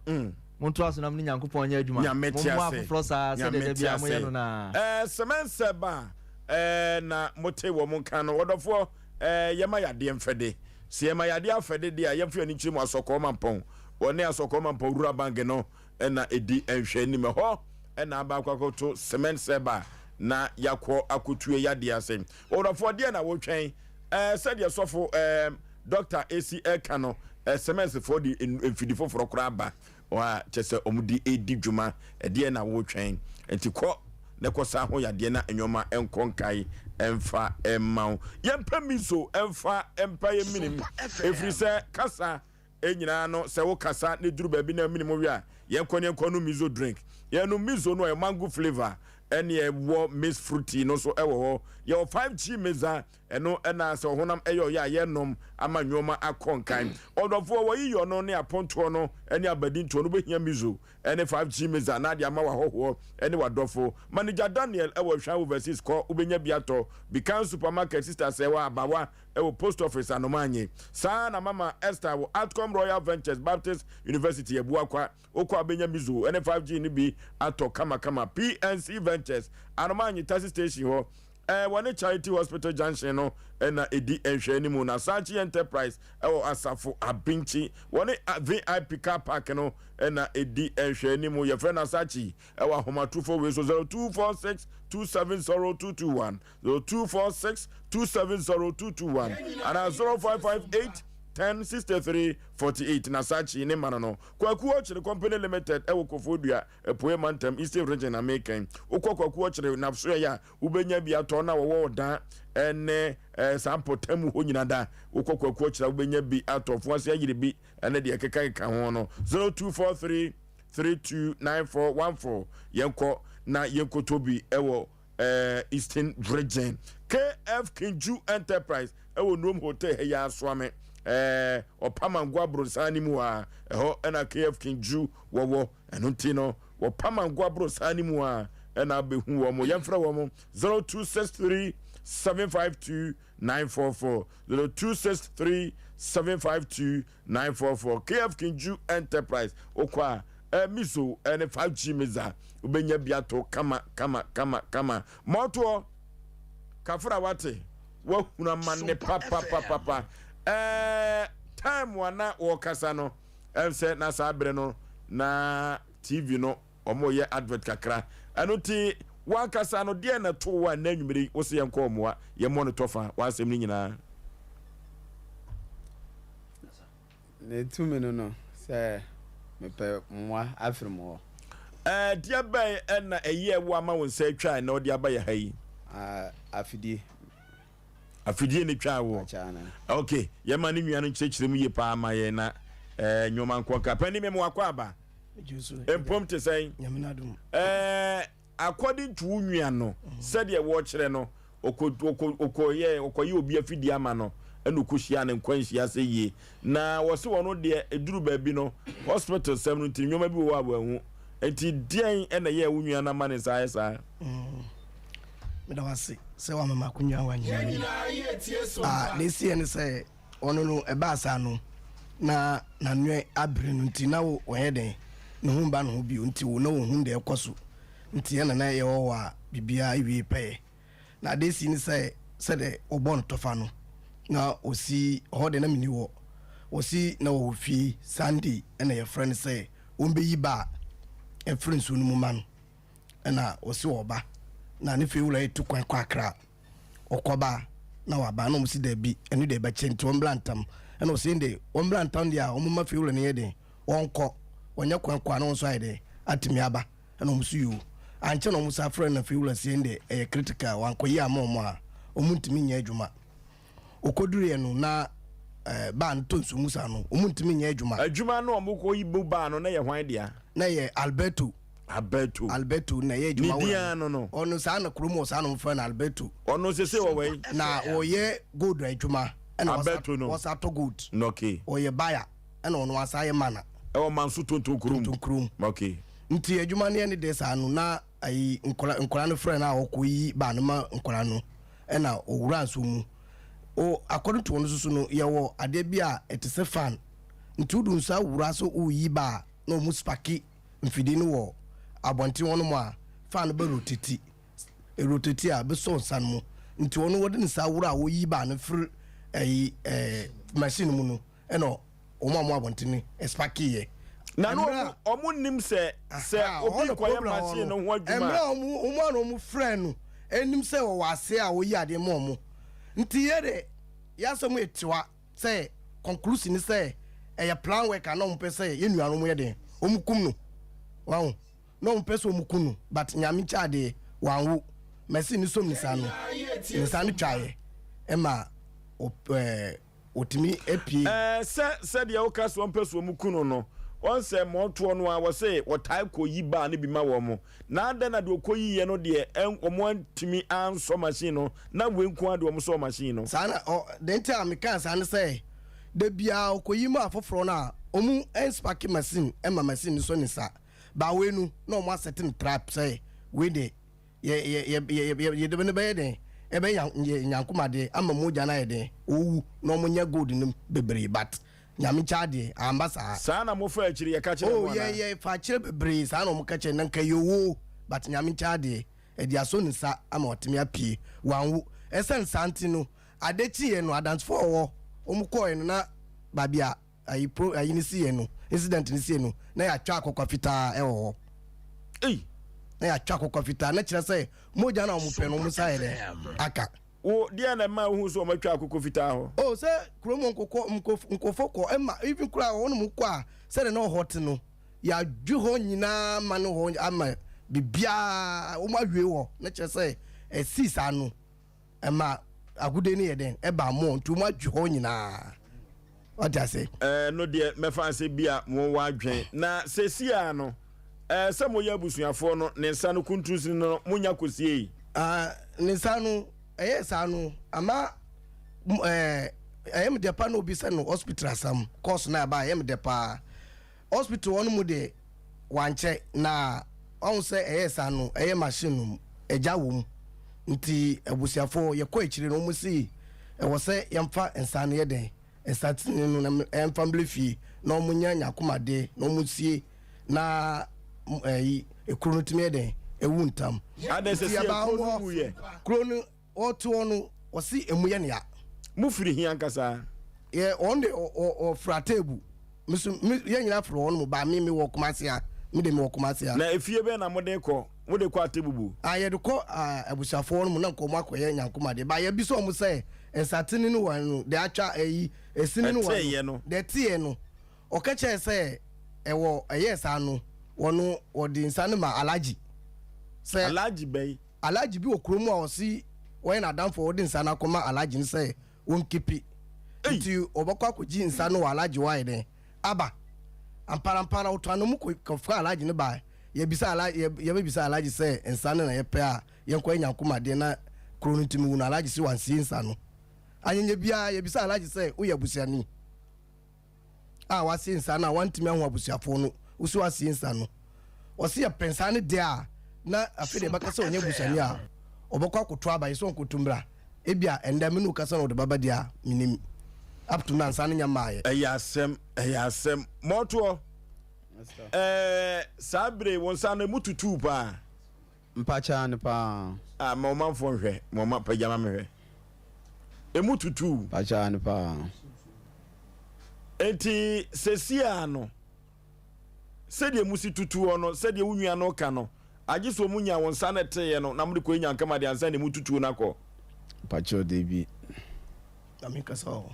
O: Montoa so na mo ne Nyankopɔn nyɛ adwuma.
A: Nyame te
O: Mommoa
A: ase.
O: afoforɔ saa sɛdeɛ
A: Nyame
O: da
A: te
O: biara moyɛ
A: ase.
O: no no ara.
A: Ɛɛ sɛmɛnsɛ ba ɛɛ na mote wɔn nka no ɔdɔfoɔ ɛɛ yɛma yadeɛ mfɛde. Sɛ yɛma yadeɛ afɛde deɛ a yɛmfa yɛn ani nkyerɛ mu Asɔkɔɔ Mampɔn. Wɔne Asɔkɔɔ Mampɔn Rural Bank no na ɛdi nhwɛanim. Ɛhɔ na aba akɔ akɔto cement sɛba na yɛakɔ akɔtue yadeɛ ase. Ɔdɔfoɔ deɛ na wotwɛn? Ɛɛ sɛdeɛ sɔfo ɛɛ dɔkta esi ɛka no, ɛɛ cement-foɔ de mfidi foforɔ koraa aba a kyɛ sɛ wɔn de redi dwuma. Ɛdeɛ na wotwɛn? Nti kɔ na kɔ saa ho yadeɛ na nneɛma nkɔ nkae ɛmfa mma wo. Yɛmpɛ miso ɛmfa mpa yɛ minim ɛfiri sɛ kasa nyinaa no sɛ wo kasa na eduru baabi na mini mo we a, yɛnkɔ ne yɛnkɔ nom miso drink. Yɛnom miso no ɛyɛ mango flavour ɛne ɛwɔ mix fruity no nso ɛwɔ hɔ. Yɛwɔ 5G meza ɛno ɛna sɛ ɔhonam ɛyɛ ɔyɛ a yɛnom ama nnoɔma akɔ nkan. Ɔdɔfoɔ wɔyi yɔ no ne apontoɔ no ɛne abadintoɔ no wobɛhia miso ɛne 5G meza na ade ama w'ahɔhoɔ ɛne w'adɔfo. Manager Daniel ɛwɔ Hwan Overseas kɔ wobɛnya bi atɔ. Bikan Supermarket Sister Sɛwa Abawa wɔ Post Office Anomaanye. Saa ara na Mama Esther wɔ Atcom Royal Ventures Baptist University Abuakwa. Wokɔ a wobɛnya Mizo ne 5G no bi atɔ kamakama. PNC Ventures, Anomaanye Taxi Station hɔ, wɔne Charity Hospital Junction no na ɛdi nhwɛanimu. Na Saakye Enterprise wɔ Asafo Abinkyi, wɔne VIP Car Park no na ɛdi nhwɛanimu. Yɛfrɛ no Asaakye wɔ ahomatorofo wei so 0246 270 221. 0246 270 221 anaa 0558 10 63 48 na Sakyi ne ma no no. Kwaku Ɔkyere Company Limited ɛwɔ Koforidua, Apueɛ Mantam, Eastern Region na meka yi. Wokɔ Kwaku Ɔkyere Nafsoɛeɛ a, wobɛnya bi atɔ na wɔwɔ ɔdan ne eh, saa mpɔtam hɔ nyina da. Wokɔ Kwaku Ɔkyere a wobɛnya bi atɔ, fo ase ayere bi ne deɛ ɛkekakeka ho no. 0243 329414 yɛnkɔ na yɛnkɔtɔ bi ɛwɔ eh, Eastern Region. KF Kinju Enterprise ɛwɔ Nuom Hotel ha yi asoame eh, Ɔpamango aborosan no mu a ɛhɔ ɛna KF Kinju wɔwɔ. Ɛno nti no wɔpamango aborosan no mu a ɛna abɛhu wɔn. Yɛmfrɛ wɔn 0263 752 944 0263 752 944 KF Kinju Enterprise wokɔ a eh, miso ɛne 5G miza wobɛnya bi ato kama kama kama kama mɔtoɔ kafra wate wahunu amanne papapapapa eh, time a na wɔkasa no ɛm sɛ na saa berɛ no na TV no Wɔreyɛ advert kakra. Ɛno nti w'ankasa no deɛn na ɛtoo wo a nnɛ anwummere yi wose yɛnkɔ mmoa, yɛmmɔ no tɔfa, w'asɛm no nyinaa?
N: Ne tumi no no sɛ mepɛ mmoa afiri mo hɔ.
A: Ɛɛ, deɛ bɛn na ɛyɛɛ wo ama wo nsa atwa a nnɛ wode aba yɛ ha yi?
N: Afidie.
A: Afidie ne twaa woɔ? Ok, yɛma ne nua no nkyerɛkyerɛ mu yie paa ma yɛn na ɛɛ nneɛma nkɔ nka. Panin mema wakɔ aba. Mpom te sɛn? Ɛɛ according to wo nua no sɛdeɛ wɔkyerɛ no ɔkɔyɛ ɔkɔyɛ obi afidie ama no ɛna ɔkɔhyia ne nkwanhyia sɛ yie na wɔse wɔn deɛ ɛduru baabi no hospital sɛm no nti nneɛma bi wɔ hɔ a wɔahu nti deɛn ɛna ɛyɛ wo nua no ama ne nsa ayɛ saa?
P: Meda wo ase sɛ woama me akonya wɔ anwummerɛ yi. Ah, na ɛsiɛ ne sɛ Ɔno no, ɛbaa saa no, na n'ano abere no nti, na ɔnyɛ dɛn, ne ho mba ne ho bio, nti na ɔnhu deɛ ɛkɔ so. Nti ɛna na yɛwɔ hɔ a biribiara wie pɛyɛ. Na adeɛ sii ne sɛ, sɛdeɛ wɔbɔɔ no tɔfa no, na ɔsi, hɔ deɛ na menni hɔ, ɔsi na ɔwɔ fie Sunday ɛna yɛfrɛ no sɛ ɔmbɛyi ba a ɛfiri nsuo no mu ma no, ɛna ɔsi ɔba, na ne fie wura retu kwan kɔ Accra. ɔkɔba a na waba na wɔn si daabi ɛno deɛ ɛbɛkyɛ nti wɔn bla ntam ɛna ɔsi ɛnde wɔn bla ntam deɛ a wɔn ma fie wura no yɛ den wɔn kɔ wɔnyɛ kwan kɔ a na wɔn nso ayɛ den atumi aba ɛna wɔn so yoo ankyɛ na wɔn sa afrɛ na fie wura si ɛnde ɛyɛ critical wɔn akɔ yi ama wɔn a wɔn ntumi nyɛ adwuma okoduruiɛ no na ɛɛ eh, baa no tɔ nsuo mu saa no wɔn ntumi nyɛ adwuma.
A: Adwuma no wɔn kɔ yi bu baa no na yɛ hwan dea?
P: Na yɛ Alberto.
A: Alberto.
P: Alberto na ɛyɛ adwuma
A: wura. Ne din ano no.
P: Ɔno saa na kurom wɔ saa na wɔfrɛ no Alberto.
A: Ɔno sese wɔ wɛn?
P: Na ɔyɛ gold adwuma. Ɛna Alberto no. Wɔsa tɔ gold.
A: Okay.
P: Ɔyɛ buyer ɛna ɔno asa yɛ mana.
A: Ɛwɔ Manso Tonton kurom.
P: Tonton kurom.
A: Okay.
P: Nti adwuma no yɛ ne de saa no na ayi nkɔla nkɔla no frɛ no a ɔkɔ yi baa no ma nkɔla no ɛna owura nsuo mu. O according to ɔno soso no yɛwɔ adeɛ bi a ɛte sɛ fan nti wodu nsa wura so woyi baa na ɔmo spaki mfidie no wɔ abɔnten hɔ nom a, fan no bɛ rotati, erotati a bɛsɔ nsa no mu. Nti ɔno wɔde ne nsa woro a wɔyi baa no firi ɛyi ɛɛ machine mu no ɛna wɔn a wɔn abɔnten no ɛspaki yɛ.
A: Na no ɔmo ɔmo nim sɛ sɛ obi kɔyɛ machine no ho adwuma.
P: Mmerɛ a ɔmo ɔmo a na ɔmo frɛ no ɛnim sɛ ɔwɔ ase a ɔyi adeɛ ma ɔmo. Nti yɛ de yɛ asɛm yɛ tiwa. sɛ conclusion ne sɛ ɛyɛ plan work a na wɔn pɛ sɛ yɛn nua no wɔn yɛ den wɔn kum no wɔn na wɔn pɛ sɛ wɔn kum no but nyame kyɛ adeɛ wɔn mɛsi ne som ne sa no ne sa no twaeɛ ɛma ɛɛ otumi epie.
A: Ɛɛ sɛ sɛdeɛ woka sɛ wɔn pɛ sɛ wɔn ku no no wɔn sɛ mɔtoɔ no a wɔsɛ wɔtae kɔ yi baa no bi ma wɔn Na adɛn na deɛ ɔkɔyiiɛ no deɛ ɛn wɔn antumi ansɔ machine no na wei nko ara deɛ wɔn sɔɔ machine no.
P: Saa na ɔ, deɛ nti a mekaa saa ne sɛ, da biara ɔkɔyi ma afoforɔ no a, wɔn nspake machine ma machine no sɔ ne nsa. But wei no, na wɔn asɛte no trap sɛ wei deɛ, yɛ, yɛ, yɛ, yɛ, yɛ, yɛde no bɛyɛ dɛn? Ɛbɛyɛ nya, yɛ nyankomadeɛ ama mogya no ayɛ dɛn? Ɔwu na wɔnyɛ gold no bebree but Nyame kyɛ adeɛ, amba saa.
A: Saa na mo fa akyiri yɛ ka kyerɛ
P: Oh
A: mo
P: yɛ
A: anaa?
P: yɛ fa akyerɛ bebree saa na ɔmo ka kyerɛ na nka yɛ owuo but Nyame kyɛ adeɛ ɛde asɔ ne nsa ama watumi apue wanwu ɛsɛn saa nti no ade kyeeɛ no adansefoɔ wɔ hɔ ɔmo kɔɔɛ no na baabi a ayi pro ayi no siiɛ no incident no siiɛ no na yɛatwa akɔkɔ fitaa ɛwɔ hɔ
A: Ei!
P: Na yɛatwa akɔkɔ fitaa na kyerɛ sɛ mogya no a ɔmo pɛ no ɔmo nsa ayɛ dɛn aka.
A: Wo, deɛn na ɛmaa wohuu sɛ wɔatwa akokɔ fitaa hɔ?
P: Oh, sɛ kurom hɔ nkokɔ, nkof, nkurɔfoɔ kɔ, ɛma, even koraa wɔnom kɔ a, sɛdeɛ na ɔhɔ te no, yɛadwe hɔ nyinaa ma no hɔ ama biribiara, wɔn awie hɔ, na kyerɛ sɛ ɛsii saa no, ɛma agode no yɛ dɛn, ɛbaa mɔ, nti wɔn adwe hɔ nyinaa. Wate ase?
A: Ɛɛ, no deɛ mɛfa sɛ bi a mo wɔ adwen. Na seesei ara no, ɛɛ, sɛ moyɛ abusuafoɔ no, ne nsa no kuntunsini no, monya kɔsiei?
P: Ah, ne nsa no, ɛyɛɛ saa no, ama, ɛɛ, ɛyɛ me dɛ paa na obi sɛ no hospital asɛm, course no a ɛbaa, ɛyɛ me dɛ paa. Hospital hɔ no mu deɛ, wankyɛ, na wahu sɛ ɛyɛɛ saa no, ɛyɛ machine no mu, agya wɔ mu. Nti abusuafoɔ, yɛkɔ akyire no, wɔn se ɛwɔ sɛ yɛmfa nsa no yɛ dɛn? Nsatene no na ɛmfa mbrɛ fie na wɔn nya nyakomadeɛ na wɔn sie na ɛyi ekuro no tumi yɛ dɛn ewu ntam.
A: Adɛn sɛ
P: Nti
A: sɛ
P: yɛbaa
A: kuro no
P: hɔ
A: wuyɛ?
P: kuro no wɔte hɔ no wɔsi emu yɛ nea.
A: Mo firi he ankasa?
P: Yɛ wɔn de wɔfra teebu me so me yɛn nyinaa firi hɔ nom ba me me wɔ Kumasi ha me de me wɔ Kumasi ha.
A: Na efie bɛn na mode kɔ? Mode kɔ Atebubu?
P: Ah yɛde kɔ ah abusuafoɔ nom na nka wɔn akɔyɛ nyankomadeɛ ba yɛbisa wɔn sɛ nsatene no wɔ no deɛ atwa ɛyi esini no wɔ no deɛ ɛteeɛ no ɔka kyerɛɛ sɛ ɛwɔ ɛyɛɛ saa no wɔn wɔde nsa no ma Alhaji sɛ
A: Alhaji bɛn?
P: Alhaji bi wɔ kurom a ɔsi wɔyɛ n'adamfo a ɔde nsa no akɔma Alhaji no sɛ wɔnkepi nti ɔbɛkɔ akɔgye nsa no wɔ Alhaji hɔ ayɛ dɛn aba amparampara ɔtɔ ano mu kɔfa Alhaji no bae yɛbisa Alhaji yɛbɛbisa Alhaji sɛ nsa no na yɛpɛ a yɛnkɔyɛ nyankomadeɛ na kuro no ntumi wu no Alhaji se wansie nsa no anyanya biara yɛbisa Alhaji sɛ woyɛ abusuani a wasie nsa no a wantumi ahu abusuafoɔ no wosi wasie nsa no ɔse yɛpɛ nsa no deɛ a na afei deɛ ɛbɛka sɛ ɔnyɛ abusuani a ɔbɛkɔ akoto aba yɛ sɛ ɔnkoto mmra ebia ɛndɛ me ne wo kasa na ɔde bɛba deɛ a menim up to now nsa no nya mmaeɛ.
A: Ɛyɛ asɛm, ɛyɛ asɛm. Mɔtoɔ, ɛɛ saa bere wo nsa no emu tutuu paa.
N: Mpakyɛ aane paa.
A: Ah ma ɔmanfoɔ nhwɛ, ma ɔma pagya ma mehwɛ. Emu tutuu.
N: Mpakyɛ aane paa.
A: Enti sesia no, sɛdeɛ musi tutuɔ no, sɛdeɛ wo nua no ka no, agye sɛ ɔmu nya wo nsa no ɛteeɛ no na mode kɔyɛ nyankama deɛ ansa na emu tutuo no akɔ.
N: Mpakyɛ dabi.
P: Na me kasa wɔ hɔ.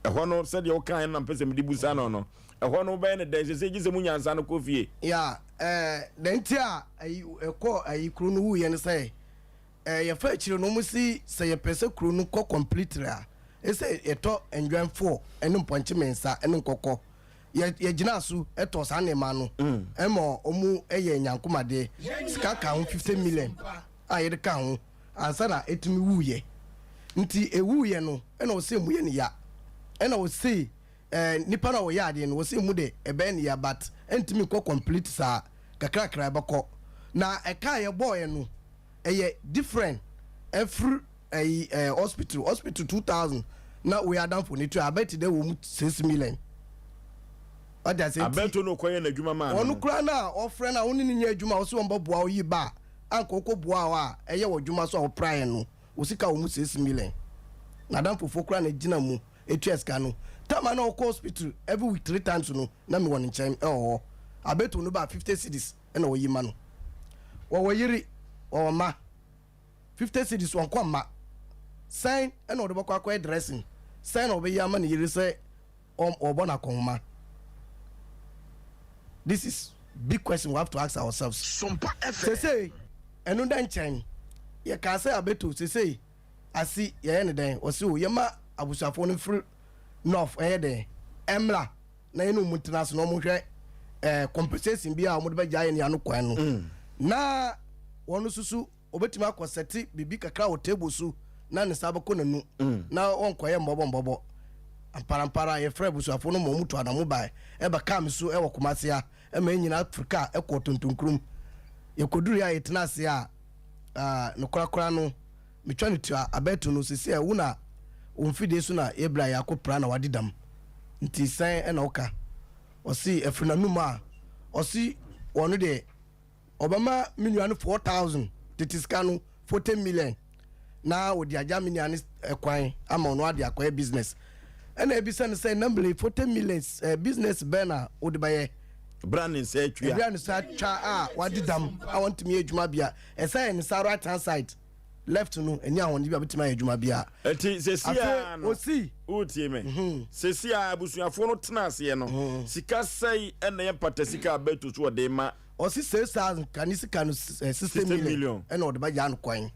A: Ɛhɔ no, sɛdeɛ wokaeɛ no na mpɛ sɛ mede busa no no, ɛhɔ no wobɛyɛ no dɛn? Seesei gye sɛ munya nsa no kɔ fie.
P: Yeah, eh, deɛ nti a ayi ɛkɔ ayi kuro no wuiɛ no sɛ eh, yɛfa akyire no wɔn si sɛ yɛpɛ sɛ kuro no kɔ completely a ɛsɛ yɛtɔ ndwanfoɔ ɛne mpɔnkye mmiɛnsa ɛne nkɔkɔ yɛ yɛgyina so ɛtɔ saa nneɛma no ɛma wɔn ɛyɛ nyankomadeɛ sika ka ho 50 million a yɛde ka ho ansa na ɛtumi wuiɛ nti ɛwuiɛ no ɛna ɔsɛ mu yɛ ne ya ɛna ɔsɛ eh, nipa no a ɔyɛ adeɛ no wɔsɛ mu de ɛbɛyɛ ne ya but ɛntumi nkɔ complete saa kakrakra ɛbɛkɔ na ɛka a yɛbɔɔyɛ no ɛyɛ different ɛfiri ɛyi ɛɛ hospital hospital 2000 na wei adamfo ne tua abɛte dɛ wɔ mu 6 million ɔde ase nti
A: Abɛto no kɔyɛ n'adwuma maa no
P: ɔno
A: no.
P: koraa no a ɔfrɛ no a wo ne no nyɛ adwuma a ɔsɛ wɔn bɛboa wo yi ba a anka ɔkɔ boa wo a ɛyɛ wɔ adwuma so a wopraeɛ no wo sika wɔ mu 6 million na adamfofoɔ koraa na gyina mu etua sika no time a na ɔkɔ hospital every week three times no na mewɔ ne nkyɛn ɛwɔ hɔ abeto no ba 50 cedis ɛna ɔyi ma no wɔwɔ yere wɔwɔ mma 50 cedis wɔnkɔ mma sɛn ɛna ɔde bɛkɔ akɔyɛ dressing sɛn na ɔbɛyi ama ne yere sɛ ɔbɔ no akɔnhoma this is big question we have to ask ourselves sesei ɛno dɛ nkyɛn yɛkaa sɛ abeto sesei ase yɛyɛ no dɛn? Ɔse o yɛma abusuafoɔ no mfiri north ɛyɛ dɛn ɛmmra na yɛne wɔn ntena ase na wɔn hwɛ ɛɛ compensation bi a wɔn de bɛgya yɛn ano kwan no mm. na wɔn nso so wɔbɛtumi akɔ sɛte biribi kakra wɔ table so na ne nsa bɛkɔ n'anu mm. na wɔnkɔyɛ mbɔbɔ mbɔbɔ amparampara yɛfrɛ abusuafoɔ no ma wɔn tu anamo bae ɛba kaa mi so ɛwɔ Kumasi ha ɛma yɛn nyinaa firi kaa ɛkɔ tontonkurom yɛkɔduru yɛ a yɛtena ase a ah, no korakora no Metwa no tua abɛto no sesei wo na wo mfidie so na yɛbrɛ a yɛako pra na wadi dam nti sɛn ɛna woka ɔse ɛfiri nanum a ɔse ɔno deɛ ɔbɛma me nua no 4000 tete sika no 40 million na ɔde agya me nua no kwan ama ɔno ade akɔyɛ business ɛna ebisa no sɛ namble 40 million eh, business bɛn na wode bɛyɛ
A: bra ne nsa atwa
P: ebra ne nsa atwa a wadi dam a wɔntumi yɛ adwuma bia ɛsɛ yɛ ne nsa right hand side. Left no ɛni ahoɔden bi a obetumi ayɛ adwuma biara.
A: Enti seesei ara
P: Afei
A: no,
P: osi.
A: woretie me? Seesei ara abusuafoɔ no tena aseɛ no, sika sɛn na ɛyɛ mpata sika a Berto so ɔde rema?
P: Ɔsi 6,000 ka ne sika no 60
A: 60
P: million
A: million.
P: ɛna ɔde bɛgyaa no kwan.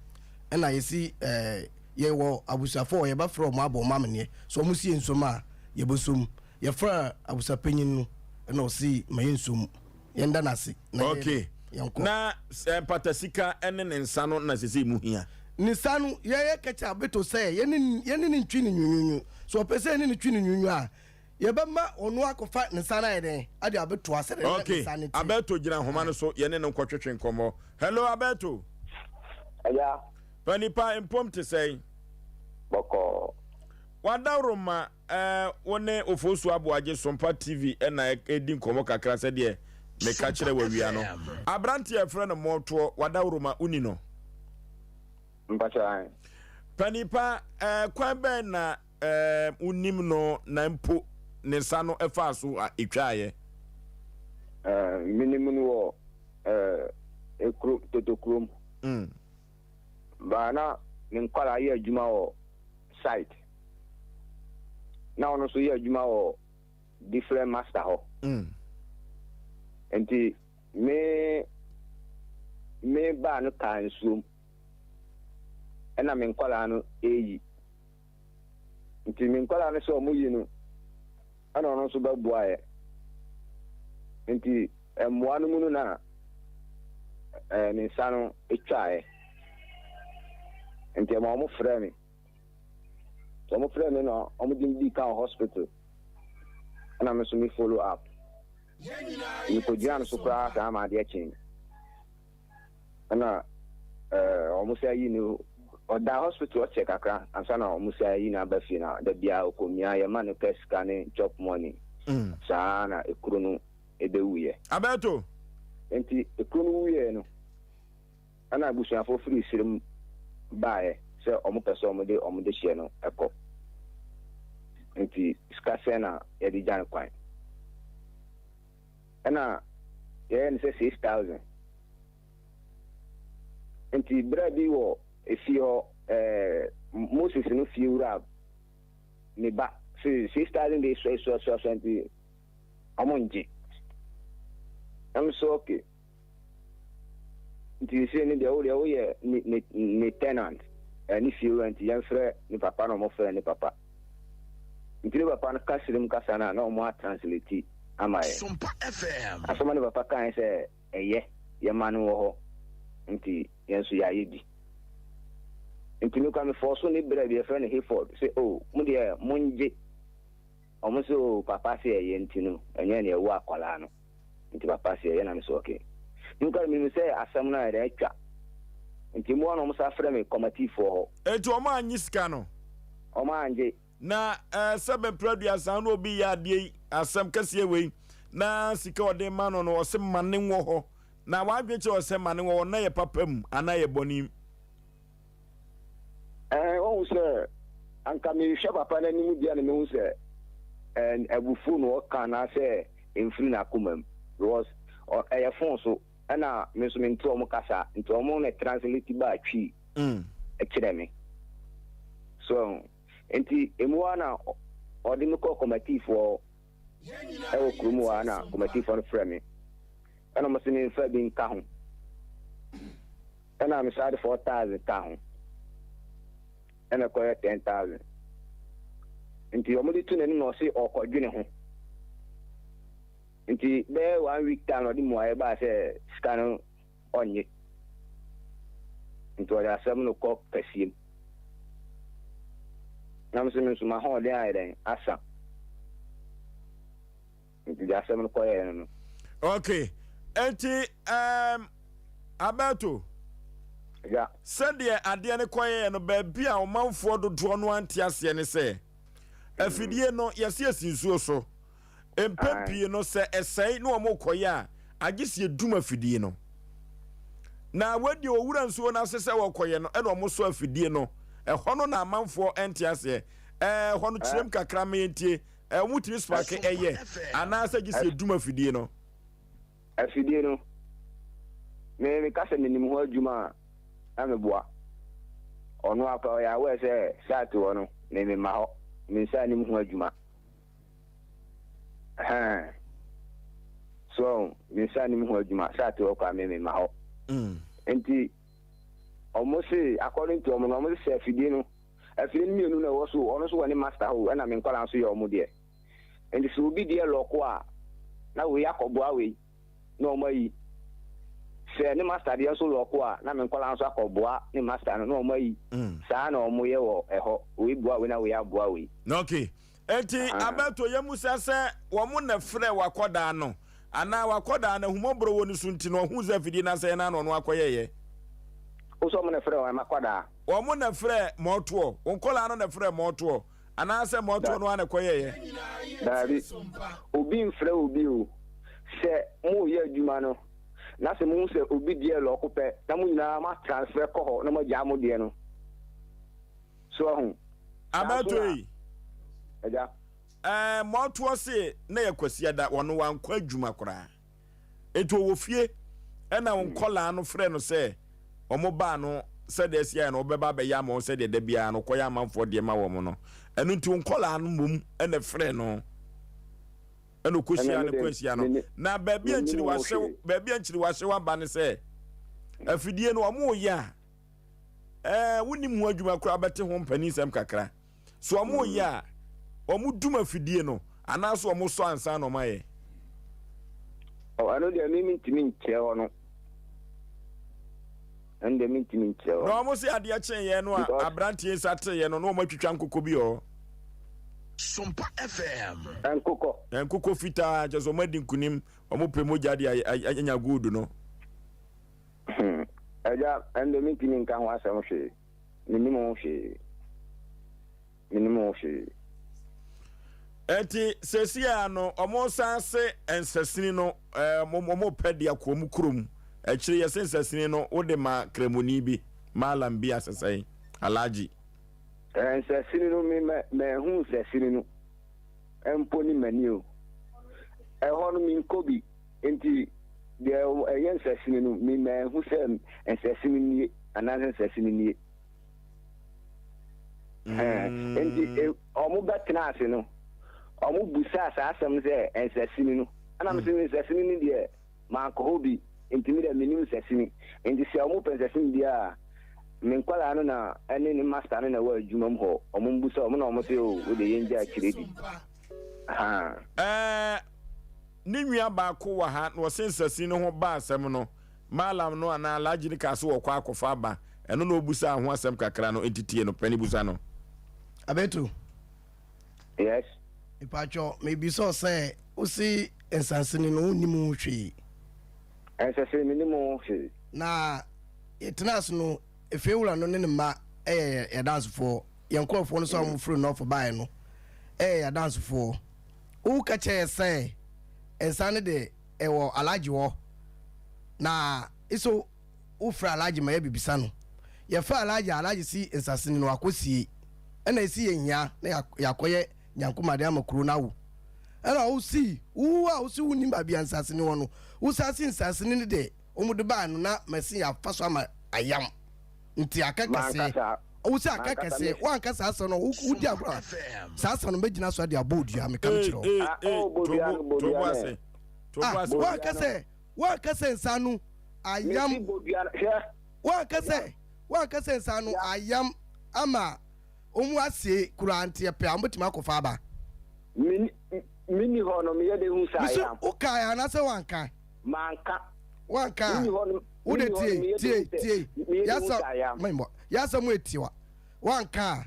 P: Ɛna yɛsi ɛɛ yɛwɔ abusuafoɔ wɔ yɛbɛfrɛ wɔn abɔ wɔn amaneɛ sɛ wɔn si yɛn nsom a yɛbɛsom. Yɛfrɛɛ abusuapanyin no ɛna ɔsi ma yɛnsom. Yɛnda no ase na yɛn
A: Okay.
P: yɛnkɔ.
A: Na sɛ mpata sika ne ne nsa no na sese mu hia.
P: Ne nsa no yɛyɛ kɛkyɛ abeto sɛ yɛne yɛne no ntwi no nwunwunwu. Sɛ ɔpɛ sɛ yɛne no twi no nwunwunwu a, yɛbɛma ɔno akɔfa ne nsa no ayɛ dɛn ade abɛtoa sɛdeɛ na ne
A: Okay.
P: nsa no te.
A: Aberto gyina nhoma no so yɛne no nkɔtwetwe nkɔmmɔ. Hello Aberto.
E: Agya.
A: Panipa mpom te sɛn?
E: Bɔkɔɔ.
A: W'adaworoma Eh, wo ne Ofosu Aboagye Sompa TV na ɛredi nkɔmmɔ kakra sɛdeɛ meka kyerɛ wo awia no. Aberanteɛ a yɛfrɛ no Mɔtoɔ, w'adaworoma, woni no?
E: Mpakyɛ ahe?
A: Panipa, eh, kwan bɛn na eh, wonim no na mpo ne nsa no faa so a ɛtwaeɛ?
E: Eh, menim no wɔ eh, ekuro, Totokurom.
A: Mm.
E: Baa na ne nkwadaa yɛ adwuma wɔ site. Na ɔno nso yɛ adwuma wɔ different master hɔ.
A: Mm.
E: Nti me me baa no kaa nsuom ɛna me nkwadaa no eyi. Nti me nkwadaa no sɛ ɔmo yi no ɛna ɔno nso bɛboaeɛ. Nti mmoa no mu no na ɛɛ ne nsa no etwaeɛ. Nti ɛma ɔmo frɛ me. Nti ɔmo frɛ me na ɔmo de me dii kan wɔ hospital ɛna me nso me follow up. Me kɔ gyina no so koraa saa ma adeɛ kyee. Ɛna ɛɛ ɔmo sɛ ayi no ɔda hospital ɔkyɛ kakra ansa na ɔmo sɛ ayi no aba fie na da biara ɔkɔ mia yɛ ma no pɛ sika ne chop money. Saa na ekuro no ebewuiɛ.
A: Aberto.
E: Nti ekuro no wuiɛ no. Ɛnna abusuafoɔ firii serɛ mu baeɛ sɛ wɔpɛ sɛ wɔde wɔn dehyeɛ no kɔ. Enti sika sɛn na yɛde gya no kwan? Ɛnna yɛyɛɛ no sɛ 6,000. Enti berɛ bi wɔ efie hɔ, ɛɛ, Moses no fiewura ne ba se 6,000 de suasuasuasua nti wɔngye. Ɛm so okay. Nti seesei no deɛ wo deɛ woyɛ ne ne ne tenant ɛɛ ne fiewura nti yɛmfrɛ ne papa na wɔfrɛ ne papa. Nti ne papa no ka sirim kasa no a na wɔn atranslate ama yɛn.
Q: Sompa FM.
E: Asɛm a ne papa kae sɛ ɛyɛ yɛma no wɔ hɔ nti yɛn nso yɛayɛ bi. Nti me koraa mefɔɔso ne bra bi yɛfrɛ no Hayford sɛ oh mo deɛ mongye. Wɔn se oh papa se ɛyɛ nti no ɛnyɛ nea ɛwɔ akwadaa no. Nti papa se ɛyɛ na me se okay. Nokware menim sɛ asɛm no ayɛ dɛn atwa. Nti mmoa na wɔn san frɛ me kɔmatifoɔ hɔ.
A: Enti wɔn annye sika no?
E: Wɔn angye.
A: Na ɛɛ sɛ bɛpere aduasa na obi yɛ adeɛ yi, asɛm kɛseɛ wei, na sika a ɔde ma no no ɔse ma ne nwɔ hɔ, na w'adwene kyerɛ wo sɛ ma ne nwɔ hɔ na ɛyɛ papa mu anaa ɛyɛ bɔne mu?
E: Ɛɛ, woahu sɛ anka mehwɛ papa no anim deɛ na mehu sɛ ɛɛ abufuo na ɔka anaasɛ ɛmfiri n'akoma mu because ɛyɛ phone so ɛna me nso mente wɔn kasa nti wɔn na translate baa Twi kyerɛ me so nti emu hɔ na ɔde me kɔɔ kɔmatifoɔ ɛwɔ kurom hɔ a na kɔmatifoɔ no frɛ me ɛna wɔn se memfa bi nka ho. Ɛna me saa de 4000 ka ho ɛna ɛkɔyɛ 10000 nti wɔn de to n'anim na ɔse ɔkɔdwene ho nti bɛyɛ one week time na ɔde mmuaeɛ baa sɛ sika no ɔnnye nti ɔde asɛm no kɔ kɛseɛ mu na me nso me nso m'ahoɔden ayɛ dɛn asa. Nti deɛ asɛm no kɔyɛɛ no no.
A: Ok, enti um, Alberto.
E: Yeah.
A: Sɛdeɛ adeɛ no kɔyɛɛ no, baabi a ɔmanfoɔ dodoɔ no ante aseɛ ne sɛ, afidie no yɛse asi nsuo so. Mpɛn pii no sɛ ɛsɛe na wɔn rekɔyɛ a, agye sɛ yɛdum afidie no. Na wei deɛ ɔwura nsuo no ase sɛ wɔkɔyɛ no ɛna wɔn sɔ afidie no. Ɛhɔ no na amanfoɔ nte aseɛ. Ɛɛ hɔ no kyerɛm kakra ma yɛntie. Ɛ wɔn tumi sparke ɛyɛ anaasɛ gye sɛ yɛdum afidie no?
E: Afidie no, me meka sɛ menim ho adwuma a, na meboa.
I: Ɔno ara koraa ɔyɛ aware sɛ site hɔ no me memma hɔ, me nsa nnim ho adwuma. Ɛhɛn. So ɔho, me nsa nnim ho adwuma, site hɔ koraa me memma hɔ. Nti ɔmo se according to ɔmo no, ɔmo se sɛ afidie no, afidie no mmienu na ɛwɔ so, ɔno nso wɔ ne master hɔ o, ɛna me nkwadaa nso yɛ ɔmo deɛ. Nti sɛ obi deɛ lɔko a, na wei akɔboa wei. na wɔn ayi. Sɛ ne master deɛ nso lɔko a, na me nkwadaa nso akɔboa ne master no na wɔn ayi. Saa na wɔyɛ wɔ ɛhɔ. Wei boa wei na wei aboa wei.
A: Ok. Enti Alberto yɛmmisa sɛ wɔn na frɛɛ w'akɔdaa no anaa w'akɔdaa no ahummɔborɔ wɔ ne so nti na ɔhuu sɛ afidie no asɛe no ara na ɔno akɔyɛeɛ?
I: Wo sɛ wɔn na frɛɛ wɔn m'akɔdaa?
A: Wɔn na frɛɛ mɔɔtoɔ. Wo nkwadaa no na frɛɛ mɔɔtoɔ anaasɛ mɔɔtoɔ no ara na ɛkɔyɛeɛ?
I: Daabi. Obi mfrɛ obi o. Sɛ moreyɛ adwuma no na sɛ mohu sɛ obi deɛ lɔɔko pɛ na mo nyinaa mo atransfer kɔ hɔ na moagyaa mo deɛ no. So ahu? Saa nso
A: Abɛɛto
I: na
A: ei.
I: Agya.
A: Ɛɛ mɔɔtoɔ se na yɛ Kwasiada, ɔno wankɔ adwuma koraa. Enti ɔwɔ fie ɛna wo nkɔlaa no frɛ no sɛ wɔn baa no sɛdeɛ ɛsi ayɛ no ɔbɛba abɛyɛ ama wɔn sɛdeɛ da biara no ɔkɔyɛ amanfoɔ deɛ ma wɔn no. Ɛno nti wo nkɔlaa no mmom ɛna ɛfrɛ no. Ɛna ɔkɔhyia no kwanhyia no. Na baabi a nkyiriwahyew baabi a nkyiriwahyew aba ne sɛ afidie no wɔn reyɛ a ɛɛ wonim ho adwuma koraa bɛte ho mpaninsɛm kakra. So wɔn reyɛ a wɔn dum afidie no anaasɛ wɔn sɔ ansa na wɔn ayɛ?
I: Ɛno deɛ me mentumi nkyerɛ hɔ no. Ɛno deɛ mentumi nkyerɛ hɔ.
A: Na wɔn se adeɛ kyeeɛ no a aberanteɛ nsa teeɛ no na wɔn atwitwa nkokɔ bi wɔ hɔ.
Q: Sompa FM.
I: Nkokɔ.
A: Nkokɔ fitaa kyerɛ sɛ wɔn adi nkunim wɔn pɛ mogya de anya gold no.
I: Agya, ɛno deɛ mentumi nka ho asɛm hwee. Mennim ho hwee. Mennim ho hwee.
A: Enti seesei ara no, wɔsan se nsasini no, wɔpɛ de akɔ wɔn kurom. Akyire yɛse nsasini no, wode ma Kramoni bi, Mallam bi asesɛe, Alhaji.
I: Nsasini no, me manhu nsasini no mpo ne m'ani o. Ɛhɔ no menkɔ bi, enti deɛ ɛyɛ nsasini no, me manhu sɛ nsasini nie anaasɛ nsasini nie. Enti wɔn bɛtena ase no, wɔn busaa saa asɛm no sɛ nsasini no. Ɛna me sɛ nsasini no deɛ mankɔ hɔ bi, nti me deɛ menim nsasini. Nti sɛ wɔn pɛ nsasini deɛ a, me nkwadaa no na ɛne ne master no na ɛwɔ adwuma mu hɔ, wɔn mbusa wɔn na wɔn sɛ o, wo deɛ yɛn gya akyire di.
A: Ɛɛ, ne nua baako wɔ ha na ɔse nsasini no ho ba asɛm no. Mallam no anaa Alhaji no kaa sɛ wɔkɔ akɔfa aba, ɛno na ɔbusaa ho asɛm kakra no, enti tie no, pɛne busa no.
P: Abeto.
I: Yes.
P: Mepatwɔ, mebisa wo sɛ, wose nsansini no wonnim ho hwee?
I: Nsasini mennim ho hwee.
P: Na yɛtenaa ase no, efiewura no ne ne mma yɛ yɛn adansefoɔ. Yɛn nkurɔfoɔ no nso a wɔfiri North baeɛ no yɛ yɛn adansefoɔ. Woka kyerɛɛ yɛn sɛ nsa no de ɛwɔ Alhaji hɔ na eso wofrɛ Alhaji ma yɛbɛbisa no. Yɛfrɛ Alhaji a, Alhaji si nsasene no wakɔsie. Ɛna ɛsi yɛn hia na yɛakɔyɛ nyankomade ama kuro no awo. Ɛna wosi, wo a wosi wonim baabi a nsasene wɔ no, wosan si nsasene no de wɔde baa no na masi afa so ama ayam. Nti aka kɛseɛ. Wo sɛ aka kɛseɛ, woanka saa asɛm no, wodi agorɔ a, saa asɛm no mɛgyina so de abɔ odua, meka mekyerɛ wo. Ah, woanka sɛ, woanka sɛ nsa no ayam, woanka sɛ, woanka sɛ nsa no ayam ama wɔn asie koraa nti ɛpɛ a wɔbɛtumi akɔfa aba.
I: Menni hɔ no, meyɛ de hu sɛ ayam.
P: Mese wokae anaasɛ woanka?
I: Manka.
P: Wanka a, wo de tie, tie, tie. Yasa, memmɔ. Yasa mu etiwa. Wanka a,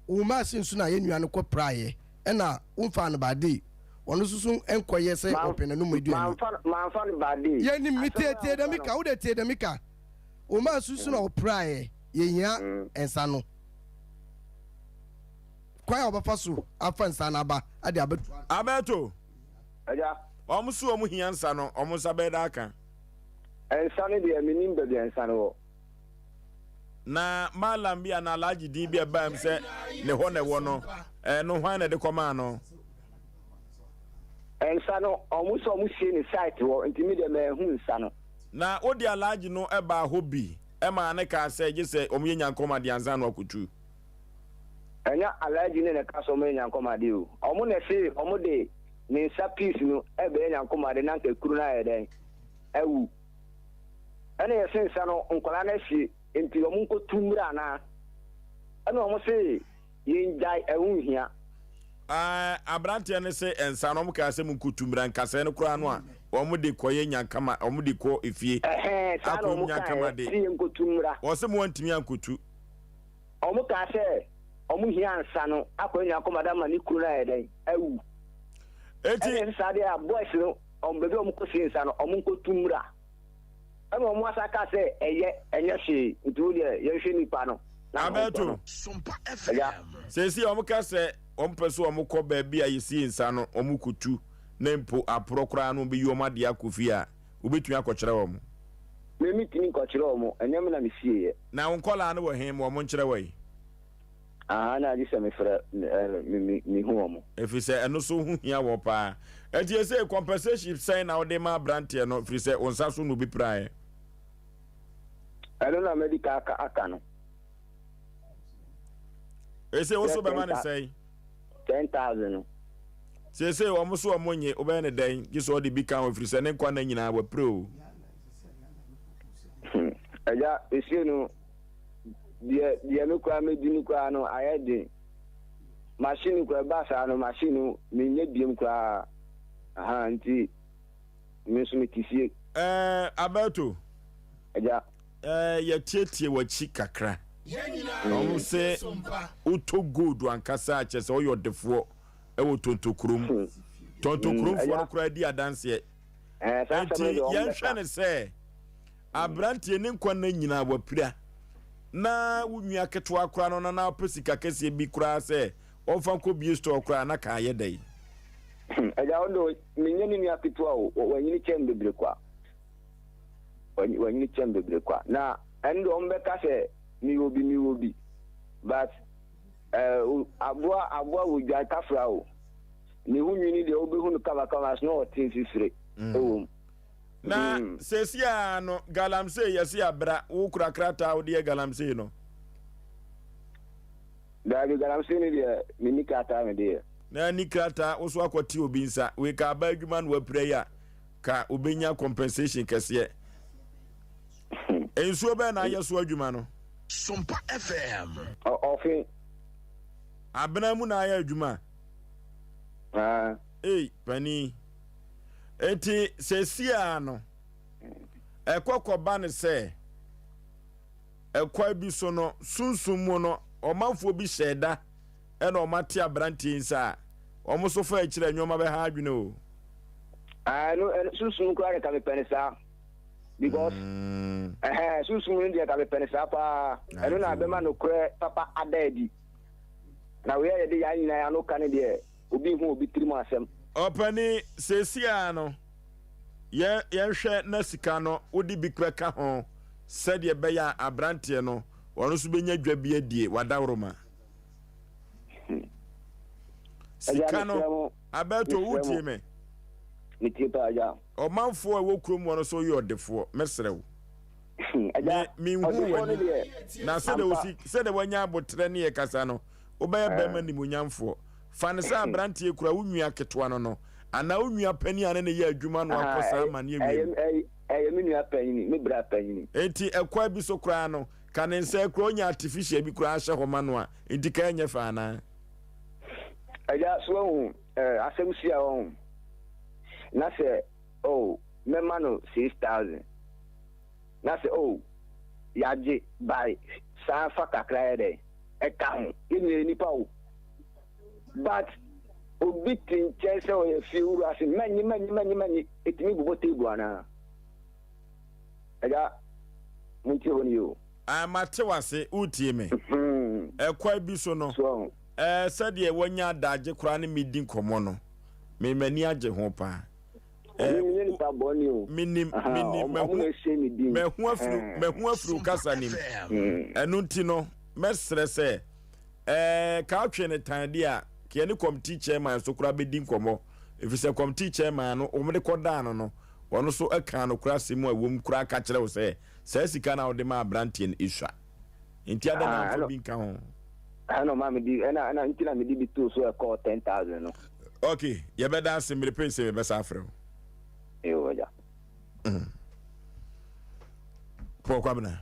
P: wo machine so na yɛn nua no kɔ praeɛ, ɛna womfaa no baadee. Ɔno nso so nkɔyɛ sɛ ɔpɛ n'anum aduane.
I: Manfa no baadee.
P: Yɛnim, me tie, tie deɛ meka, wo de tie deɛ meka. Wo machine so na ɔpraeɛ, yɛhia nsa no. Kwan a wɔbɛfa so afa nsa no aba de abɛto ano.
A: Abɛto.
I: Agya.
A: Wɔn so wɔn hia nsa no, wɔn nsa bɛyɛ dɛ aka.
I: Nsa no deɛ, mennim baabi a nsa no wɔ.
A: Na Mallam bi anaa Alhaji din bi a ɛbaa mu sɛ ne hɔ na ɛwɔ no, ɛno hwan na ɛde kɔmaa no?
I: Nsa no, wɔn sɛ wɔn sie ne site hɔ, nti me deɛ manhu nsa no.
A: Na wode Alhaji no baa hɔ bi? maa no kaa sɛ gye sɛ wɔyɛ nyankɔm adeɛ ansa na wakɔtu?
E: Ɛnyɛ Alhaji ne na ɛka sɛ wɔyɛ nyankɔm adeɛ o. Wɔn na ɛse wɔn de ne nsa piece no ɛbɛyɛ nyankɔm adeɛ na anka ekuro no ayɛ dɛn? Awu. Ɛna yɛse nsa no nkwadaa no asie nti wɔn nkɔtu mmra anaa? Ɛna wɔn se yɛngyae ɛho nhia.
A: Ɛɛ, aberanteɛ no se nsa no wɔn kaa sɛ monkotu mmra nkasɛɛ no koraa no a wɔn de kɔyɛ nyankama wɔn de kɔ efie
E: Ɛhɛn, saa na
A: akɔyɛ
E: wɔn
A: nyankama
E: kaeɛ
A: de.
E: se yɛnkɔtu mmra.
A: Wɔse mo antumi ankotu.
E: Wɔn kaa sɛ wɔn hia nsa no akɔyɛ nyankoma de ama ne kunu no ayɛ dɛn? Awu.
A: Eti.
E: Ɛna ɛsɛ saa deɛ a boys no wɔn baabi a wɔn kɔsie nsa no wɔn nkɔtu mmra. Ɛna wɔn asa kaa sɛ ɛyɛ ɛnyɛ hwee nti wo deɛ yɛnhwɛ nipa no na ne ho ntɔ
A: Abɛɛto.
E: no. Agya.
A: Seesei wɔn ka sɛ wɔn pɛ sɛ wɔn kɔ baabi a yɛsie nsa no wɔn kɔtu na mpo aporɔ koraa no wɔn bɛyi wɔn adeɛ akɔ fie a wobɛtumi akɔkyerɛ wɔn?
E: Me mentumi nkɔkyerɛ wɔn, ɛnyɛ me na mesieeɛ.
A: Na wo nkɔlaa no wɔ he ma wɔn nkyerɛ wɔ yi?
E: Ahaa na gye sɛ mefrɛ me me mehu wɔn.
A: Ɛfiri sɛ ɛno so ho hia wɔ paa. Ɛnti ɛsei compensation sɛn na wode ma abranteɛ no firi sɛ wo nsa so na obi piraeɛ?
E: Ɛno na madi ka aka aka no.
A: Ɛsei wo so bɛma no sɛn?
E: 10,000 no.
A: Seesei wɔn so wɔn nye wobɛyɛ no dɛn gye sɛ ɔde bi ka ho ɛfiri sɛ ne nkwa nna nyinaa wapire o.
E: Agya, ɛsei no deɛ deɛ me koraa mɛdi no koraa no ayɛ den. Machine koraa ɛba saa no machine no menyɛ biom koraa ahaa nti me nso mete fie.
A: Ɛɛ Alberto.
E: Agya.
A: Ɛɛ yɛtietie w'akyi kakra. Wɔn se wotɔ gold ankasa a kyerɛ sɛ woyɛ ɔdefoɔ ɛwɔ Tontokurom. Tontokuromfoɔ no koraa di adanseɛ. Enti yɛnhwɛ no sɛ aberanteɛ ne nkwa nna nyinaa wapira na wo nua ketewa koraa no na na ɔpɛ sika kɛseɛ bi koraa sɛ ɔmfa nkɔ bie store koraa na ka ayɛ dɛn?
E: Agya wo de menyɛ ne nua ketewa o, wanyini kyɛn bebree kwa. Wanyini kyɛn bebree kwa. Na ɛno de wɔn bɛka sɛ mewɔ bi mewɔ bi but eh, aboa aboa wɔ dwan kafra o. Ne ho nwini deɛ wobɛhu no kamakama so na ɔte mfifire ɛwɔ mu.
A: Na seesei ara no galamsey yɛse abra, wo kura krataa a wode yɛ galamsey no?
E: Daabi galamsey no deɛ menni krataa mede yɛ.
A: Na nni krataa wo so akɔte obi nsa, wei ka aba adwuma na wapira yi a ka obenya compensation kɛseɛ. Nsuo bɛn na ayɛ so adwuma no?
Q: Sompa FM.
E: Ɔfe.
A: Abena mu na ayɛ adwuma?
E: Haa.
A: Ei panin. Enti seesei no, ɛkɔ kɔba no sɛ ɛkwan bi so no, sunsum mu no, ɔmanfoɔ bi hyɛɛ da ɛna wɔn ate aberanteɛ yi nsa a, wɔn nso fa akyire a nneɛma bɛha adwene o.
E: Ɛno ɛno sunsum koraa de ka mepɛ no saa because ɛhɛn sunsum no deɛ ka mepɛ no saa paa ɛno na bɛma nokorɛ papa ada adi na wei a yɛde yɛn nyinaa yɛn ano ka no deɛ Obi nhu obi tirim asɛm.
A: Ɔpanin, seesei ara no, yɛ yɛnhwɛ na sika no wode bi bɛka ho sɛdeɛ ɛbɛyɛ a aberanteɛ no ɔno nso bɛnya dwa bi adie, wadaworoma. Sika no, Alberto, wotie me?
E: Metie paa, agya.
A: Ɔmanfoɔ a ɛwɔ kurom hɔ no nso yɛ ɔdefoɔ, mɛsrɛ wo. Me, menhu w'ani. Na sɛdeɛ wosi, sɛdeɛ wanya aboterɛ ne yɛ kasa no, Wobɛyɛ bɛrima nimuonyamfoɔ. Fa no sɛ aberanteɛ kura wo nua ketewa no no, anaa wo nua panin a ne no yɛ adwuma no akɔ saa amanneɛ wei mu.
E: Ɛyɛ me nua panyini, me bra panyini.
A: Enti ɛkwan bi so koraa no, ka ne nsa akura, ɔnya artificial bi koraa hyɛ hɔ ma no a, enti ka ɛnyɛ fɛ anaa?
E: Agya, so wahu, eh, asɛm si a wahu, na sɛ, oh, mɛma no 6,000, na sɛ, oh, yɛagye, by, san fa kakra yɛ dɛn? ɛka ho. Yɛn nyinaa yɛ nipa o. But obi te nkyɛn sɛ ɔyɛ fie wura se mɛnye mɛnye mɛnye mɛnye etumi bobɔ table anaa? Agya montie hɔ no yie o.
A: Ah, mate w'ase, woretie me? Ɛkwan bi so no, eh, sɛdeɛ wanya adagye koraa ne me di nkɔmmɔ no, me m'ani agye ho paa.
E: Eh, menyɛ nipa bɔne o.
A: Menim, menim, mahu, mahu afiri, mahu afiri wo kasa nim. Ɛno nti no, mɛsrɛ sɛ, eh, ka wotwe ne tan deɛ a, ka yɛne committee chairman so koraa bɛdi nkɔmmɔ. Ɛfiri sɛ committee chairman no, wɔn de kɔdaa no no, Ɔno nso kaa nokorɛ asɛm a ɛwom koraa ka kyerɛɛ wo sɛ saa sika no a wode maa aberanteɛ no sua. Enti adɛn na womfa bi nka ho?
E: Ɛna ɔma mede ɛna ɛna nti na mede bi too so ɛkɔɔ 10,000 no.
A: Ok, yɛbɛda ase mmere pɛ sɛ mebɛsa afrɛ wo.
E: Yo, agya.
A: Paul Kwabena.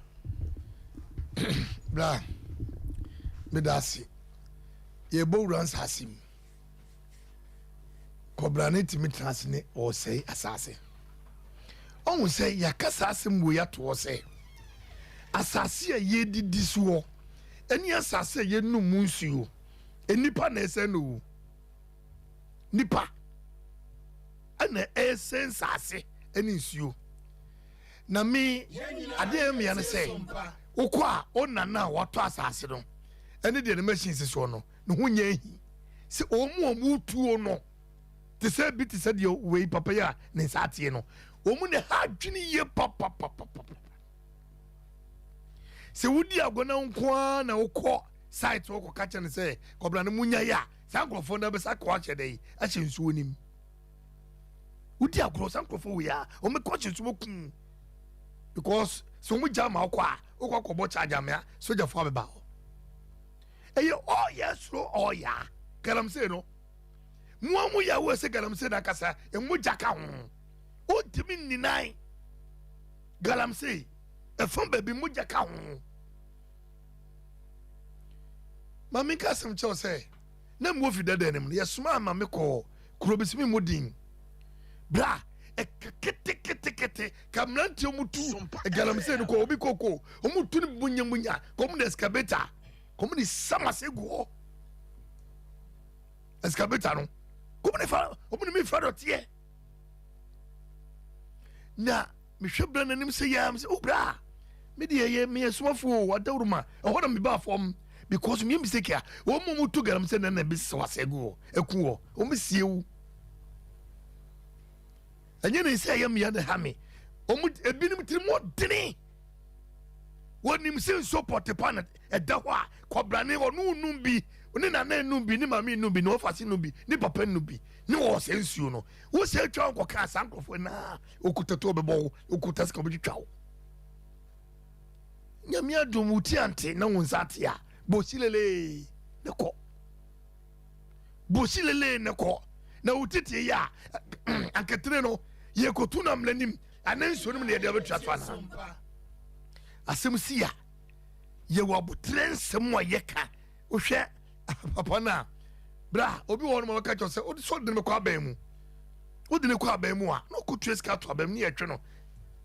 B: Bra, meda ase. Yɛbɔ wura nsase mu. Kɔbrane tumi tena ase ne ɔresɛe asase. Ɔhu sɛ yɛaka saa asɛm wei ato hɔ sɛ asase a yɛdidi soɔ ne asase a yɛnum mu nsuo, nnipa na ɛsɛ no o. Nipa ɛna ɛresɛe nsase ne nsuo. Na me adeɛ a mmea no sɛ wokɔ a ɔnana a watɔ asase no ɛne deɛ ne machine si soɔ no ne ho nyɛ ahi sɛ wɔn mu a wɔtuo no te sɛ bi te sɛ deɛ wei papa yi a ne nsa ateɛ no wɔn na ha adwene yie papapapapa sɛ wodi agorɔ na nko ara na wokɔ site hɔ kɔka kyɛ no sɛ kɔbra no munya yɛ a saa nkurɔfoɔ no bɛsa kɔ ahyɛ dɛ ahyɛ nsuo no mu wodi agorɔ saa nkurɔfoɔ wei a wɔn bɛkɔ ahyɛ nsuo mu kum because sɛ wɔn gya ma wokɔ a wokɔ akɔbɔ charge amea sogyafoɔ abɛba hɔ ɛyɛ ɔyɛ soro ɔya galamsey no mo a mo yɛ awɔ sɛ galamsey no ankasa mogya ka ho wontumi nninan galamsey ɛfa baabi mogya ka ho ma menka asɛm kyɛw sɛ na mewɔ fi dada anim no yɛsomaa ma mekɔɔ kuro bi so me mu din bra ɛka ketekete ka mmeranteɛ mu tu galamsey no kɔ obi koko wɔn tu no munyamunya kɔ wɔn de excavator kɔ wɔn de samase gu hɔ excavator no kɔ wɔn de fa wɔn de mi fa dɔteɛ na mehwɛ bra n'anim sɛ yɛ sɛ o bra me deɛ yɛ meyɛ somafo o adaworo ma ɛhɔ na mebaa fam because meyɛ mistake a wɔn mu mu tu galamsey na na ebi sɛ wasɛ gu hɔ eku hɔ wɔn bi sie wu ɛnyɛ ne sɛ ɛyɛ mmea na ha me wɔn ebinom tiri mu ɔdene wɔnim sɛ nsuo pɔte pa na ɛda hɔ a kɔbrane ɔno num bi ne nana num bi ne maame num bi ne ɔfase num bi ne papa num bi ne wɔsɛ nsuo no wosɛ atwa nkɔka saa nkurɔfoɔ naa okuta to ɔbɛbɔ wo okuta sika ɔbɛtwitwa wo nyame adom wo ti ante na wo nsa ate a bosi lele ne kɔ bosi lele ne kɔ na wo titi yɛ a anketene no yɛkɔtu no amena nim ana nsuo no mu na yɛde abɛtua so ana asɛm si a yɛwɔ aboterɛ nsɛm a yɛka wohwɛ papa no a bra obi wɔ hɔ no ma wɔka kyerɛ sɛ wode sɛ ɔde no kɔ abɛn mu wode no kɔ abɛn mu a na ɔkɔtua sika to abɛn mu ne yɛtwe no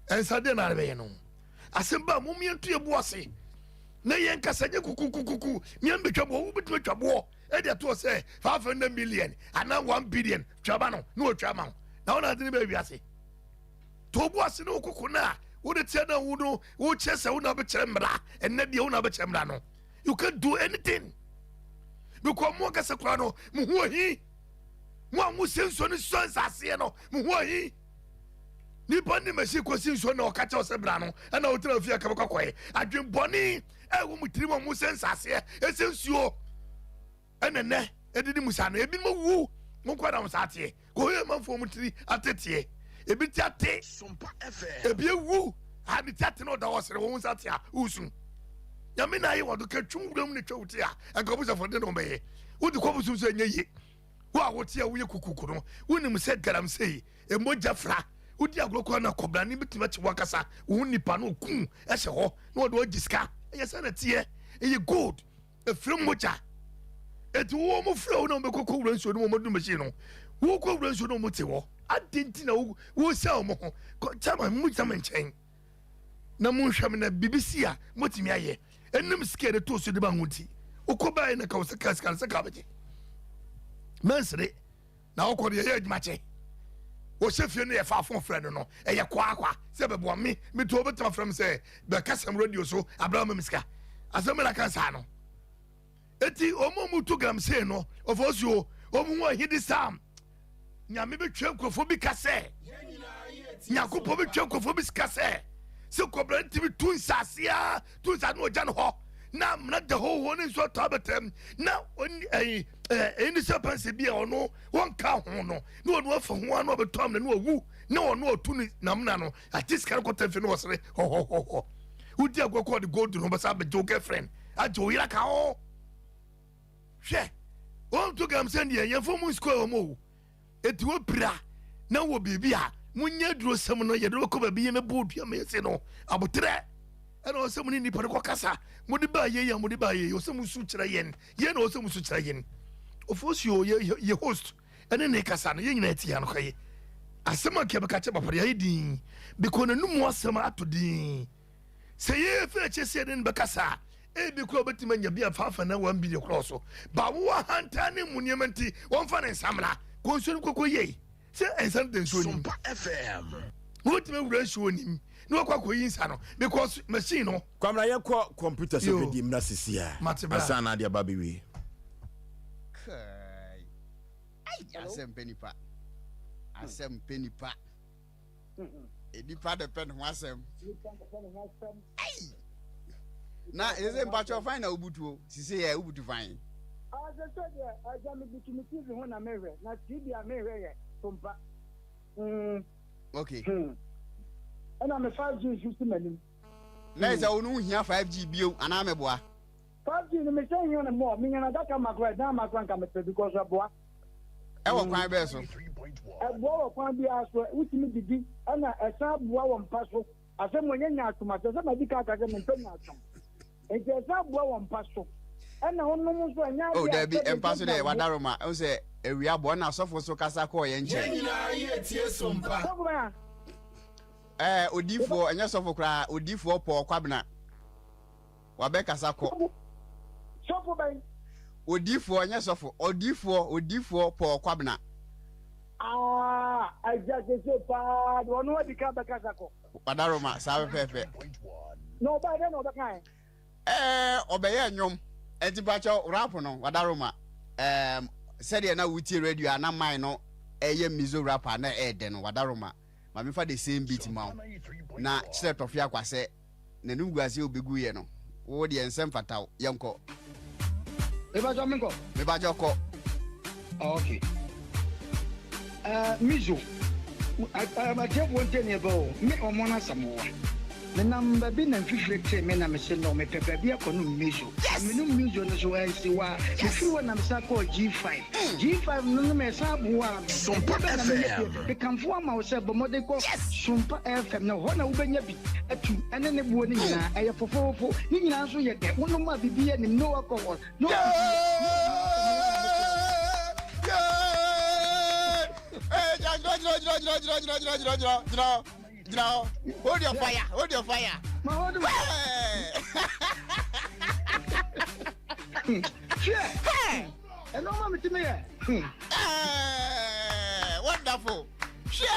B: ɛnsa deɛ na bɛyɛ no asɛm ba mom yɛnto yɛ bo ase na yɛnkasa nyɛ kukukukuku meɛmbɛtwa boɔ wobɛtumi atwa boɔ ɛde atoɔ sɛ 500 million anaa 1 billion twa ma no na wɔtwa ma wo na wona ade no bɛɛ wiase to bo ase ne wo koko no a wode teɛ na wo no wokyerɛ sɛ wo na wobɛkyerɛ mmara ɛnnɛ deɛ wo na wobɛkyerɛ mmara no you can't do anything because mo ankasa koraa no mo ho ahi mo a mo sɛ nsuo no sua nsaseɛ no mo ho ahi nipa ne masi kɔsi nsuo na ɔka kyɛw sɛ bra no ɛna wotena fie aka bɛkɔ akɔyɛ adwenbɔne ɛwɔ mo tirim a mo sɛ nsaseɛ ɛsɛ nsuo ɛna nɛ ɛdidi mu saa no ebinom awu mo nkɔ na mo saa teɛ kɔhɛ manfoɔ mo tiri ateteɛ ebi ti ate ebi ewu a ne ti ate na ɔda hɔ sere wɔn nsa te a wosu nyame na ayɛ wɔdo ka twum wuram ne twa wo ti a nka ɔbusafo de na ɔbɛyɛ wode kɔ bosom so ɛnyɛ yie wo a wote a woyɛ kukuku no wonim sɛ galamsey emogya fra wodi agorɔ koraa na kɔbrane bɛtumi akye wankasa wo nipa no ɔku ɛhyɛ hɔ na wɔde ɔgye sika ɛyɛ sɛ na teɛ ɛyɛ gold Ɛfiri mogya. Eti wo wɔn frɛ wo na wɔn bɛkɔ kɔ wura nsuo no wɔn adu machine no. Wo kɔ wura nsuo no wɔn te hɔ. Adi nti na wo wo sɛ wɔn ho. Kɔ chairman mo gyina me nkyɛn na mo nhwɛ me na biribi si a mo tumi ayɛ. Ɛnam sika yɛde to so de ba ho nti. Wokɔ baa na ka wo sɛ ka sika no sɛ ka bɛgye. Mɛnsere. Na ɔkɔ deɛ ɛyɛ adwuma kyɛ wɔhyɛ fie no yɛfa afon frɛ no no ɛyɛ kwaakwa sɛ bɛboa me meto wobɛtumi afrɛ m sɛ bɛkasɛm radio so abrɛ ma me sika asɛm bɛna ka saa no eti wɔn a wɔtu galamsey no ɔfɔ suo wɔn ho ahidi sam nyame bɛtwa nkurɔfoɔ bi ka sɛ nyankopɔn bɛtwa nkurɔfoɔ bi sika sɛ sɛ kɔbra ntumi tu nsaase a tu nsaase na ɔgya no hɔ na amena da hɔ hɔ ne nsuo atɔ abɛtɛm na ɛyi ɛyi ne sɛ pɛnsɛ bi a ɔno wɔnka ho no na ɔno afa ho ano abɛtɔ amena na wawu Na ɔno ɔtu ne namena no, agye sika no kɔtɛ mfe no ɔsere hɔhɔhɔhɔ. Wodi agorɔ kɔ ɔde gold no bɛsa abɛgye wo girlfriend, agye wo yere aka ho. Hwɛ, wɔn to galamsey deɛ yɛn fɔ mu sukuu wɔn o. Eti wopira na wɔ biribi a monyɛ aduro sɛm no yɛde bɛkɔ baabi yɛ mɛbɔ odua ma yɛse no aboterɛ ɛna ɔsɛ mo ne nnipa no kɔkasa mode baa yei a mode baa yei ɔsɛ mo su kyerɛ yɛn yɛn na ɔsɛ mo su kyerɛ yɛn ofosuo yɛ yɛ host ɛne ne kasa no yɛn nyinaa ti ano kɔyɛ asɛm a kɛbɛka kyɛ papa yɛayɛ din bikɔ n'anum asɛm ato din Sɛ yɛyɛ firi akyire sɛ yɛne no bɛkasa a, ebi koraa obetumi anya bi a faafa na one billion koraa so. Ba wo ahantan ne mu nneɛma nti, wɔmfa ne nsa mmra. Kɔ nsuo no kɔkɔ yei. Sɛ nsa no da nsuo nim. Wobɛtumi awura nsuo nim na wakɔ akɔyi nsa no because machine no.
A: Kwamina yɛnkɔ computer sɛ bɛdi mmra sisi a ansa na adeɛ aba abɛwie.
R: Kai. Ai, asɛm pɛ nipa. Asɛm pɛ nipa. Nipa de pɛ ne ho asɛm. Ai! Na sese mpakyɛ fan na wobutuo. Sese yɛ wobutu fan.
F: Ah, sese deɛ agya mebutu me TV ho na mehwɛ. Na TV a mehwɛ yɛ Sompa. Mm.
R: Okay.
F: Hmm. Ɛna me 5G nso si m'anim.
R: Na ɛsɛ wo no wohia 5G bio anaa meboa?
F: 5G no mesɛ hia no more. Menya no adaka ma koraa, ɛdan ma koraa nka mepɛ because ɛboa.
R: Ɛwɔ kwan bɛɛ so?
F: Ɛboa wɔ kwan biara so. Wotumi didi ɛna ɛsan boa wɔ mpa so. Asɛm wɔ nyɛ nyaatwom asɛ sɛ madi kan aka sɛ mempɛ nyaatwom. Nti ɛsan boa wɔ mpa so. Ɛna wonom nso ɛnyɛ
R: Oh
F: adeɛ a
R: dabi
F: sɛdeɛ
R: mpa so deɛ
F: gyagya wo.
R: wadaroma ɛhu sɛ awia bɔ ɛna asɔfo nso kasa kɔɔ yɛn nkyɛn.
Q: Yɛn nyinaa yɛ tie so mpa.
F: Sɔfo bɛn a?
R: Ɛɛ odiifoɔ ɛnyɛ sɔfo koraa odiifoɔ Paul Kwabena. Wabɛkasa kɔ.
F: Sɔfo bɛn?
R: Odiifoɔ, ɛnyɛ sɔfo. Odiifoɔ, odiifoɔ Paul Kwabena.
F: Ah, agya sese paa de ɔno adi kan bɛkasa kɔ.
R: Wadaroma, saa pɛpɛɛpɛ.
F: Na ɔbaa dɛn na ɔbɛkae?
R: Ɛɛ, ɔbɛyɛ nnwom. Ɛnti mpakyɛw, rap no, wadaroma. Ɛɛm, sɛdeɛ na wotie radio a na man no ɛyɛ mizo rap a na ɛɛdɛ no, wadaroma. Ma memfa the same beat ma wo na kyerɛ Tɔfe Akwa sɛ N'animguaseɛ a ɔbɛguiɛ no, wo deɛ nsɛ mfata wo. Yɛnkɔ.
S: Mepakyɛ menkɔ?
R: Mepakyɛ kɔ.
S: Oh, okay. Uh, Mizo, atiefoɔ ntie neɛ bɛ o, me ɔmo no asɛm wa. Menam baabi na mfifire tee me na mese no mepɛ baabi akɔ nom miso. Na menom miso no so ansi hɔ a, mefiri hɔ na mesan kɔɔ G5. G5 no nom ɛsan boaa me.
Q: Sompa
S: Ɛdeɛ bɛn na meyɛ
Q: FM.
S: deɛ? Mekamfo ama wo sɛ bɔ mmɔden kɔ Sompa FM na hɔ na wobɛnya bi. Atu ne ne boɔ no nyinaa, ɛyɛ fofoofo. Ne nyinaa nso yɛ dɛ. Wonom a biribiara nnim, no alcohol, no
R: Hold your fire, hold your fire.
S: Hwɛ! Ɛno ma metumi yɛ.
R: Wonderful. Hwɛ!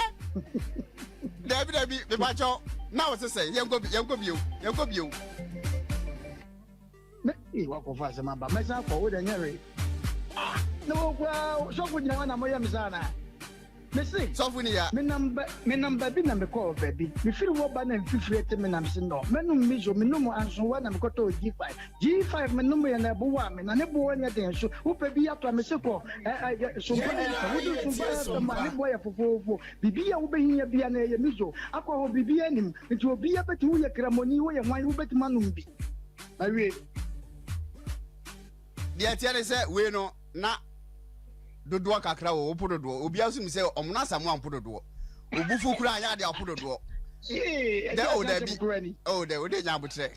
R: Dabi dabi, mepakyɛw. Na wo sesɛ, yɛnkɔ yɛnkɔ bio, yɛnkɔ bio.
S: Me ee wakɔfa asɛm aba. Mɛsan akɔ, wo deɛ nyɛ hwee. Ah, na wo koraa sɔfo gyina hɔ na moyɛ me saa anaa? Mese,
R: Sɔfo ni ya.
S: Menam ba menam baabi na mekɔɔ baabi. Mefiri hɔ ba na mfifire te me na mese no, mɛnom miso, menom ansowa na mekɔtɔɔ G5. G5 menomyɛ na ɛbowaa me, na ne boɔ nyɛ den nso. Wopɛ bi atɔ a, mese kɔ ɛ ɛ Sompa FM. Wodu Sompa FM a, ne boɔ yɛ fofoofo. Biribi a wobɛhia biara no, ɛyɛ miso. Akɔ hɔ, biribiara nnim. Nti obiara bɛtumi, woyɛ Kramoni, woyɛ hwan, wobɛtumi anom bi. Mawie.
R: Deɛ ɛteɛ ne sɛ wei no na dodoɔ kakra wɔ wopo dodoɔ obiara nso nim sɛ ɔmo no asamoa mpo dodoɔ obufu koraa anyɛ adeɛ ɔpo dodoɔ dɛ o dabi o dɛ o de nya abotrɛ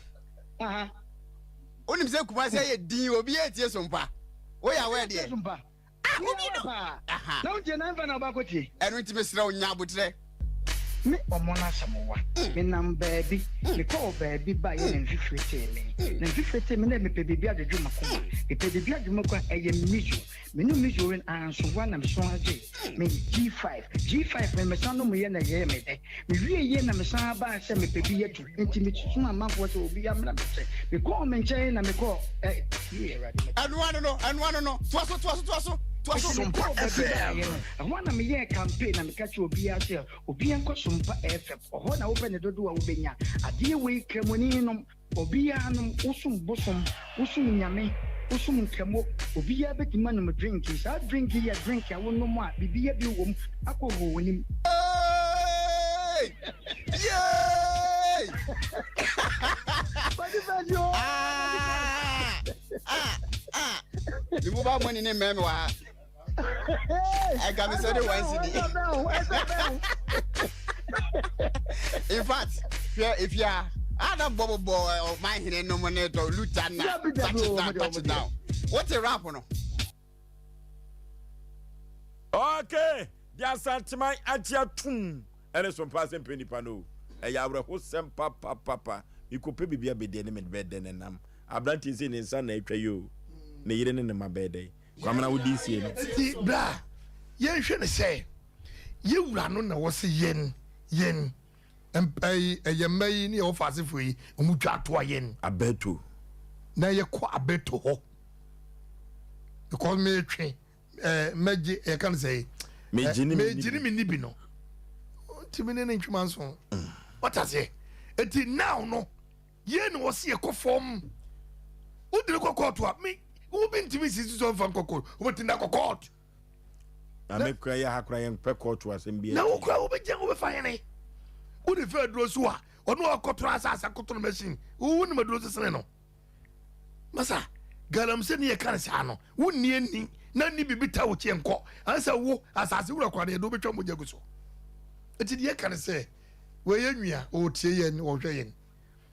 R: wonim sɛ Kumasi ayɛ din obi etie so mpa woyɛ awɛ deɛ ah obi no aha
S: na wotie na mfa na ɔbaakɔ tie
R: ɛno nti mesrɛ wo nya abotrɛ
S: Me ɔmo no asɛm wa. Menam baabi, mekɔɔ baabi baeɛ na mfifire tee me. Na mfifire tee me na mepɛ biribi adwodwo m'akoma. Mepɛ biribi adwodwo m'akoma, ɛyɛ miso. Menom miso no ansowa na mesan gyee me G5. G5 no mesan nomeeɛ na ɛyɛɛ me dɛ. Mewieeɛ na mesan baa sɛ mepɛ bi atu. Enti mesomaa amanfoɔ sɛ obiara mmra me nkyɛn. Mekɔɔ me nkyɛn na mekɔɔ ɛ, yie Awurade meda.
R: Ɛno ano no, ɛno ano no, toa so, toa so, toa so, toa so.
S: Enti mekɔɔ baabi baeɛ no, ɛhɔ ara na meyɛɛ campaign na meka kyerɛɛ obiara sɛ obiara nkɔ Sompa FM, ɔhɔ na wopɛ ne dodoɔ a wobɛnya. Adeɛ wei, Kramoni nom, obiara nom, wosom bosom, wosom Nyame, wosom Nkramo, obiara bɛtumi anom drink yi. Saa drink yi yɛ drink a wonom a biribiara bi wɔ mu, alcohol nnim.
R: Yay! Ah! Ah! Ah! Me mobile money ne mmɛn me wɔ ha. Ɛka me sɛ de one cedi. In fact, hwɛ efia a na bɔbɔbɔ ɔman hene nom ne tɔ luta na touch it down touch it down. Wote rap no?
A: Okay, deɛ Asanteman agye atum ɛne so mpaa sɛ mpɛ nipa no o. Ɛyɛ awerɛhosɛm papapapa. Mekɔpɛ biribi abɛdi ɛne mede bɛyɛ dɛn na ɛnam. Aberanteɛ sei ne nsa na atwa yi o. Ne yere ne ne mma bɛyɛ dɛn? Kwamena wodi sie no.
B: Nti bra yɛnhwɛ no sɛ yɛ wura no na wɔse yɛn yɛn ɛyi ɛyɛ mma yi ne yɛwɔ faasefo yi wɔn twa atoa yɛn.
A: Abɛto.
B: Na yɛkɔ abɛto hɔ because metwe ɛɛ mɛgye yɛka no sɛ
A: megye ne
B: megye ne ni bi no ntumi ne ne ntwema nso wɔte aseɛ eti now no. Yei na wɔsi yɛkɔ fam. Wode no kɔ kɔɔto a, me wobi ntumi sisi so mfa nkɔ kɔɔto. Wobɛtumi de akɔ kɔɔto.
A: Na me kura yɛ ha kura yɛn pɛ kɔɔto asɛm bi.
B: Na wo kura wobɛgya wobɛfa hene. Wode fɛ aduro so a, ɔno akɔtoro asase akɔtoro machine. Wo nim aduro so sene no. Masa, galamsey ne yɛka no saa no, wonni ani na ni biribi ta wo kyeɛ nkɔ. Ansa wo asase wura kora deɛ de wobɛtwa mogya gu so. Eti deɛ yɛka no sɛ, wɔyɛ nwia, wɔtie yɛn, wɔhwɛ yɛn.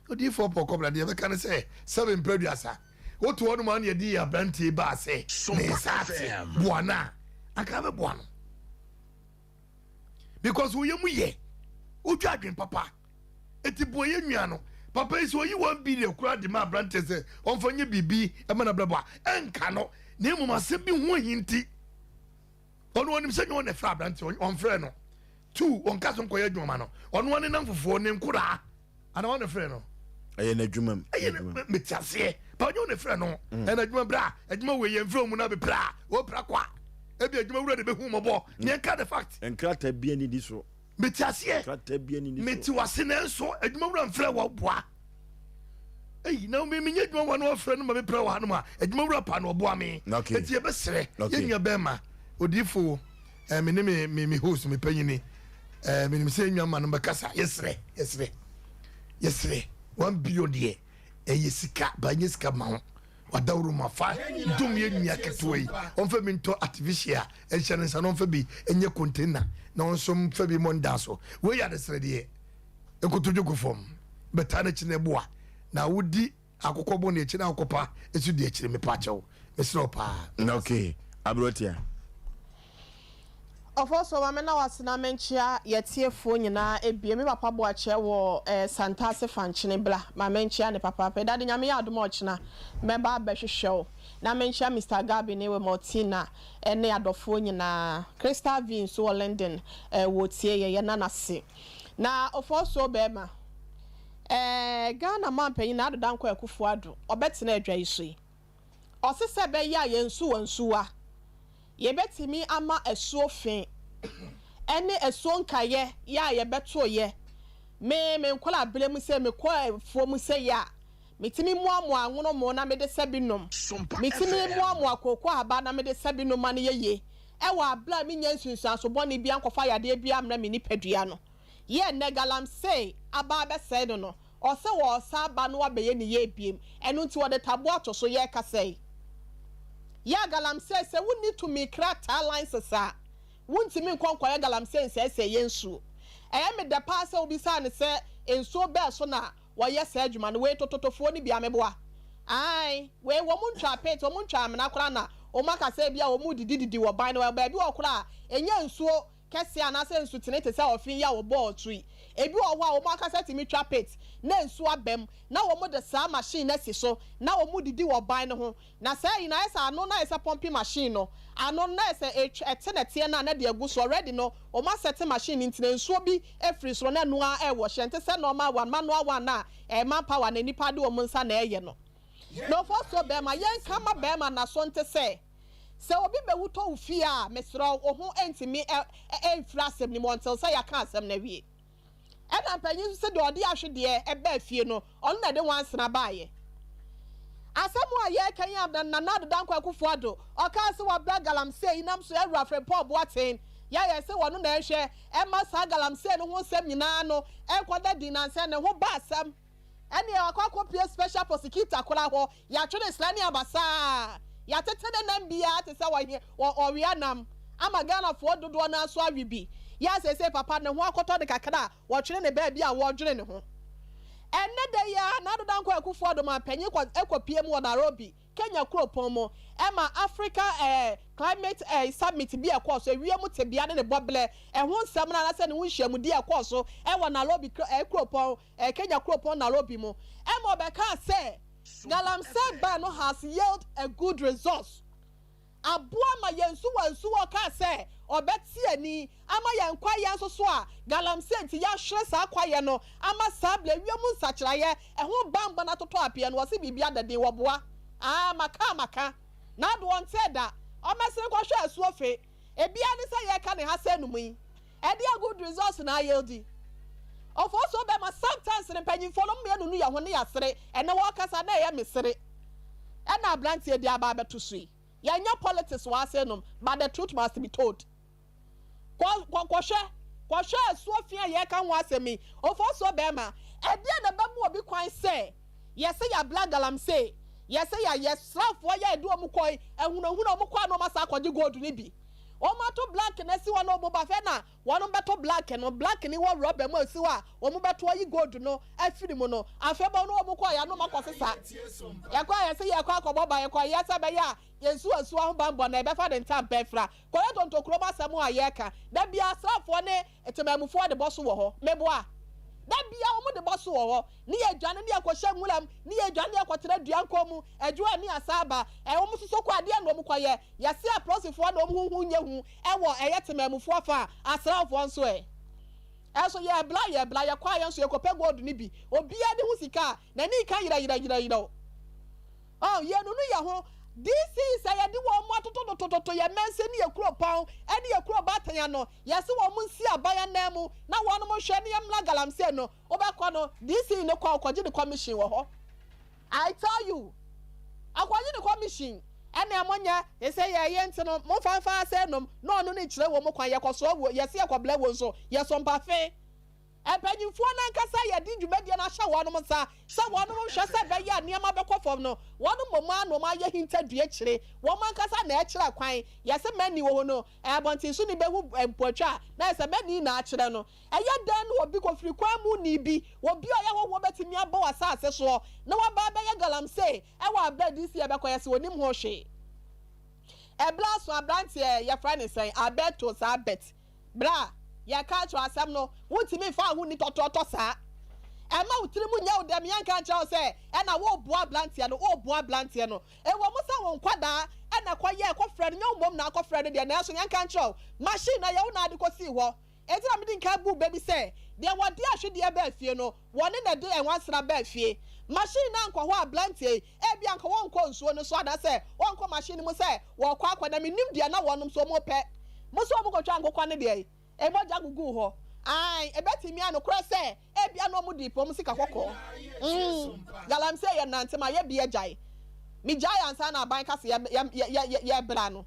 B: Odiyifoɔ Paul Kɔbena, deɛ ɛbɛka ne sɛ, sɛbe mprɛ aduasa, woto hɔ nom a na yɛde yɛ aberanteɛ yi baa sɛ ne nsa ate, boa no a, anka bɛboa no. Because wo yam yɛ, wodwa adwen papa, eti boa yɛ nua no. Papa yi sɛ ɔyi 1 billion koraa de ma aberanteɛ sɛ ɔmfa nyɛ biribi ma n'abrabɔ a, ɛnka no, na mmom asɛm bi ho ahi nti. Ɔno ɔnim sɛ nyɛ ɔna ɛfrɛ aberanteɛ, ɔmfrɛ no. Two, ɔnka so nkɔyɛ adwuma ma no. Ɔno ɔne namfofoɔ, ne nkoraa. Ana ɔna frɛ no?
A: Ɛyɛ n'adwuma mu.
B: Ɛyɛ ne mete aseɛ. Pa ɔnyɛ ɔna frɛ no. Mm. Ɛna adwuma bra, adwuma wei yɛn frɛ mu na bepra, wɔpra kwa. Ebi adwuma wura de bɛhu mɔbɔ. Mm. Nea nka the fact.
A: Nkrataa bia ni di so.
B: Mete aseɛ.
A: Nkrataa bia ni di so.
B: Mete wase nanso adwuma wura mfrɛ wɔ boa. Eyi na me menyɛ adwuma wa na wafrɛ no ma mepra wɔ hanom a adwuma wura pa na ɔboa me.
A: Okay.
B: Eti yɛbɛsrɛ
A: okay.
B: yɛn nua bɛrima odiifo eh, me ne me me me host me panyini eh, menim sɛ nwa ma no bɛkasa yɛsrɛ yɛsrɛ yɛsrɛ one billion deɛ ɛyɛ sika ba nyɛ sika ma ho wadaworo ma fa dom yɛ nua ketewa yi ɔmfa bi ntɔ artificial ɛnhyɛ ne nsa na ɔmfa bi ɛnyɛ container na ɔnso mfa bi mmɔ nda so wei yɛ adesrɛ deɛ nkotodwe gu fam bɛtaa n'akyi na ɛboa na wodi Akokɔ bɔ ne akyi na akokɔ pa nso di akyire mepa kyɛw mesrɛ wo paa.
A: Ok aberewatia.
D: Ɔfɔsuo ma me na wase na menkyea yɛtiefoɔ nyinaa ebie me papa boakyɛ wɔ eh Santase Fankyene bla ma menkyea ne papaapa daddy nyame yɛ adom a ɔkyena mɛba abɛhwehwɛ wo na menkyea Mister Gabi ne Wemɔtina ne adɔfoɔ nyinaa Crystal V nso wɔ London eh wɔ tie yɛ yɛna nase na Ɔfɔsuo bɛɛma Ɛɛ Ghana manpanyin Addo Dankwa Akufo Addo ɔbɛtena adwa yi so yi, ɔse sɛ ɛbɛyɛ a yɛn nsuwansuwa, yɛbɛtumi ama asuo fe ɛne asuo nkaeɛ yɛ a yɛbɛtoeɛ. Me, me nkwadaa berɛ mu sɛ mekɔ afuo mu sɛ yɛ a, metumi moamoa anwonomo na mede sɛ bi nom. Metumi moamoa kooko aba na mede sɛ bi nom ma no yɛ yie ɛwɔ aberɛ a mennya nsunsuanso bɔne biara nkɔfa yadeɛ biara mmrɛ me nipadua no. Yɛ nnɛ galamsey aba abɛsɛe no no, ɔsɛ wɔɔsan aba na wabɛyɛ ne yie biem, ɛno nti wɔde taboa ato so, yɛɛkasa yi. Yɛ galamsey sɛ wonni tumi krataa license a, wontumi nkɔ nkɔyɛ galamsey nsɛesɛe yɛn nsuo. Ɛyɛ me dɛ paa sɛ wobisaa no sɛ nsuo bɛɛ so na wɔyɛ saa adwuma no, wei tototofoɔ no bi ameboa? Ae, wei wɔn ntwaa pit, wɔn ntwaa amena koraa na wɔn aka sɛ ebia wɔn redidi didi wɔ ban no, baabi wɔ koraa a ɛnyɛ nsuo kɛseɛ anaasɛ nsutene te sɛ ɔfe yi a wɔbɔɔ to yi. Ebi wɔ hɔ a wɔn ankasa tumi twa pit na nsuo aba mu na wɔde saa machine no asi so na wɔdidi wɔ ban no ho. Na saa yi no ayɛ sɛ ano no ayɛ sɛ pumping machine no ano no na ayɛ sɛ ɛtwa ɛte nɛteɛ no a na deɛ agu so already no wɔn asɛte machine no nti na nsuo bi firi soro na ɛno ara ɛwɔ hyɛ nte sɛ normal one manual one no a ɛyɛ man power na nnipa de wɔn nsa na ɛyɛ no. Na ɔfɔsuo bɛrima yɛnka ma bɛrima naso nte sɛ. Sɛ obi bɛwu tɔ wo fie a, mesrɛ wo, wo ho ntumi mfiri asɛm no mu until sɛ yɛaka asɛm no awie. Ɛna mpanyin nso sɛ deɛ ɔde ahwedeɛ baa fie no, ɔno na ɛde nwansena baeɛ. Asɛm a yɛreka yi a Nana Addo Dankwa Akufo-Addo, ɔkaa sɛ wabra galamsey yi nam so Awura Frimpong Boateng. Yɛ a yɛse wɔno na ɛhwɛ ɛma saa galamsey no ho nsɛm nyinaa no ɛnkɔda din nansɛ ne ho ba asɛm. Ɛneɛ wakɔ akɔpue special prosecutor koraa hɔ, yɛatwe ne srɛ ne abasaa, yɛatete ne nam biara te sɛ ɔhe ɔ ɔwea nam ama Ghanafoɔ dodoɔ no ara nso awe bi. Yɛ a seesei papa ne ho akɔtɔ no kakra a wɔtwene ne baabi a wɔredwene ne ho. Ɛnnɛ da yi ara Nado Dankwa Akufo Addo manpanyin kɔ kɔpue mu wɔ Nairobi, Kenya kuropɔn mu ma Africa eh Climate eh Summit bi a ɛkɔɔ so, ewiem tebea ne ne bɔberɛ ɛho nsɛm no anaasɛ ne ho nhyiamudi a ɛkɔɔ so wɔ Nairobi eh kuropɔn eh Kenya kuropɔn Nairobi mu ma ɔbɛkaa sɛ Galamsey ban no has yield a good results. Aboa ma yɛn nsuwansuwa ɔkaa sɛ ɔbɛte ani ama yɛn kwaeɛ nso so a galamsey nti yɛahwere saa kwaeɛ no ama saa berɛ wiem nsakyeraeɛ ɛho banbɔ no atotɔ apeɛ no ɔse biribi ada din wɔboa aa maka a maka nado ɔntee da ɔmɛsene nkɔhwɛ asuo fe ebiaa ne sɛ yɛka ne ha sɛ num yi ɛdeɛ good results na ayeldi Ofosuo bɛma sometimes no mpanyinfoɔ no ɔmo yɛ nunu yɛ ho ne yasere ɛnɛ wɔkasa na ɛyɛ mesere ɛna abranteɛ bi aba abɛto so yi yɛnyɛ politics wɔ ase nom but the truth must be told kɔ kɔ kɔhwɛ kɔhwɛ asuo fi a yɛka ho asɛm yi Ofosuo bɛma ɛdeɛ na ɛbɛma obi kwan sɛ yɛsɛ yɛabla galamsey yɛsɛ yɛayɛ srafoɔ yɛ ɛde ɔmo kɔ yi ahunahuna ɔmo kɔ a na ɔmo asa akɔgye gold no bi ɔmo ato black na asi hɔ na ɔmo ba fɛ na Wɔnom bɛtɔ black no, black no wɔ rɔba mu a ɛsi hɔ a wɔn bɛto ayi gold no afiri mu no, afei bɔ no wɔn kɔɔ yɛ ano ma kɔ sesa. Yɛkɔ a yɛse yɛkɔ akɔbɔ ban, yɛkɔ yɛ sɛ ɛbɛyɛ a yɛn nsuo nsuo ho banbɔ no yɛbɛfa ne ntampa afira. Kɔyɛ tontokurom asɛm a yɛka, da biara asraafoɔ ne temanmufoɔ de bɔ so wɔ hɔ. Meboa? Da biara wɔn de bɔ so wɔ hɔ. Ne yɛdwane ne yɛkɔhyɛ nwura mu, ne yɛdwane ne yɛkɔtena dua nkɔn mu, adwo a ne yɛasan aba. Ɛ, wɔn nso so kɔ a, deɛn na wɔn kɔyɛ? Yɛse apolisifoɔ na wɔn ho hu nyɛ hu wɔ ɛyɛ temanmufoɔ fa a, asraafoɔ nso ɛ? Ɛnso yɛbla, yɛbla, yɛkɔ a yɛn nso yɛkɔpɛ gold no bi. Obiara de ho sika a, n'ani reka yerɛyerɛyerɛyerɛw. Oh, yɛnunu yɛn ho. DC sɛ yɛde wɔn atototototo yɛn mansin ne yɛn kuropɔn ne yɛn kuro baatan ano, yɛse wɔn nsi aban ananmu na wɔnom nhwɛ ne yɛmmra galamsey no, Wobɛkɔ no DC no kɔ ɔkɔgye ne commission wɔ hɔ I tell you ɔkɔgye ne commission ɛnea monyɛ sese yɛyɛ nti no momfa mfa ase nom na ɔno ne kyerɛ wɔ mo kwan yɛkɔsoa wuo yɛse yɛkɔblɛ wuo nso yɛso mpafe mpanyinfoɔ no ankasa yɛde dwumadie no ahyɛ wɔnom nsa sɛ wɔnom nhwɛ sɛ ɛbɛyɛ a nneɛma bɛkɔ fam no wɔnom mmom ara na wɔn ayɛ hintadua akyire wɔn ankasa na ɛkyerɛ kwan yɛse mani wɔ hɔ no abɔnten so ni bɛhu mpoatwa a na yɛsɛ mani na akyerɛ no Ɛyɛ dɛn na obi kofiri kwan mu ni bi, obi a ɔyɛ hɔhoɔ bɛtumi aba w'asase soɔ na waba abɛyɛ galamsey wɔ aberɛ a DC ɛbɛkɔ yɛ sɛ ɔnim ho hwee? Ɛberɛ aso aberanteɛ yɛfrɛ no sɛn? Alberto saa Bet. Bra, yɛreka akyerɛ wo asɛm no, wontumi mfa wo ho nni tɔtorɔtɔ saa. Ɛmma wo tiri mu nyɛ wo dɛ, yɛnka nkyerɛ wo sɛ ɛna woreboa aberanteɛ no, woreboa aberanteɛ no. Ɛwɔ mu sɛ wo nkwadaa na ɛkɔyɛɛ kɔfrɛ no, nyɛ wo mmom na akɔfrɛ no deɛ, nanso yɛnka nkyerɛ wo, machine no ɛyɛ wo na ade kɔsii hɔ. Enti na midi nkan buu bɛ bi sɛ, Deɛ wɔde ahwedeɛ baa fie no, wɔne na ɛde nwansena baa fie. Machine no ankɔ hɔ a, aberanteɛ yi, ebia anka wɔnkɔ nsuo no so anaasɛ wɔnkɔ machine no mu sɛ wɔrekɔ akɔ, na mennim deɛ na wɔnom nso wɔrepɛ. Mo nso wɔkɔtwaa nkokɔ no deɛ, mogya guguu hɔ. Aane, ɛbɛtumi ayɛ nokorɛ sɛ ebia na wɔde repɛ wɔn sika kɔkɔɔ. Mm, galamsey yɛ nante ma yɛ bi agyae. Megyae ansa na aban ka sɛ yɛ, yɛ, yɛ, yɛ, yɛrebra no.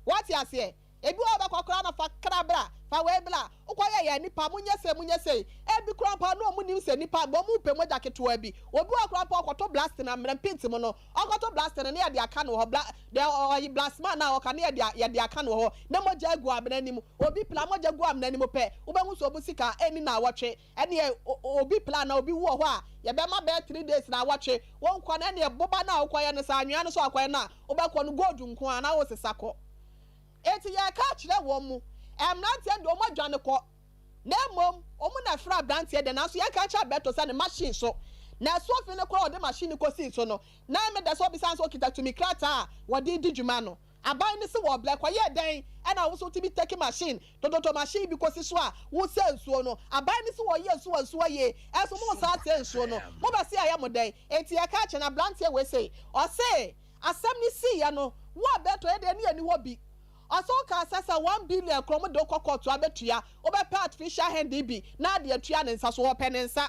D: Woate aseɛ? Ebi wɔ hɔ a wobɛkɔ koraa na fa kra bra, fa wei bra, wokɔyɛ yɛ nnipa, monyɛ sei, monyɛ sei. Ebi koraa mpo a na wɔn nim sɛ nnipa, wɔn repɛ mogya ketewa bi. Obi wɔ hɔ koraa mpo a ɔkɔto blasting amena mpinti mu no, ɔkɔto blasting no na yɛde aka no wɔ hɔ, bla, deɛ ɔyi blastman no a ɔka no yɛde, yɛde aka no wɔ hɔ, na mogya agu amena no mu. Obi pla mogya gu amena no mu pɛ, wobɛhu sɛ ɔbu sika ɛnni naawɔtwe. Ɛneɛ obi pla anaa obi wu wɔ hɔ a, yɛbɛma bɛyɛ three days naawɔtwe, wonkɔ no, ɛneɛ boba no a wokɔyɛ no, sɛ anwea no so a wokɔyɛ no a, wobɛkɔ no, gold nko ara na wosesa kɔ. Enti yɛreka akyerɛ wɔn mu mmeranteɛ no deɛ wɔn adwane kɔ, na mmom wɔn na ɛfrɛ aberanteɛ deɛ, nanso yɛnka nkyerɛ Alberto sɛ ne machine so na ɛso fi no koraa a ɔde machine no kɔsii so no, na ɛme dɛ sɛ ɔbisa no sɛ ɔkita tumi krataa a wɔde redi dwuma no. Aban no se wɔ blɛ, kɔyɛɛ dɛn na wo nso wotumi take machine, tototo machine bi kɔsi so a wosɛ nsuo no? Aban no se wɔyɛ nsuo a nsuo ye, ɛnso monsan sɛ nsuo no, mobɛse ayɛ mo dɛn? Enti yɛka akyerɛ no, aberanteɛ wei sei, ɔse. Asɛm no siiɛ no, wo Alberto yɛ deɛ ne yɛnni hɔ bi. Ɔsɛ wokaa sɛ sɛ one billion korɔ ɔmo de wo kɔ kɔɔto abɛtua, wobɛpɛ artificial hand bi na ade atua ne nsa so, ɔpɛ ne nsa.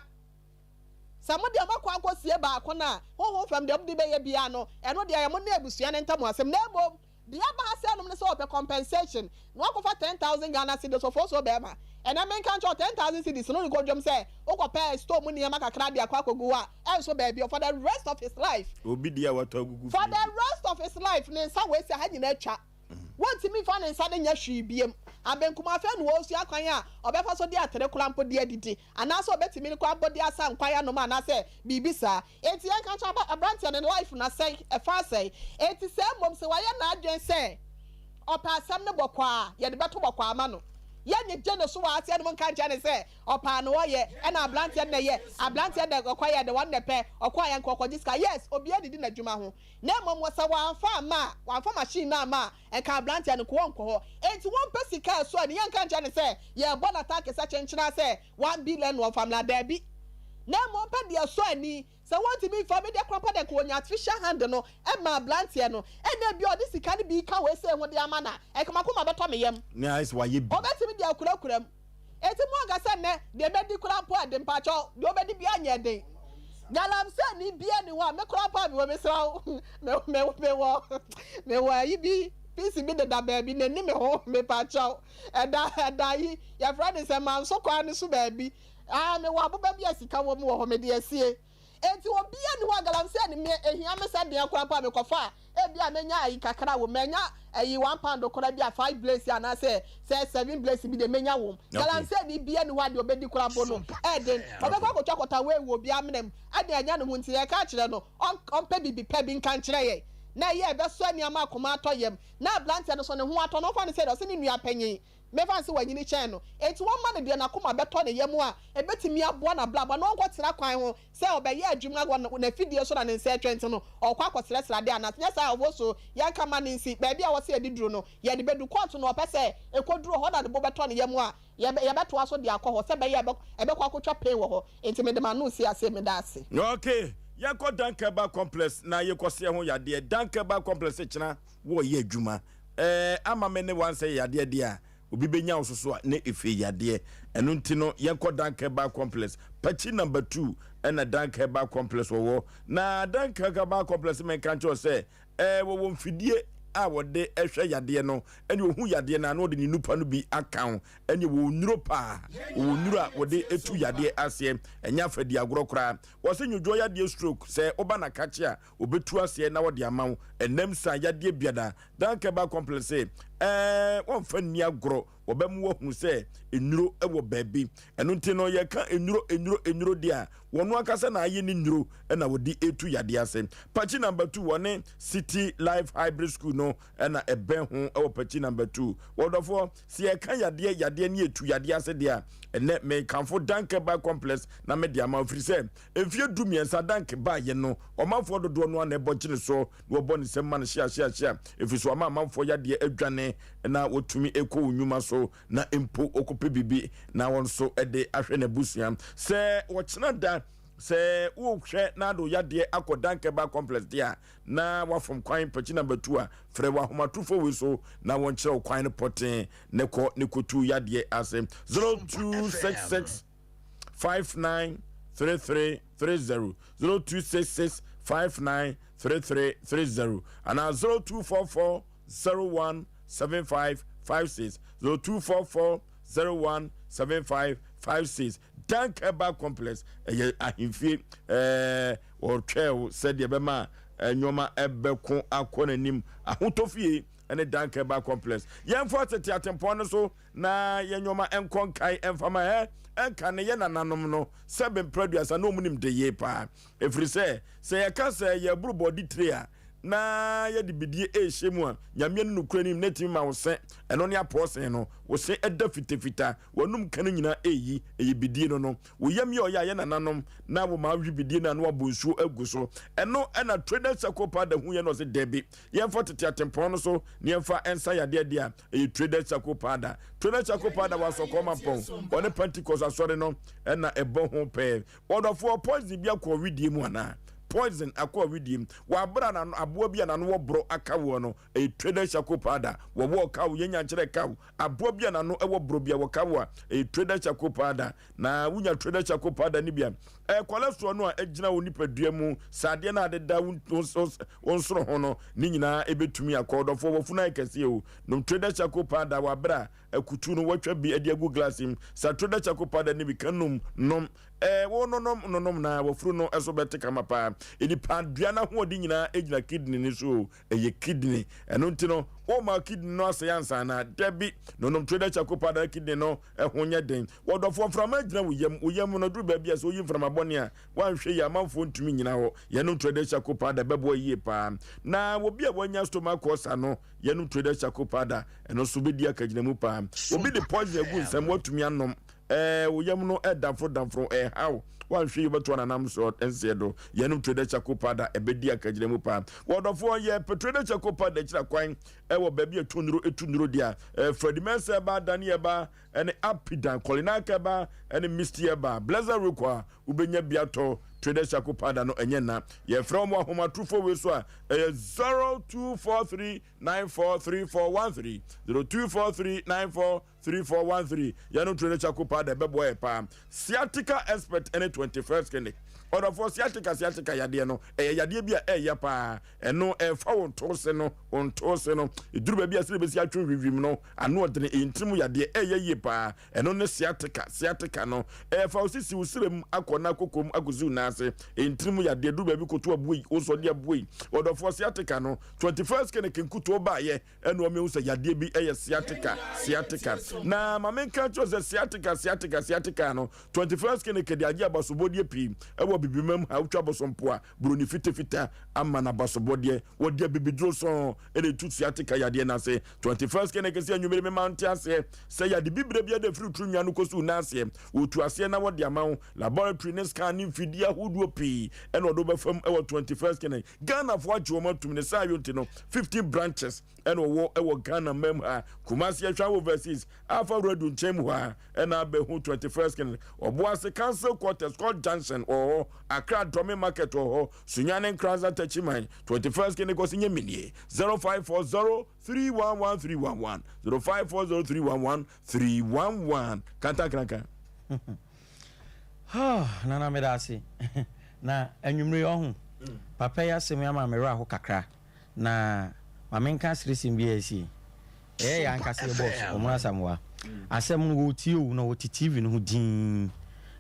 D: Sɛ mo deɛ moakɔ akɔ sie baako no a, honhom fam deɛ mode bɛyɛ biara no, ɛno deɛ ɛyɛ mo ne abusua no ntam asɛm. Na mmom deɛ aba ha sɛɛ nom ne sɛ. ɔpɛ compensation na wakɔfa 10,000 Ghana cedis ɔfɔɔ so bɛɛma. Ɛnɛ menka nkyerɛ wo 10,000 cedis no rekɔ dwam sɛ wokɔpɛ store mu nneɛma kakra de akɔ akɔgu hɔ a ɛnso baabi for the rest of his life.
A: Obi deɛ a watɔ agugu
D: For
A: fie.
D: the rest of his life ne nsa wɔ asi ha nyinaa atwa. Wɔntumi mfa ne nsa no nyɛ hwee biom. Abenkum afei na ɔresua kwan a ɔbɛfa so de atere koraa mpo de adidi, anaasɛ ɔbɛtumi no koraa mpo de asa nkwan anom anaasɛ biribi saa. Enti yɛnka nkyerɛ aba aberanteɛ no ne life no asɛe, ɛfa asɛe. Enti sɛ mmom sɛ wayɛ n'adwene sɛ ɔpɛ asɛm no bɔkɔɔ a, yɛde bɛto bɔkɔɔ ama no. Yɛnnyegye no so wɔ aseɛ nom nka nkyerɛ no sɛ ɔpɛ a na ɔyɛ, ɛna aberanteɛ no na ɛyɛ, aberanteɛ no na ɔkɔyɛ de wɔn na ɛpɛ, ɔkɔ a yɛnka ɔkɔgye sika. Yes, obiara didi n'adwuma ho. Na mmom wɔ sɛ wɔamfa amma a, wɔamfa machine no amma a, nka abranteɛ no nka ɔnkɔ hɔ. Enti wɔmpɛ sika a ɛsɔ ani, yɛnka nkyerɛ no sɛ yɛrebɔ no ataake sɛ kyenkyenaa sɛ one billion na ɔmfa mmra, daabi. Na mmom ɔmpɛ deɛ ɛsɔ ani, sɛ wɔntumi mfa, me deɛ koraa mpo deɛ nka wɔnya artificial hand no ma abranteɛ no, ɛna ebia ɔde sika no bi reka wei sei ho de ama no a, nka m'akoma bɛtɔ me yam.
A: Ne ayɛ sɛ wayɛ bi.
D: Ɔbɛtumi de akurakura mu. Enti mo anka sɛ nnɛ deɛ mɛdi koraa mpo ɛden mpakyɛw deɛ wobɛdi biara nyɛ den galamsey ni biara ni hɔ a me koraa mpo a mewɔ mesrɛ wo me me mewɔ mewɔ ayi bi piece bi deda baabi na ɛni me ho mepakyɛw ɛda ɛda yi yɛfrɛ no sɛ manso kwan no so baabi ah mewɔ aboba bi a sika wɔ mu wɔ hɔ mede asie. Enti obiara nni hɔ a galamsey ne me ehia me sɛ deɛn koraa mpo a mekɔfa a, ebia menya ayi kakra wom, manya ayi one pound koraa bi a five blades anaasɛ sɛ seven blades bi deɛ menya wom. Galamsey ni biara nni hɔ a deɛ ɔbɛdi koraa mpo no ɛyɛ den. Ɔbɛkɔ akɔtwa kɔtawee wɔ obi amena mu de anya ne ho nti yɛreka akyerɛ no ɔmpɛ biribi pa bi nka nkyerɛ yɛn na ɛyɛ a ɛbɛsɔ ani ama akoma atɔ yam na aberanteɛ no nso ne ho atɔ no. Ɔmfa no sɛ deɛ ɔse ne nua panyin Memfa no sɛ wanyini kyɛn no, enti wɔmma no deɛ n'akoma bɛtɔ ne yam a ɛbɛtumi aboa n'abrabɔ na ɔnkɔtena kwan ho sɛ ɔbɛyɛ adwuma wɔ n'afidie so na ne nsa atwa nti no ɔrekɔ akɔsrɛsrɛ adeɛ anaa? Nyɛ saa a, ɔwɔ so yɛnka mma no nsi baabi a ɛwɔ sɛ yɛde duru no, yɛde bɛdu kɔɔto na ɔpɛ sɛ ɛkɔduru hɔ na ne bo bɛtɔ ne yam a, yɛbɛtoa so de akɔ hɔ sɛ ɛbɛyɛ a ɛbɛkɔ akɔtwa pain wɔ hɔ. Enti mede m'ano resi aseɛ. Meda ase.
A: Ok, yɛnkɔ Dankɛba complex na yɛkɔseɛ ho yadeɛ. Dankɛba complex kyena wɔreyɛ adwuma. Ɛɛ ama me ne wansɛ yadeɛ deɛ a, obi bɛnya wo soso a ne efe yadeɛ. Ɛno nti no yɛnkɔ Dank Herbal Complex. Pakyi number two ɛna Dank Herbal Complex wɔwɔ. Na Dank Herbal Complex menka nkyerɛ wo sɛ ɛɛ wɔwɔ mfidie a wɔde hwɛ yadeɛ no ɛne ohu yadeɛ no a na ɔde ne nupa no bi aka ho ɛne wɔwɔ nnuro paa wɔwɔ nnuro a wɔde tu yadeɛ aseɛ ɛnyɛ afadi agorɔ koraa wɔse nwodwoɔ yadeɛ stroke sɛ woba na kakye a Wɔbɛtu aseɛ na wɔde ama wo. Ɛnam sa yadeɛ biada. Dan Kɛba Complex se, Ɛɛ, wɔmfa nni agorɔ. Wɔbɛma woahunu sɛ nnuro wɔ baabi. Ɛno nti no, yɛka nnuro, nnuro, nnuro deɛ a, wɔn ankasa na ayɛ ne nnuro na wɔde retu yadeɛ ase. Pakyi Number 2, wɔne City Life Hybrid School no na ɛbɛn ho wɔ Pakyi Number 2. Wɔdɔfoɔ, sɛ yɛka yadeɛ, yadeɛ ne yɛtu yadeɛ ase deɛ a, ɛnnɛ mekamfo Dan Kɛba Complex na mede ama wo, ɛfiri sɛ, Mfeɛ du mmiɛnsa Dank baeɛ no, ɔmanfoɔ dodoɔ no ara na ɛbɔ gye ne so na wɔbɔ ne nsam ma no hyeahyeahyea, ɛfiri sɛ wama amanfoɔ yadeɛ adwane na wɔtumi kɔ wɔn nnwuma so na mpo wɔkɔpɛ biribi na wɔn nso de ahwɛ n'abusua. Sɛ ɔkyena da sɛ worehwɛ na ade wo yadeɛ akɔ Dank Herbal Complex deɛ a, na woafom kwan pakyi number two a, frɛ wɔ ahomatrofoɔ wei so na wɔnkyerɛ wo kwan no pɔtee na kɔ ne kɔtu yadeɛ ase. 0266 59 33 30 0266 59 33 30 anaa 0244 01 75 56 0244 01 75 56 Dank Herbal Complex ɛyɛ ahemfie ɛɛ wɔtwɛɛ wo sɛdeɛ ɛbɛma nneɛma ɛbɛko akɔ n'anim ahotɔ fie ɛne Dank Herbal Complex yɛmfa tete atempɔn no so Na yɛn nneɛma nkɔ nkae mfa ma ɛ nka ne yɛ nananom no sɛ bemprɛ aduasa na wɔn nim de yie paa. Ɛfiri sɛ, sɛ yɛka sɛ yɛreboro bɔɔde tire a, na yɛde bidie rehyɛ mu a, Nyame ne nokorɛ nim na ɛtumi ma wo se, ɛno ne apɔɔsen no, wo se da fitafita, w'anum ka no nyinaa ɛreyi, ɛyɛ bidie no no. Wo yam yɛ ɔyɛ a, yɛ nananom na wɔma wohwe bidie no a na wɔabɔ nsuo agu so. Ɛno na Trader Circle Powder huiɛ na ɔse dabi, yɛmfa tete atempɔn no so na yɛmfa nsa yadeɛ deɛ a, ɛyɛ Traders Charcoal Powder. Traders Charcoal Powder wɔ Asɔkɔɔ Mampɔn. Ɔne Pentecost Asɔre no na ɛbɔ ho pɛɛ. Ɔdɔfoɔ, poison bi akɔ wo wedeɛ mu anaa? poison akɔ awidiem wɔ abere a n'ano aboa bi a n'ano wɔ borɔ aka woɔ no, ɛyɛ Traders Charcoal Powder. Wɔwɔ ɔka wo, yɛnya nkyerɛ ka wo. Aboa bi a n'ano wɔ borɔ bi a wɔka wo a, ɛyɛ Traders Charcoal Powder. Na wonya Traders Charcoal Powder no bi a, ɛyɛ cholesterol no a ɛgyina wo nipadua mu, sradeɛ no a adeda wo wo nsono ho no, ne nyinaa ɛbɛtumi akɔ. Ɔdɔfoɔ, w'afunu ayɛ kɛseɛ o. Nom Traders Charcoal Powder wɔ abere a akutu no wɔatwa bi de agu glass mu. Sa Traders Charcoal Powder no bi ka num nom. Ɛɛ, wo nonom nonom na w'afuru no so bɛte kama paa. Nipadua no ahoɔden nyinaa gyina kidney no so o. Ɛyɛ kidney. Ɛno nti no, womma kidney no asɛe ansa anaa? Dabi. Nonom Traders Charcoal Powder na kidney no ho nyɛ den. W'ɔdɔfoɔ, mframa agyina wo yam. Wo yam no, duru baabi a sɛ woyi mframa bɔne a, woanhwɛ yie a, amanfoɔ ntumi nnyina hɔ. Yɛnom Traders Charcoal Powder bɛboa yie paa. Na obi a wanya stomach ulcer no, yɛnom Traders Charcoal Powder, ɛno nso bɛdi akagyinamu paa. Obi de poison agu nsam, woatumi anom. Ɛɛ, wo yam no ɛdamforo damforo, ɛhaw. Woanhwɛ yie wobɛto ananam so nseɛ do. Yɛnom Traders Charcoal Powder, ɛbɛdi akagyinamu paa. W'ɔdɔfoɔ, yɛpɛ Traders Charcoal Powder akyira kwan ɛwɔ baabi a ɛtu nnuro, ɛtu nnuro deɛ a, ɛɛ, Freddie Mensah ɛba, Danny ɛba, ɛne Apidan, Kolinak ɛba, ɛne Misty ɛba, Blessed Rico a wobɛnya bi atɔ Traders Charcoal Powder no ɛnyɛ nna. Yɛfrɛ wɔn wɔ ahomatorofo wei so a, ɛyɛ 0243 943413, 0243 943413. Yɛnom Traders Charcoal Powder ɛbɛboa yɛ paa. Sciatica Expert ɛne 21st Clinic. Ɔdɔfoɔ, sciatica, sciatica yadeɛ no, ɛyɛ yadeɛ bi a ɛyɛ paa. Ɛno ɛfa wo ntoose no, wo ntoose no. Ɛduru baabi a sɛdeɛ ɛbɛsi atwe hwimhwim no, ano ɔdene, ɛyɛ ntirim yadeɛ, ɛyɛ yie paa. Ɛno ne sciatica, sciatica no. Ɛfa wo sisi, wo serɛ mu akɔ na koko mu akɔsi wo nan ase. Ɛyɛ ntirim yadeɛ, ɛduru baabi koto abuei, wo sɔde abuei. Ɔdɔfoɔ, sciatica no, 21st Clinic nkutoo baeɛ ɛna wɔn ehu sɛ yadeɛ bi ɛyɛ sciatica, sciatica. Na ma menka kyerɛ sɛ sciatica, sciatica, sciatica no, 21st Clinic de agye abasobɔdeɛ pii ɛwɔ Abibimam ha. Wotwa bosompoa, buroni fitafita ama no abasobɔdeɛ. Wɔde abibiduro sɔn ɛna etu sciatica yadeɛ no ase. 21st Clinic sɛ anwummere mema nte aseɛ sɛ yade bibire bi ɛde firi turu nwa no kɔsi wo nan aseɛ. Wɔtu aseɛ na wɔde ama wo. Laboratory ne scan ne mfidie ahodoɔ pii ɛna ɔde wobɛfam ɛwɔ 21st Clinic. Ghanafoɔ agye wɔn atum ne saa yonti no 15 branches ɛna ɔwɔ ɛwɔ Ghana mam ha. Kumasi ɛhwɛ overseas afa radio nkyɛn mu hɔ a ɛna abɛhu 21st Clinic. Ɔboase Council Quarters Court Junction wɔ hɔ. Accra Dome Market wɔ hɔ. Sunyani Nkranza Techiman 21st Clinic ɔsi nye minie 0540 311 311 0540 311 311 kantankankan.
C: Nana meda ase na anwummere yi ɔho papa yi asɛm yi ama me werɛ aho kakra na ma menka aseresɛm bi a asi ɛyɛ yɛ ankasa yɛ boss Ɔmono Asamoah asɛm no wɔtie o na wɔte TV no ho dinn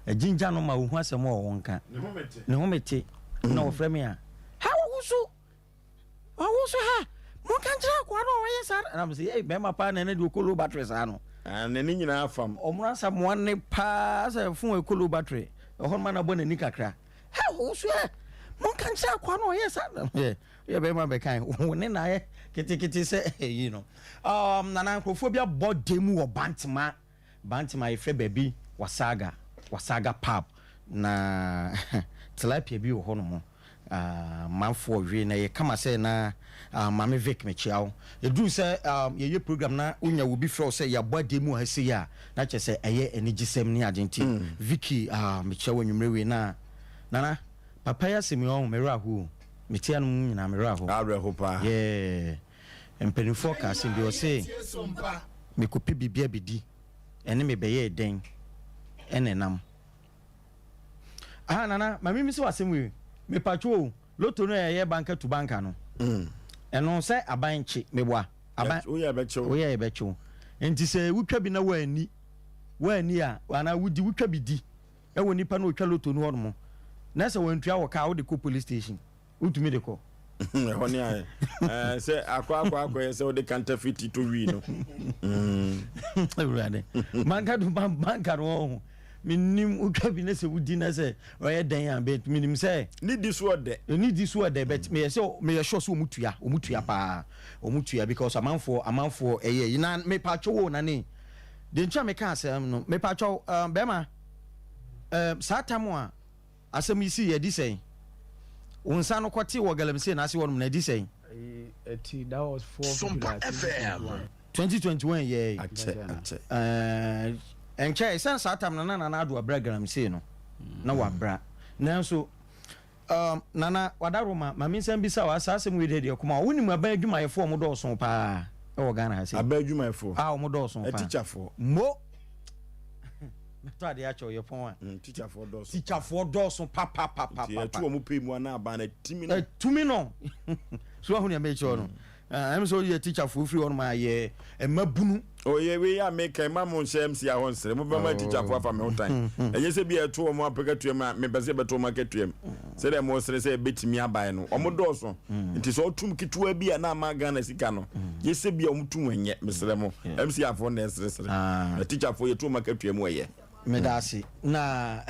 C: agyingya no ma ɔhu asɛm a ɔwɔ nka ne ho mete na wɔfrɛ me a ha wɔwo so Ɔwo so ha, monka nkyerɛ akoa no a ɔyɛ saa no. Ɛna mese, ei, bɛrima paa na ɛnɛ deɛ ɔkɔ low battery saa no.
A: Ah, n'ani nyinaa fam.
C: Ɔmono Asamoah ne paa sɛ phone ɛkɔ low battery. Ɛhɔ no ma no abɔ n'ani kakra. Hɛ, ɔwo so ɛ, monka nkyerɛ akoa no a ɔyɛ saa no. Yɛ, yɛ bɛrima bɛkan, wo ne na ayɛ ketekete sɛ ɛyi no. Um, nana nkurɔfoɔ bi abɔ dam wɔ Bantama. Bantama yɛfrɛ baabi Wasaga, Wasaga pub, na tilapia bi wɔ hɔ nom amanfoɔ we na ɛyɛ kama sɛ na Maame Vic mekyea wo. Ɛduru sɛ yɛyɛ program na wonya obi frɛ wo sɛ yɛabɔ adeɛ mu wɔ ha sei a, na kyerɛ sɛ ɛyɛ anigyesɛm ne ade nti Vicky mekyea wo anwummerɛ wei na Nana papa yi asɛm yi ɔho me werɛ aho o, mete anom nyinaa me werɛ aho.
A: Awerɛho paa.
C: Yeah. Mpanimfoɔ ka asɛm bi, wɔse, Mekɔpɛ biribi abɛdi, ɛne me bɛyɛɛ dɛn na ɛnam? Aha, Nana, ma memmisa wo asɛm wei. Mepatwo o, loto no a ɛyɛ banka tu banka no, ɛno sɛ aban kye, meboa? Aban,
A: Woyɛ ɛbɛkye wo.
C: Woyɛ ɛbɛkye wo. Nti sɛ wotwa bi na woanni, woanni a, anaa wodi, wotwa bi di wɔ nipa no a ɔtwa loto no hɔnom, na sɛ wantua wo ka a, wode kɔ police station. Wotumi de kɔ.
A: Ɛhɔ ne ayɛ ɛɛ sɛ akɔ akɔ akɔyɛ sɛ wode counterfeit to wii no.
C: Awurade. Banka do banka no ɔho. Menim wotwa bi na sɛ wodi na sɛ ɔyɛ dɛn a but menim sɛ.
A: Ne di so ɔdɛ.
C: Ne di so ɔdɛ but meyɛ sɛ meyɛ sure sɛ ɔmo tua ɔmo tua paa ɔmo tua because amanfoɔ amanfoɔ ɛyɛ yi na mepatwo wo nane deɛ nti a meka asɛm no mepatwo um, bɛrima um, saa tam a Asɛm yi sii adi sɛn? Wo nsa no kɔtee wɔ galamsey no ase hɔnom no, adi sɛn?
T: Ɛti, that was 4th July 2021.
C: 2021 yɛɛ.
A: Akyɛ, akyɛ.
C: Ɛɛ, ɛnkyɛe, ɛsiane saa tam no na Nana Addo abra galamsey no, na wabra. Nanso, Um, Nana, Wadaroma, ma me nsan bisa wo, saa asɛm wei deɛ deɛ kɔma wo, wonim aban adwumayɛfoɔ a wɔn dɔɔso paa wɔ Ghana ha sei?
A: Aban adwumayɛfoɔ?
C: A wɔn dɔɔso paa.
A: Atikyafoɔ?
C: Mo! Mɛtɔ adeɛ akyɛ wo, yɛ pɔn a.
A: Mm, tikyafoɔ dɔɔso.
C: Tikyafoɔ dɔɔso papapapapa.
A: Nti ɛto wɔn pay mu a na aban no atumi no.
C: Atumi no. So wahu nea mekyerɛ wo no? Ɛm sɛ woyɛ tikyafoɔ firi hɔnom a yɛ mmabunu.
A: Oye wei a meka mma mo nhyɛ MC ahɔ nsere mo bɛma tikyafoɔ afa me ho tan ɛnyɛ sɛ bi a ɛto wɔn apɛkatua mu a mepɛ sɛ ɛbɛto wɔn akatua mu sɛdeɛ mo sere sɛ ɛbɛtumi abae no wɔn dɔɔso nti sɛ ɔtum ketewa bi a na ama Ghana sika no yɛ sɛ bi a wɔn tum ɛnyɛ mesrɛ mo MC afoɔ na ɛseresere na tikyafoɔ yɛto wɔn akatua mu ɛyɛ.
C: Meda ase. Na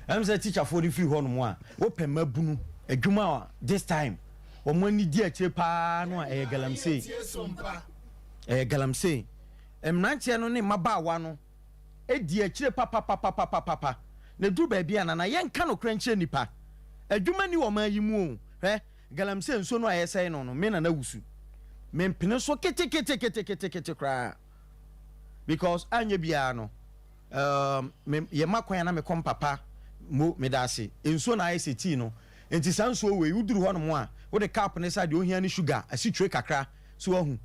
C: ɛm sɛ tikyafoɔ no firi hɔnom a, wopɛ mmabunu adwuma a this time wɔn ani di akyire paa no a ɛyɛ galamsey. Ɛyɛ galamsey. Mmeranteɛ no ne mmabaawa no di akyire papapapapapa. Na ɛduru baabi a nana yɛnka nokorɛ nkyerɛ nnipa. Adwuma nni ɔman yi mu o. Hwɛ galamsey nsuo no a yɛsɛe no no, me nana wusu. Mempene so keteketeketekete koraa. Because anyɛ biara no, Um me yɛ ma kwan a na me kɔ mpapa mo meda ase nsuo na ayɛ sɛ tea no nti saa nsuo wei woduru hɔ nom a wode cup ne sa deɛ ohia ne sugar asikyire kakra so wahu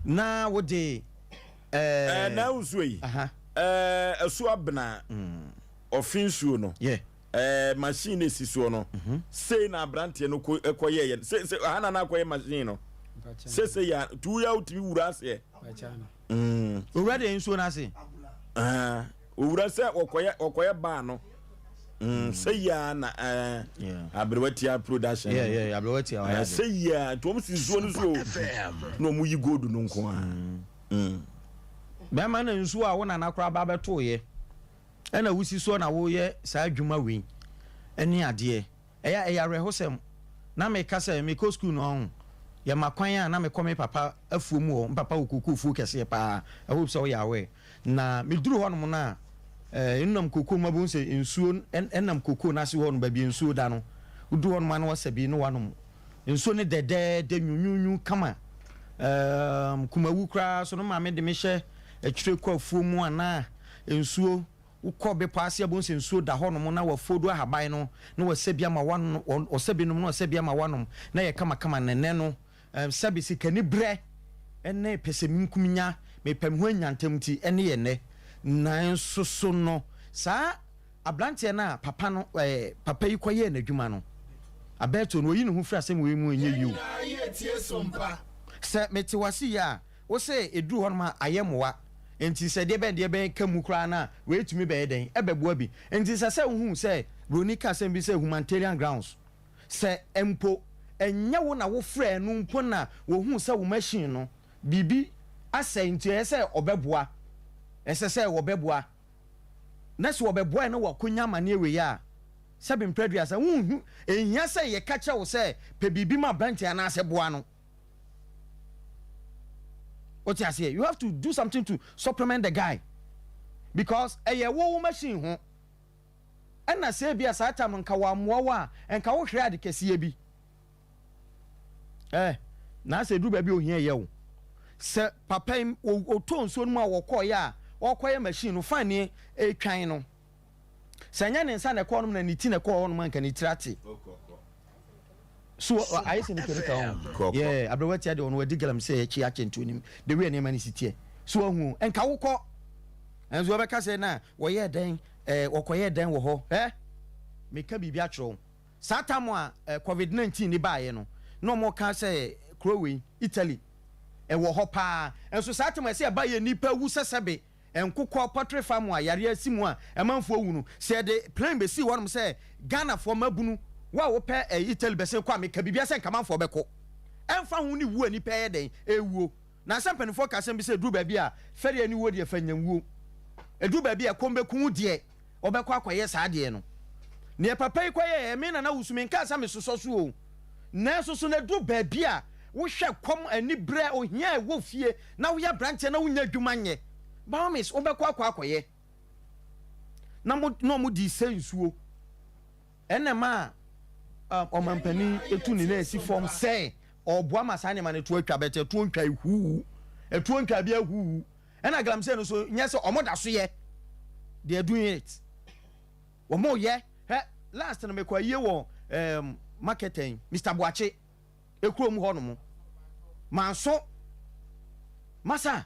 C: na wode
A: ɛɛ. Ɛɛ na nsuo yi ɛɛ ɛso abena ɔfe nsuo no
C: yeah
A: ɛɛ machine na esi soɔ no sei na abranteɛ no kɔ ɛkɔ yɛ yɛ se se aha na na akɔyɛ machine no se se ya tu ya wotumi wura aseɛ.
C: Mm. Owura deɛ nsuo no ase.
A: Ah, owura sɛ wɔkɔyɛ wɔkɔyɛ baa no. Mm, sɛ yia na ɛɛ eh, aberewa tia production.
C: Yeah, yeah, aberewa tia.
A: Eh, sɛ yia nti wɔn si nsuo no so na wɔn yi gold no nko ara. Mm.
C: Bɛrima na nsuo a wo nana koraa ba bɛtoeɛ ɛna wosi soɔ na woyɛ saa adwuma wei ɛne adeɛ. Ɛyɛ a ɛyɛ awerɛhosɛm. Na meka sɛ mekɔ sukuu no ɔho yɛma kwan a na mekɔ me papa afuo mu hɔ. Me papa wɔ kookoo fuo kɛseɛ paa. I hope sɛ woyɛ aware. Na meduru hɔnom no a, eh, nnam kookoo mu abɛhu sɛ nsuo ɛnam kookoo no ase hɔ no baabi a nsuo da no. Woduru hɔnom a na wasa bi na wanom. Nsuo no dɛdɛɛdɛ nwunwunwu kama. Um, kumawu koraa so no maame de me hyɛ akyire kɔ afuo mu a na nsuo Wokɔ bepɔ ase a, wobɛhu sɛ nsuo da hɔnom na wɔafodu ahaban no na wɔasɛ bi ama woanom, wɔsɛ binom na wɔasɛ bi ama woanom na ɛyɛ kamakama. Na ɛnnɛ no, sɛbe sikaniberɛ ne pɛsɛmenkominya, mepɛ me ho anya ntɛm nti, ɛne yɛ nnɛ. Nanso so no, saa aberanteɛ no a papa no, papa yi kɔyɛɛ n'adwuma no, Alberto no, ɔyi ne ho firi asɛm wei mu ɛnyɛ yie o. Sɛ mete wo ase yie a, Wo se ɛduru hɔnom a ayɛ mmoa, enti sɛ deɛ bɛn deɛ bɛn ka mu koraa no a, wei tumi bɛyɛ dɛn? Ɛbɛboa bi. Enti ɛsɛ sɛ wohu sɛ Buroni ka asɛm bi sɛ humanitarian grounds. Sɛ mpo ɛnyɛ wo na wofrɛɛ no mpo na wɔhuu sɛ wo machine no biribi asɛe nti ɛyɛ sɛ ɔbɛboa. Ɛsɛ sɛ wɔbɛboa. Na sɛ wɔbɛboae na wɔakɔnya amaneɛ wei a, sɛbe mprɛ aduasa, wonhu, ɛnhia sɛ yɛka kyerɛ wo sɛ pɛ biribi ma aberanteɛ anaasɛ boa no. Wote aseɛ? You have to do something to supplement the guy because ɛyɛ wo wo machine ho ɛna sɛ ebia saa time no nka wammoa wo a nka wohwere ade kɛseɛ bi. Eh, na sɛ ɛduru baabi a ohia yɛ wo sɛ papa yi ɔtɔɔ nsuo no mu a wɔkɔɔyɛ a ɔkɔyɛ machine no fan ne ɛtwan no sɛ ɛnyɛ ne nsa na ɛkɔɔ nom na ne ti na ɛkɔɔ hɔ nom anka ne tiri ate. So ayɛ sɛ nipa nipa ho. Yeah, aberewa tia deɛ ɔno wadi galamsey akyi akyɛ nti onim the way nneɛma no si teɛ. So ahu nka wokɔ. Nso wɔbɛka sɛ na wɔyɛɛ dɛn eh, wɔkɔyɛɛ dɛn wɔ hɔ eh. Meka biribi akyerɛ wo. Saa tam a eh, COVID-19 ni baeɛ no, na wɔka sɛ kuro wei, Italy, ɛwɔ hɔ paa. Nso saa tam a ɛsɛ ɛba yɛ nnipa wu sɛ sɛbe Nkokɔ, poultry farm a yareɛ asi mu a ɛmanfoɔ wu no, sɛ yɛde plane bɛsii hɔnom sɛ Ghanafoɔ mmabunu, wo a wopɛ eh, Italy bɛsen kɔ a, meka biribiara sɛ nkamanfoɔ bɛkɔ. Ɛmfa ho ne wuo a nnipa ɛyɛ dɛn ɛrewuo. Nansa mpanimfoɔ ka asɛm bi sɛ ɛduru baabi a fɛreɛ ne wuo deɛ fa nya wuo. Ɛduru baabi a ɛkɔm bɛku wo deɛ wɔbɛkɔ akɔyɛ saa adeɛ no. Neɛ papa yi kɔyɛeɛ, me Nana Wusu menkaa sɛ mesosɔ so o. Nanso so na ɛduru baabi a wohwɛ kɔm, aniberɛ, ohia a ɛwɔ fie na woyɛ aberanteɛ na wonnya adwuma nyɛ, by all means wobɛkɔ akɔ akɔyɛ. Na mo na wɔn di sɛ nsuo. Ɛna ɛma a ɔmampanin etu ne nan si fam sɛ ɔboa ma saa nneɛma no to atwa bɛtɛ ɛtoɔ ntwa ehuu ɛtoɔ ntwa bi ahuu ɛna galamsey no so nyɛ sɛ wɔn da so yɛ they are doing it. Wɔn yɛ hɛ last no mekɔ ayie wɔ um, marketing Mister Boakye ekurom hɔ nom. Manso masa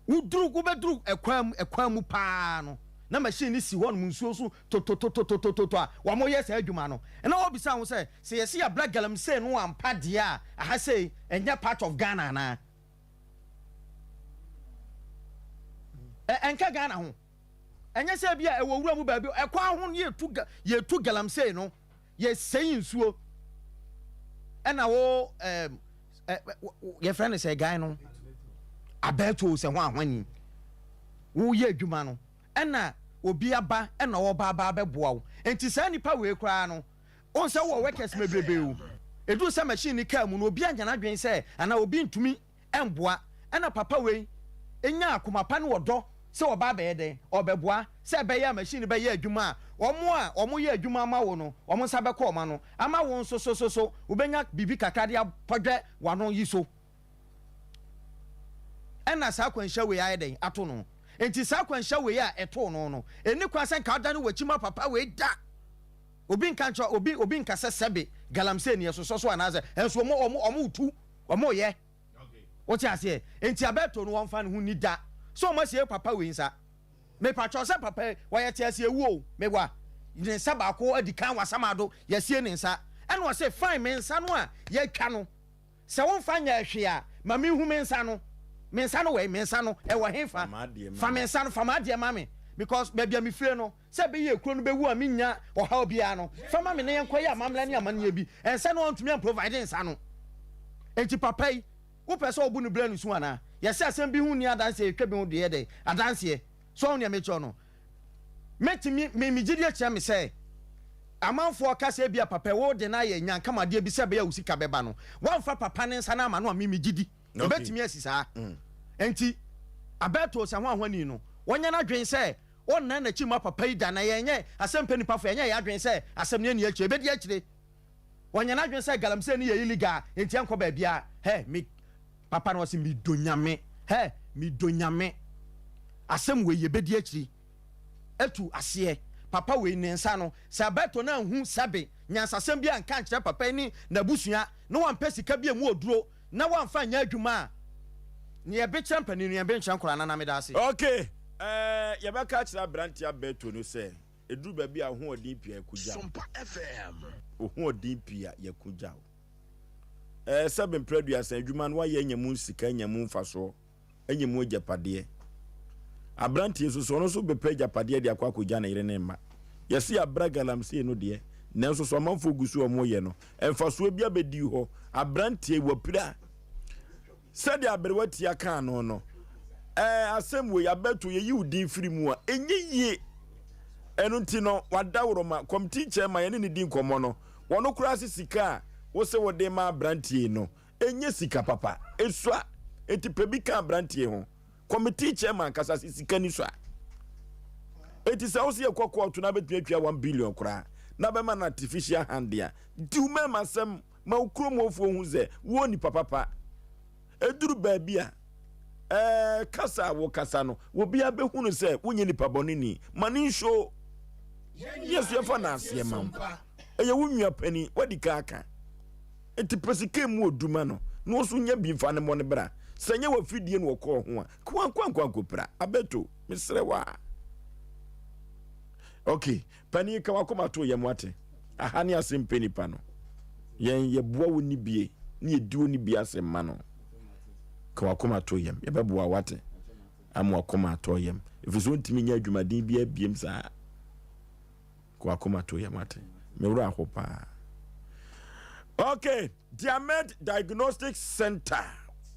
C: woduru wobɛduru ɛkwan mu ɛkwan mu paa no na machine no si hɔ nom nsuo so tototototototo a wɔyɛ saa adwuma no. Ɛna wɔbisa ho sɛ sɛ yɛsi yɛabra galamsey no ampa deɛ a aha sei ɛnyɛ part of Ghana anaa? Ɛ ɛnka Ghana ho. Ɛnyɛ sɛ ebia ɛwɔ wura mu baabi, ɛkwan ho no yɛtu ga yɛtu galamsey no, yɛsɛe nsuo. Ɛna wo ɛɛm ɛ yɛfrɛ no sɛ guy no abɛɛto sɛ ho ahwani woyɛ adwuma no ɛna obi aba ɛna ɔba aba abɛboa wo nti saa nipa wei koraa no wohu sɛ wowɔ workers bebrebe o ɛduru sɛ machine no kaa mu no obi anya n'adwene sɛ anaa obi ntumi mboa. Ɛna papa wei nyaa akoma pa ne ɔdɔ sɛ ɔba abɛyɛ dɛn? Ɔbɛboa sɛ ɛbɛyɛ a machine no bɛyɛ adwuma a wɔn a wɔyɛ adwuma ama wo no wɔn nsa bɛkɔ wɔn ano ama wo nso so so so wobɛnya biribi kakra de apɔdwɛ w'ano yi so. Ɛna saa akwanhyia wei ayɛ dɛn? Ato no. Enti saa akwanhyia wei a ɛtoo no no, ɛnni kwan sɛ nka wodane w'akyi ma papa wei da. Obi nka nkyerɛ obi, obi nka sɛ sɛbe galamsey ni ɛsosɔ so anaasɛ ɛnso wɔn wɔn wɔn retu. Wɔn yɛ. Wote aseɛ? Enti Alberto no wɔnfa ne ho nni da sɛ wɔn asie papa wei nsa. Mepakyɛw sɛ papa yi wɔyɛ te aseɛ wu o, meboa. Ne nsa baako adi kan wɔ asamado, yɛasie ne nsa. Ɛna ɔse fine me nsa no a yɛatwa no, sɛ wonfa nyɛɛ hwee a, ma menhu me nsa no. Me nsa no wɔ he? Me nsa no ɛwɔ hefa? Fa me nsa no, fa m'adeɛ ma me because baabi a mefire no, Sɛ ɛbɛyɛ a kuro no bɛwu a mennya ɔhaw biara no, fa ma me na yɛnkɔyɛ amammerɛ ne amanneɛ bi. Ɛnsɛ na wantumi amprovide nsa no. Enti papa yi, wopɛ sɛ wobu no berɛ no su anaa? Yɛse asɛm bi ho nni adanseɛ, yɛtwa bi ho deɛ dɛn? Adanseɛ. So woahu deɛ mekyerɛ wo no? Mɛtumi, me, me gyidie kyerɛ me sɛ, amanfoɔ ka sɛ ebia papa yi wode no ayɛ nyankamadeɛ bi sɛ ɛbɛyɛ a wo sika bɛba no, woamfa papa no nsa no ama no a, me, megye di. Ɛbɛtumi asi saa. Enti, Alberto Sahoahwani no, wanya n'adwene sɛ Ɔnnan n'akyi mma papa yi da, na yɛnyɛ asɛmpɛ nnipa fo, yɛnyɛ yɛn adwene sɛ asɛm no nni akyire, ɛbɛdi akyire. Wanyɛ n'adwene sɛ galamsey no yɛ illegal, enti ɛnkɔ baabiara. Hɛ, me papa no ɔse medɔ Nyame, hɛ, medɔ Nyame. Asɛm wei yɛbɛdi akyiri atu aseɛ. Papa wei ne nsa no, sɛ Alberto no anhu sɛbe nyansasɛm bi anka ankyerɛ papa yi ne n'abusua, na wampɛ sika bi a ɛmu ɔduro na wamfa anyɛ adwuma a, nea yɛbekyerɛ mpanin no, yɛnbenkyerɛ nkwadaa. Nana, meda ase.
A: Ok, eh, yɛbɛka akyerɛ aberanteɛ Alberto no sɛ, ɛduru baabi a wo ho ɔden pii a yɛko gya wo. Wo ho ɔden pii a yɛko gya wo. Eh, sɛbe mprɛ aduasa adwuma no woayɛ anya mu sika, anya mu mfasoɔ. anya mu agyapadeɛ. Aberanteɛ nso so, ɔno nso bɛpɛ agyapadeɛ de akɔ akɔgya ne yere ne mma. Yɛse yɛabrɛ galamsey no deɛ, nanso so amanfoɔ gu so a wɔyɛ no, mfasoɔ bi abɛdi hɔ. Aberanteɛ wapira. Sɛdeɛ aberewa tia kaa no no, ɛɛ asɛm wei abɛto yɛyi wo din firi mu a, ɛnyɛ yie. Ɛno nti no, wadaworoma, kɔmtii kyɛɛma yɛne ne di nkɔmmɔ no, wɔno koraa se sika a wose wode ma aberanteɛ no, Ɛnyɛ sika papa. Esua. Enti pɛ bi ka aberanteɛ ho. Committee chairman kasa se sika ni sua. Enti sɛ wose yɛkɔ kɔɔto na bɛtumi atua 1 billion koraa na bɛma no artificial hand a, di wo mɛma asɛm ma wo kurom hɔfoɔ hu sɛ wowɔ nipa papa. Ɛduru baabi a, ɛɛ kasa a wokasa no, obiara bɛhunu sɛ wonyɛ nipa bɔne ni. Ma no nhyoo. Yɛ so yɛfa no aseɛ ma wo. Ɛyɛ wo nua panin, wadi kan aka. Enti pɛ sika emu odu ma no na ɔnso nya bi mfa ne mmɔ ne bra. Sɛ ɛnyɛ w'afidie na ɔkɔɔ ho a, ka wankɔ ankɔ ankɔpira. Abeto, mesrɛ wo a. Ok, panin ka w'akoma to yam wate. Aha ne asɛm pɛ nipa no. Yɛn yɛboa wo ni bie ne yɛdi wo ni bie asɛm ma no. Ka w'akoma to yam, yɛbɛboa wate. Ama w'akoma atɔ yam. Ɛfiri sɛ ɔntumi nyɛ adwumaden biara biem saa. Kɔ akoma to yam ate. Me werɛ aho paa. Okay, Diamed Diagnostic Center.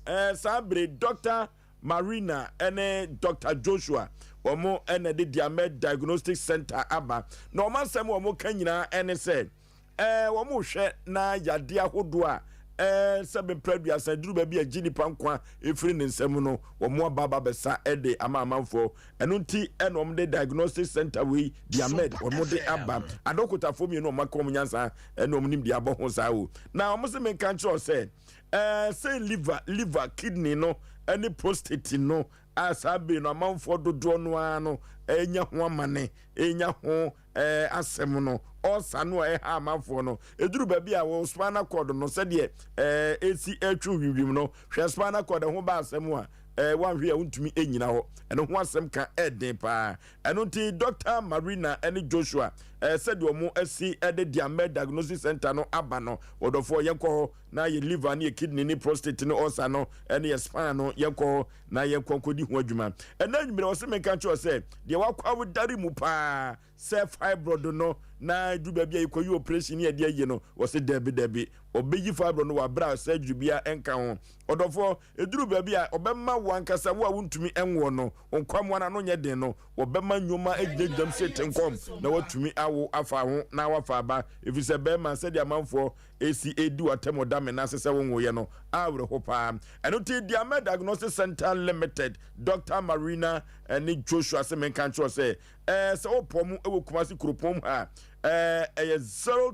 A: Eh, saa bere Dr. Marina ne Dr. Joshua wɔn na de Diamed Diagnostic Center aba. Na wɔn asɛm wɔn ka nyinaa ne sɛ Ɛɛ, wɔhwɛ na yadeɛ ahodoɔ a ɛɛ sɛ mprɛ aduasa duru baabi a gye nipa nkwa efiri ne nsam no, wɔn aba aba bɛsa de ama amanfoɔ. Ɛno nti ɛna wɔn de diagnostic center wei Diamed wɔn de aba. Adɔkotafoɔ mmienu wɔn aka wɔn nyansa ɛna wɔn nim deɛ abɔ ho saa o. Na wɔn se menka nkyerɛ sɛ ɛɛ sɛ liver liver kidney no. ne prostate no a saa bere no amanfoɔ dodoɔ no ara no renya ho amane, renya ho asɛm no, ulcer no a ɛha amanfoɔ no, ɛduru baabi a wɔ spinal cord no sɛdeɛ ɛsi ɛtwe wimwim no, hwɛ spinal cord ɛho ba asɛm a woanhwɛ a wontumi nnyina hɔ. Ɛno ho asɛm ka ɛden paa. Ɛno nti Dɔkta Marina ne Joshua sɛdeɛ wɔn asi de Diamɛ Diagnosis Center no aba no, ɔdɔfoɔ yɛnkɔ hɔ na yɛ liver ne yɛ kidney ne prostate ne ulcer no ne yɛ spine no yɛnkɔ hɔ na yɛnkɔ nkɔdi ho adwuma. Ɛnɛ anwummerɛ ɔse menka nkyerɛ sɛ deɛ wakɔ awodare mu paa sɛ fibroid no na ɛduru baabi a yɛkɔyi operation ne yɛde ayi no, ɔse dabi dabi, ɔbɛyi fibroid no wɔ aberɛ a surgery biara nka ho. Ɔdɔfoɔ, ɛduru baabi a ɔbɛma wo ankasa, wo a wontumi nwoɔ no, wo nkwammoa no ano nyɛ den no, wɔbɛma nnwoma agyinagyinam sɛ tenkɔm na woatumi awo afa ho na woafa aba, ɛfiri sɛ bɛrima, sɛdeɛ amanfoɔ ɛsi ɛredi w'atɛm ɔda me nan ase sɛ wonwoeɛ no, awerɛho paa. Ɛno nti, Diamɛ Diagnostic Centre Limited, Dɔkta Marina ne Joshua se menka nkyerɛ wo sɛ, Ɛɛ sɛ wopɔ mo wɔ Kumasi kuropɔn mu ha a, ɛɛ ɛyɛ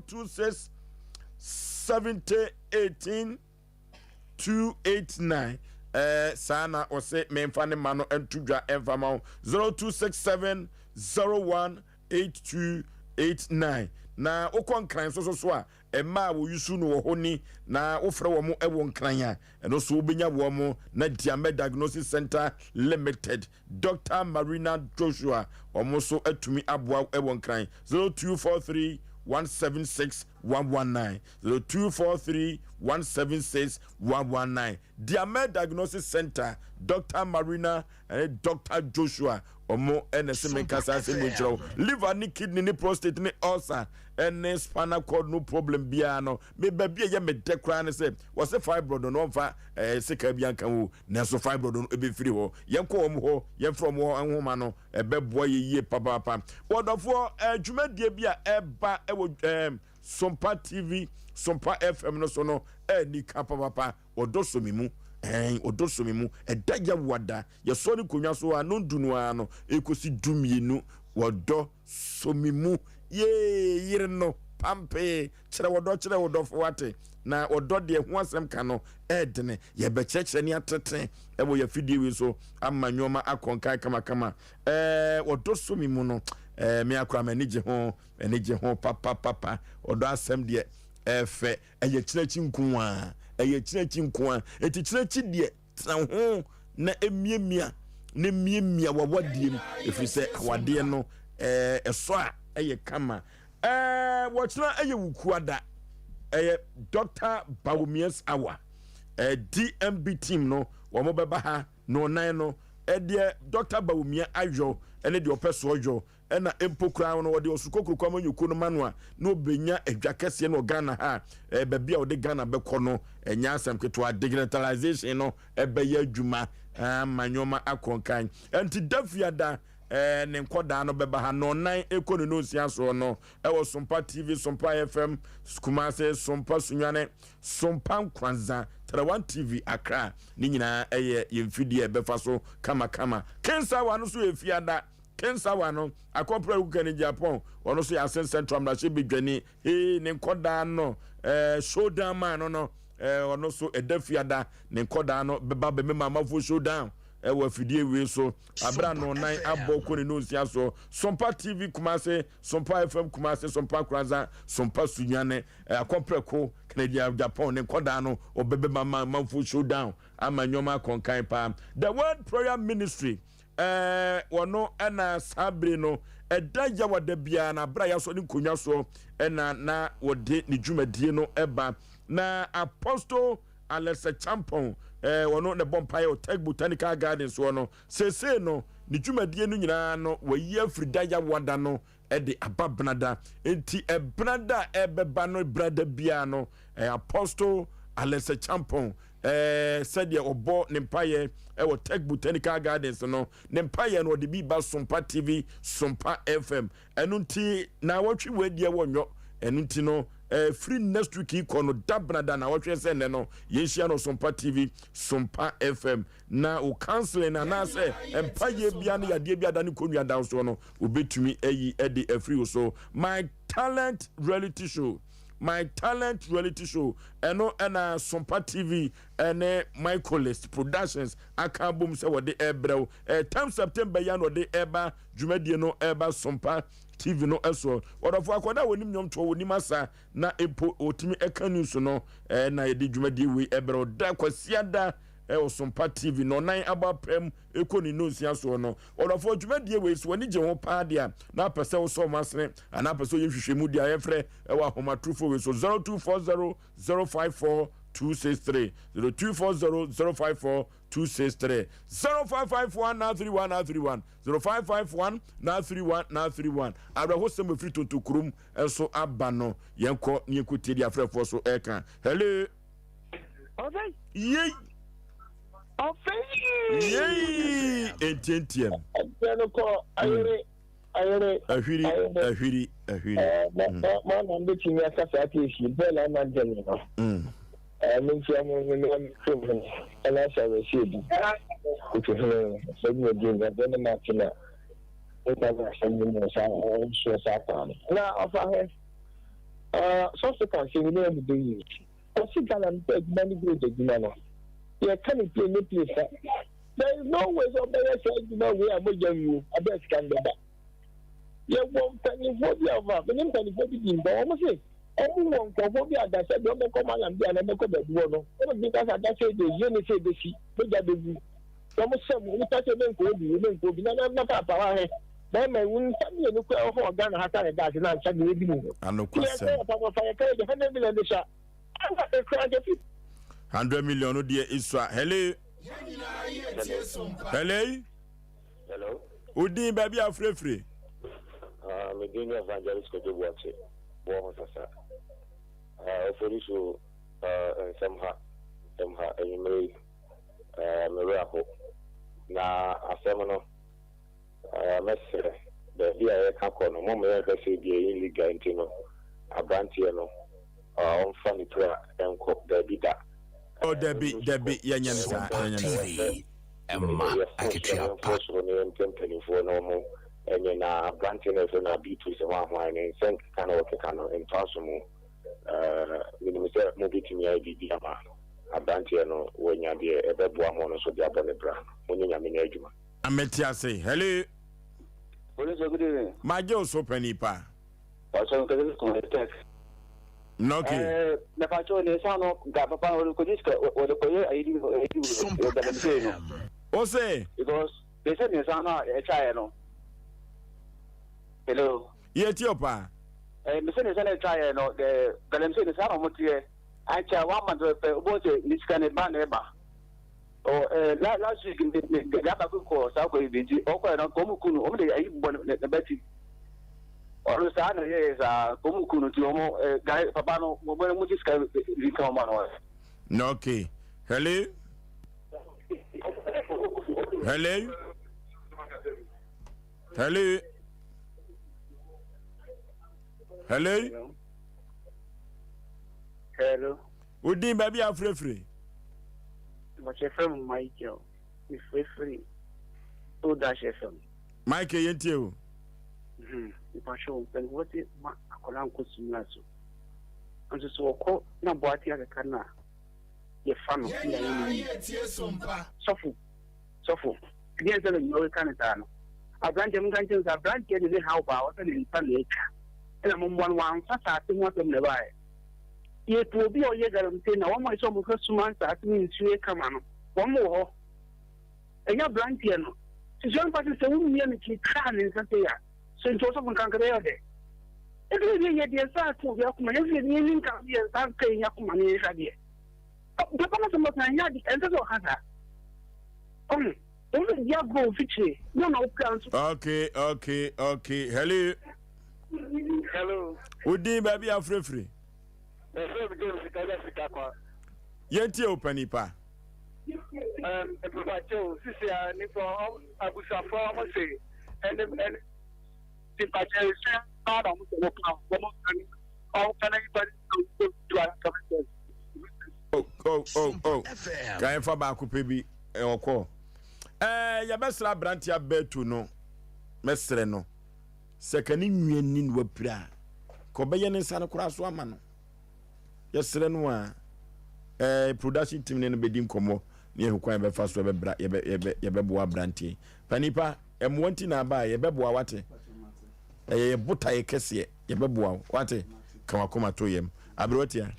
A: 026 70 18 289. Ɛɛ saa na ɔse memfa ne ma no nto dwa ɛmfa ma wo 0267 01 8289. Na wokɔ Nkran nso so so a, mmaa a wɔyusu no wɔ hɔ ni, na wofrɛ wɔn wɔ Nkran a, ɛno nso wobɛnya wɔn na Diamɛ Diagnosis Center Limited Doctor Marina Joshua wɔn nso atumi aboa wo wɔ Nkran 0243 176 119 0243 176 119 Diamɛ Diagnosis Center Doctor Marina ne Doctor Joshua wɔn na ɛsɛ menka saa asɛm yi nkyerɛ wo. Liver ne kidney ne prostate ne ulcer ne spinal cord no problem biara no me baabi a ɛyɛ me dɛ koraa ne sɛ wɔse fibroid no wɔmfa eh, sika bi anka ho Nanso fibroid no bɛfiri hɔ. Yɛnkɔ wɔn hɔ, yɛmfrɛ wɔn hɔ nwoma no, ɛbɛboa yɛ yie papaapa. Wɔdɔfoɔ, eh, dwumadie bi a ɛba wɔ eh, Sompa TV, Sompa FM no so no, ɛni ka papaapa. Ɔdɔ sɔ me mu. Ɛn, ɔdɔ sɔ me mu. Ɛda Yawada, yɛsɔre nkonnwa so a, nondu no ara no, ɛkɔsi dumienu. Wɔdɔ sɔ me mu. Yee, yere no, pampee. Kyerɛ ɔdɔ kyerɛ wo dɔfo wate. Na ɔdɔ deɛ ho asɛm ka no ɛɛdene. Yɛbɛkyerɛkyerɛ ne atete ɛwɔ yɛ afidie wei so ama nnoɔma akɔ nkan kamakama. Ɛɛ ɔdɔ sɔ me mu no ɛɛ me akora m'ani gye ho m'ani gye ho papapapa. Ɔdɔ asɛm deɛ ɛɛfɛ ɛyɛ kyerɛkyi nko ara ɛyɛ kyerɛkyi nko ara. Eti kyerɛkyi deɛ Tena ho na miamia na miamia w'awadeɛ mu, ɛfiri sɛ awadeɛ no ɛsɔ a ɛyɛ kama. Wɔkyena ɛyɛ Wukuada, ɛyɛ Dr. Bawumia's hour. DMB team no wɔn bɛba ha na ɔnan no ɛdeɛ Dr. Bawumia ayɔ ɛne deɛ ɔpɛ soɔ yɔ Ɛna mpo koraa no wɔde ɔsoro kokroko amanyɔkuo no ma no a, na ɔbɛnya adwa kɛseɛ no wɔ Ghana ha a, baabi a ɔde Ghana bɛkɔ no ɛnyɛ asɛm ketewa. Digitalization no ɛbɛyɛ adwuma ama nneɛma akɔ nkan. Ɛnti da fiada ne nkɔdaa no bɛba ha nɔnnan ɛkɔ ne nonsia soɔ no ɛwɔ Sompa TV, Sompa FM, Kumase, Sompa Sunyane, Sompa Nkranza, Tarawan TV, Accra. Ne nyinaa ɛyɛ yɛn mfidie a ɛbɛfa so kamakama. Kensawa no nso yɛ fiada. Kensawa no, Akɔpra Kuka ne Japan, ɔno nso yɛ Asen Central mmarahyɛbadwani. Hee, ne nkɔdaa no, eh, showdown man no no, eh, ɔno nso ɛda fiada, ne nkɔdaa no bɛba bɛmema amanfoɔ showdown ɛwɔ afidie wei so. Abere a nɔnan abɔ kɔ ne nonsia so. Sompa TV Kumase, Sompa FM Kumase, Sompa Koranza, Sompa Sunyane, eh, Akɔprɛko, Kennedy Japan, ne nkɔdaa no, ɔbɛbɛma amanfoɔ showdown ama nneɛma akɔ nkan paa. The Word Prayer Ministry, Ɛɛ, wɔno na saa bere no, ɛda Yawada biara na bere a yɛasɔ ne nkonnwa soɔ na na wɔde ne dwumadie no ba. Na Apostle Alex Acheampong, ɛɛ, wɔno na ɛbɔ mpaeɛ wɔ Tech Botanical Gardens soɔ no, seesei no, ne dwumadie no nyinaa no, wɔayi afiri da Yawada no de aba Benada. Enti Benada a ɛbɛba no Benada biara no, Apostle Alex Acheampong, sɛdeɛ ɔbɔ ne mpaeɛ wɔ Tech Botanical Gardens no, ne mpaeɛ no ɔde bi ba Sompa TV, Sompa FM. Ɛno nti na wɔtwe wɔ adiɛ wɔ nyɔ. Ɛno nti no, firi next week yi kɔ no, da Benada na wɔtwe sɛ nnɛ no, yɛnhyia no Sompa TV, Sompa FM. Na wo counseling anaasɛ mpaeɛ bia ne yadeɛ bi ada ne kɔnnua da soɔ no, Wobɛtumi ayi de afiri wo so. My Talent Reality Show. My Talent Reality Show. Ɛno ɛna Sompa TV ɛne Michaelist Productions aka abom sɛ wɔde ɛrebrɛ wo. Ɛtam September yi a na wɔde ɛreba dwumadie no ɛreba Sompa TV no soɔ. Wɔdɔfo akwadaa a wɔnim nnwomtoɔ, wɔnim asa na mpo wɔtumi ɛka news no ɛna yɛde dwumadie wei ɛbrɛ wo da Kwasiada ɛwɔ Sompa TV nɔnan abɔ apam ɛkɔ ne nnonsia soɔ no. Ɔdɔfoɔ dwumadie wei so w'ani gye ho paa deɛ a na apɛ sɛ wosɔ wɔn asene anaa apɛ sɛ woyɛ nhwehwɛmu deɛ a yɛmfrɛ ɛwɔ ahomatorofo wei so 0240 054 263 0240 054 263 0551 931 931 0551 931 931 Awerɛhosɛm ɛfiri Tontokurom nso aba no yɛnkɔ ne yɛnkɔtie deɛ afrɛfoɔ so ɛka. Hello.
F: Ɔfɛ.
A: Yei.
F: Ɔfɛ.
A: Yei. Entientiam.
E: Ɛdeɛ no kɔ ayere ayere.
A: Ahwiri ahwiri ahwiri.
E: Ɛɛ ma ma ma na mbɛtumi aka saa keesi bɛɛla ama ntɛm no. Ɛɛ me ntia mo no na me kurom hene ɛna ahyɛ awɛsi edi. Kofi hene no ɛdi na di na ɛbɛ ne ma te na nka na asɛm no mu saa ɔnsoɔ saa paa no. Na ɔfa hɛ ɛɛ sɔfo ka asɛm bi na ɛmu bɛ yie. Ɔsi Ghana no sɛ adwuma no gold adwuma no yɛka no play ne play sa there is no way sɛ ɔbɛyɛ saa adwuma wei a mogya nwuo abɛ sika no bɛba. Yɛwɔ mpanimfoɔ bi a ɔfa mene mpanimfoɔ bi di nkɔmmɔ wɔn se wɔn wɔ nkurɔfoɔ bi adasɛ deɛ wɔbɛkɔ malam bi a na wɔbɛkɔ baabi hɔ no wɔn bi kasa adasɛ deɛ yie ne sɛ ebesi mogya bɛgu wɔn sɛ mu nipa sɛ menkɔ obi menkɔ obi na na paapa wa hɛ bɛrima ewu nsa mmienu kura wɔ hɔ wɔ Ghana ha sáré gaase na nsa deɛ ebi mu hɔ.
A: Anokwasɛm.
E: Yɛ kɔ papa yɛ kɛ yɛ 100 million de sa. Ekura de fi.
A: 100 million no deɛ esua. Hello. Hello.
U: Hello.
A: Odin baabi a afirefire.
U: Ah, me din ne Evangelist Kojo Boakye, wɔ ho sasa. Ah, ofori so ah, nsɛm ha, nsɛm ha, anwummere yi, ah, me werɛ aho. Na asɛm no, ah, mɛsrɛ, baabi a yɛka kɔ no, momma yɛnhwɛ sɛ ebi ɛyɛ illegal nti no, aberanteɛ no, ah, ɔmfa ne pira nkɔ, daabi da.
A: Oh, dabi, dabi, yɛnyɛ no saa, yɛnyɛ no saa.
U: Ɛma akatua pa. Soro ne mpɛ mpanimfoɔ na wɔn ɛnyɛ na aberanteɛ no ɛfɛ no abitu sɛ ho ahoan ne nsɛm keka na wɔkeka no mfa so mu ɛɛ menim sɛ mobɛtumi ayɛ biribi ama aberanteɛ no wɔanya deɛ ɛbɛboa mo no so de abɔ ne bra mo ne Nyame nyɛ adwuma.
A: Mete ase. Hello.
V: Police, good evening.
A: Magye wo so panin pa.
V: Pastor nkasa fi kuma tech.
A: Okay.
V: Eh, na pacho ne sa no ga papa o ko diska o de ko ye ayi di ayi di o da me no.
A: O se.
V: Because they said ne sa no e try no. Hello.
A: Ye ti opa.
V: Eh, me se ne sa na try no the galamsey ne sa no mo tie. Ancha one month pe obo se ni sika ne ba na e ba. Oh, eh, last week me me ga ba ko sa ko bi nti o ko no ko mu kunu o me de ayi bo ne beti. Ɔno saa na yɛyɛ saa ɔmu ku no nti ɔmo guy papa no mo bɛ mo gye sika bi ka ɔmo ano.
A: Na okay. Hello. Hello. Hello. Hello.
W: Hello.
A: Odin baabi a afirefire.
W: Bɔkyɛ fam Michael. Mefirefire. Old Dash FM.
A: Michael yɛn tie o.
W: Mpakyɛw, mpanyimfoɔ se ma akwadaa nkɔ sumina so. Nso sɛ ɔkɔ na boate akeka no a, yɛfa no na yɛayɛ no yie. Sɔfo, sɔfo, ɛdeɛn sɛ na nyina ɔreka no saa no? Aberanteɛ, monka nkyerɛ no sɛ aberanteɛ de ne haw baa hɔ sɛ ne nsa na atwa, ɛna mommoa no, wamfa saase ho asɛm na ɛbaeɛ. Yɛpɛ obi a ɔyɛ galamsey na wɔn a ɛsɛ wɔn hwɛ suma nsaase ne nsuo yɛ kama no, wɔn wɔ hɔ. Ɛnyɛ aberanteɛ no. Susua mfa sɛ sɛ wo nua no twitwaa ne nsa sei a, so nti ɔsɔfo nka nka bɛyɛ ɔdɛ? Ɛduru deɛ yɛ deɛ nsa ato obi akoma, yɛn nso yɛde yɛn ani nka so yɛn nsa nka yɛn akoma na yɛnhwɛ adeɛ. Papa no asɛm ɔka ɛnyɛ ade, ɛnsɛ sɛ ɔka saa. Ɔho, wɔn bɛ di agorɔ wɔ fikyire, na ɔna wopira nso.
A: Okay, okay, okay. Hello.
W: Hello.
A: Wo din baabi afirefire.
W: Ɛfɛ mi James Kaja Sika kwa.
A: Yɛntie wo panin pa.
W: Mpakyɛw sisi a nipa abusuafo ɔmo se ɛne ɛne mpakyɛw sɛ paa na ɔmo sɛ ɔmo ka ɔmo ka ne ɔmo ka ne nipa ne ɔmo tu a kame sɛ.
A: Oh oh oh oh ka yɛn fa baako pɛ bi ɔkɔ ɛɛ yɛbɛsrɛ aberante abɛɛtu no mɛsrɛ no sɛ ka ne nua ni na wapira ka ɔbɛyɛ ne nsa no koraa so ama no. Yɛsrɛ no a, eh, production team ne no bɛdi nkɔmmɔ na yɛhu kwan yɛbɛfa so yɛbɛbra, yɛbɛ, yɛbɛ, yɛbɛboa aberanteɛ yi. Panipa, mmoa nti na aba a, yɛbɛboa wate. Ɛyɛ yɛ botaeɛ kɛseɛ, yɛbɛboa wo wate. Ka wakoma to yam. Aberewa tia.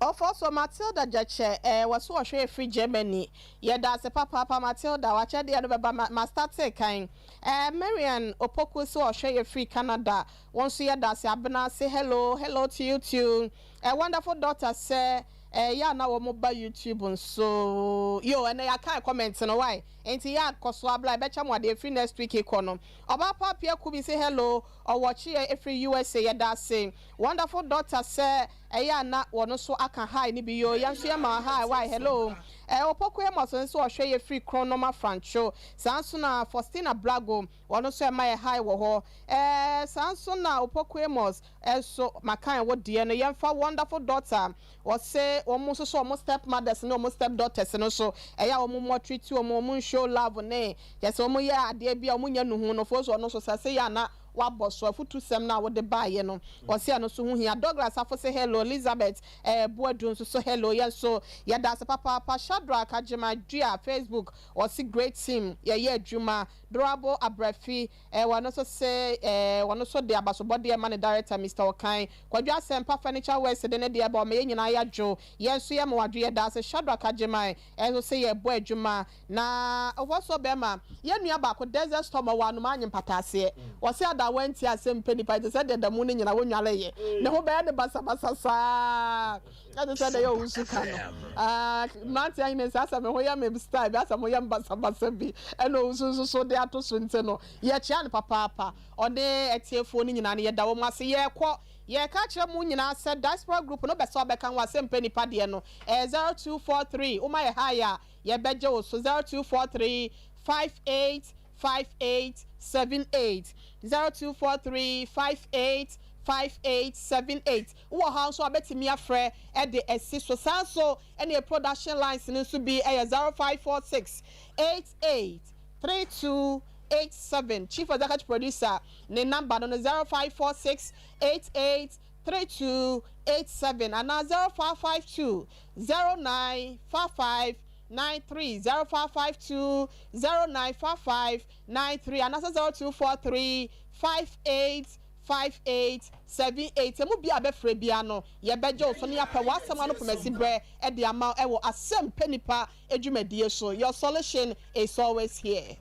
D: Ɔfɔsɔ Matilda Gyɛkyɛ eh wɔse wɔhwɛ yɛ firi Germany yɛdaase papaapa Matilda wakyɛdeɛ no bɛba ma ma startee kan eh Marian Opoku se ɔhwɛ yɛ firi Canada wo nso yɛdaase Abena se hello hello to you too eh Wonderful daughter sɛ eh yɛ a na wɔn ba YouTube nso yoo ɛnɛ yɛakan comment no wai nti yɛ a kɔso abla yɛbɛkyɛ mo adeɛ firi next week kɔ no Ɔbaa pa Appiah Kubi se hello ɔwɔkye yɛ firi USA yɛdaase Wonderful daughter sɛ Ɛyɛ a na wɔn nso aka hi no bi yoo yɛn nso yɛma wo hi wai hello eh Opoku Amos nso ɔhwɛ yɛ firi Kronom Afrancho saa nso na Faustina Blago wɔn nso ɛma yɛ hi wɔ hɔ eh saa nso na Opoku Amos nso makan wo deɛ no yɛmfa Wonderful Daughter ɔse wɔn nso so wɔn step mothers ne wɔn step daughters no nso ɛyɛ a wɔn mmɔ treat wɔn wɔn nshow love ne kyerɛ sɛ wɔn yɛ adeɛ bi a wɔn nyɛ nuhu no fo so ɔno nso sɛ se yɛ a na Wabɔ so afutusɛm no a wode baeɛ no, ɔse ɛno nso ho hia. Douglas Afo se hello, Elizabeth eh, Boadu nso so hello, yɛn nso yɛda ase papaapa. Shadrack Agyemang Dua, Facebook, ɔse great team, yɛyɛ adwuma. Dorabo Abrafi eh, ɔno nso se eh, ɔno nso de abasobɔdeɛ ma ne director Mister Okan. Kwadwo Asɛmpa Furniture Works de ne deɛ ba, ɔma yɛn nyinaa yɛadwo, yɛn nso yɛma wadwo, yɛda ase. Shadrack Agyemang nso se yɛbɔ adwuma. Na hɔ so bɛma yɛn nua baako desert storm ɔwɔ anomaa nye mpataaseɛ ɔse ada wantie asɛm pɛ nipa te sɛ deɛ da mu no nyina wonwareyɛ ne ho bɛyɛ no basabasa saa ɛte sɛ deɛ yɛ owusu ka no ah mmeranteɛ ahene sɛ asɛ me ho yɛ me style bi asɛ mo yɛ me basabasa bi ɛna owusu nso so de ato so nti no yɛkyea no papaapa ɔne atiefoɔ no nyinaa no yɛda wɔn ase yɛkɔ yɛka kyerɛ mo nyinaa sɛ diaspora group no bɛsɛ ɔbɛka ho asɛm pɛ nipa deɛ no ɛyɛ 0243 woma yɛ hi a Yɛbɛgye wo so 0243 58 58 78 0243 58 58 78 Wowɔ ha nso a wobɛtumi afrɛ de asi so. Saa nso na yɛn production lines no nso bi yɛ 0546 88 32 87 Chief Executive Producer ne number no no 0546 88 3287 anaa 0552 0955 93, 0552 0955 93 anaasɛ 0243 58 58 78. Emu biara a bɛfrɛ biara no, yɛbɛgye wo so na yɛapɛ w'asɛm ano pomasi berɛ de ama wo wɔ Asɛmpɛ Nipa dwumadie so. Your solution is always here.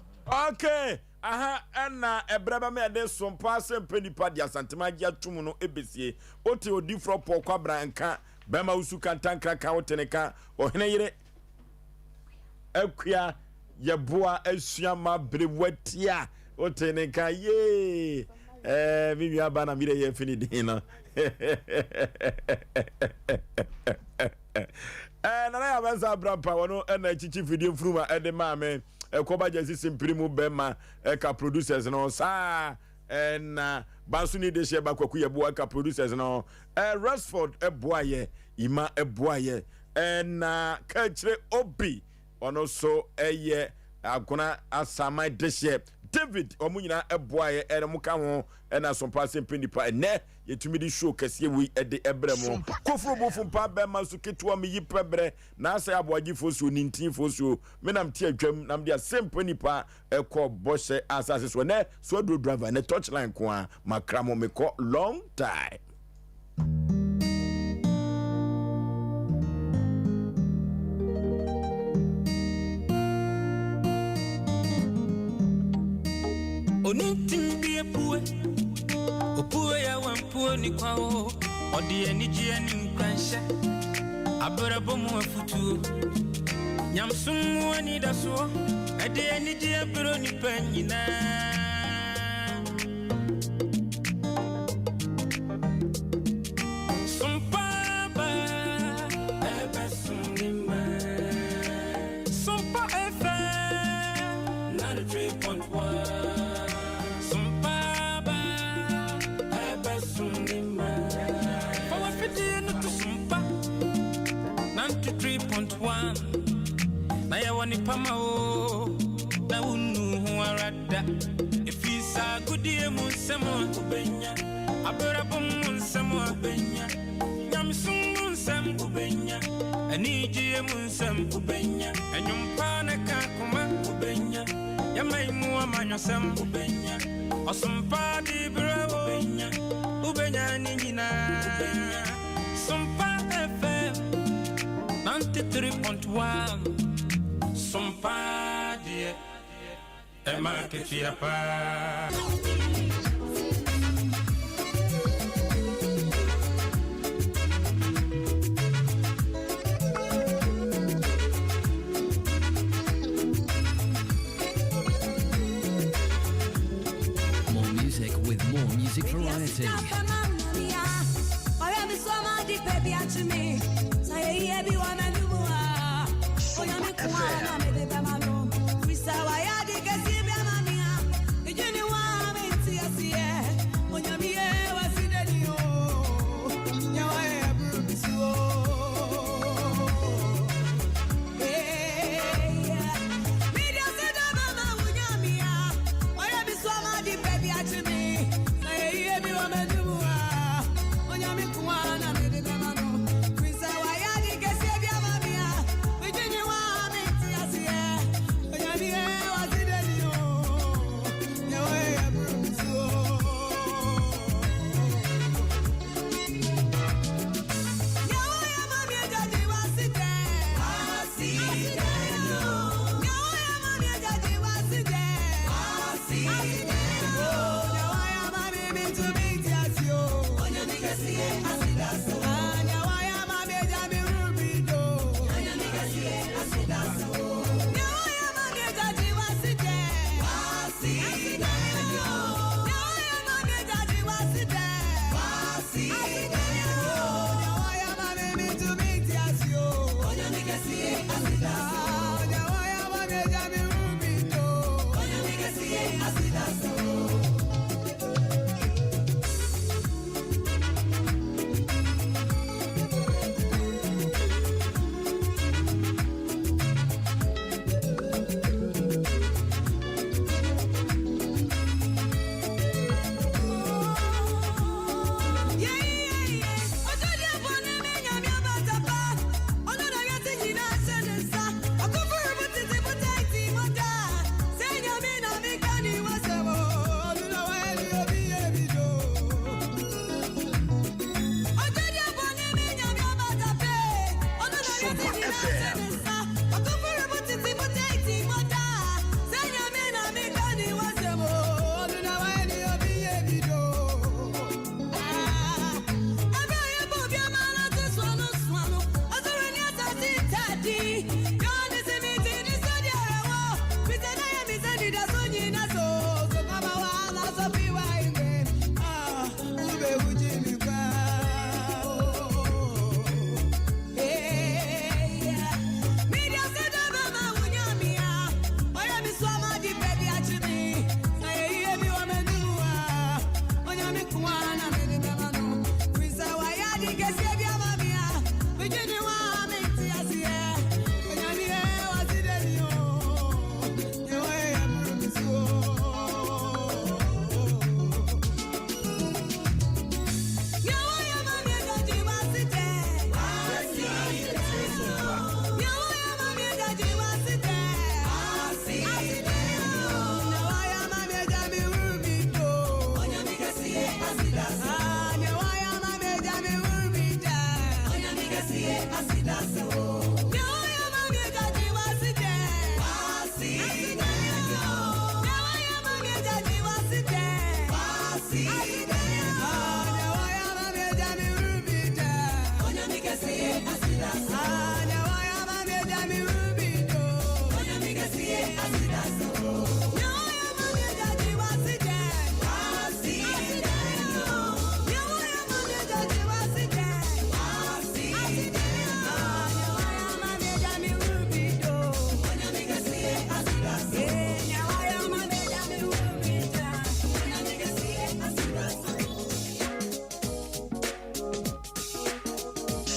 A: Okay, aha na ɛberɛ bɛma yɛde som paa sɛ mpɛ nipa de Asantema agye atom no ɛbɛsie. Wote odiforɔ Paul Kwabena nka, bɛma wo su kantankra ka wote ne ka, ɔhene yere Akua yɛboa asua ma bere watia wote ne nka yee ɛɛ me nua ba na mmerɛ yɛ fi ne din no ɛɛ nana yɛ abɛnsa abrampa wɔn ɛna akyikyi fidie mfunuma ɛde maa me. Ɛkɔba gyasi simpiri mu bɛma ɛka producers no saa ɛna banso ni de hyɛ ba kwaku yɛ boa ɛka producers no ɛ Rexford ɛboa yɛ ima ɛboa yɛ ɛna kakyire obi ɔno so ɛyɛ agona asaman de hyɛ David ɔmo nyinaa ɛboa yɛ ɛna ɔmo ka ho ɛna sompa simpiri nipa ɛnɛ yɛtumi de show kɛseɛ wei ɛde ɛbrɛ mo koforo bofo mpa bɛma so ketewa meyi pɛbrɛ na asɛ aboagyefoɔ suo nintinfoɔ suo Me na mete adwam na mede asɛmpa nipa kɔ bɔhyɛ asase so. Ɛnɛ so aduro driver ɛnɛ touch line nko a makra mo mekɔ long time.
G: Onintim bi apue opue yɛ wampue ni kwa o ɔde anigyeɛ ne nkuranhyɛ Abrabɔ mu afutuo, nyamesom mu anidasoɔ, ɛde anigyeɛ brɛ onipa nyinaa. Sompa ba, ɛbɛsom ne mma. Sompa FM 93.1. Sompa ba, ɛbɛsom ne mma. Fa w'afidie no to Sompa 93.1. Na yɛwɔ nipa ma o, na wonnu ho ara da. Ɛfiri saa agodie mu nsɛm a wobɛnya, abrabɔ mu nsɛm a wobɛnya, nyamesom mu nsɛm. Anigyeɛ mu nsɛm wobɛnya. Ɛnwom pa na ka koma wobɛnya. Yɛman mu amanyɔsɛm wobɛnya. Ɔsom pa de berɛ wo wobɛnya. Wobɛnya ne nyinaa. Sompa FM 93.1. Sompa deɛ ɛma ketewa paa.
H: More music with more music variety.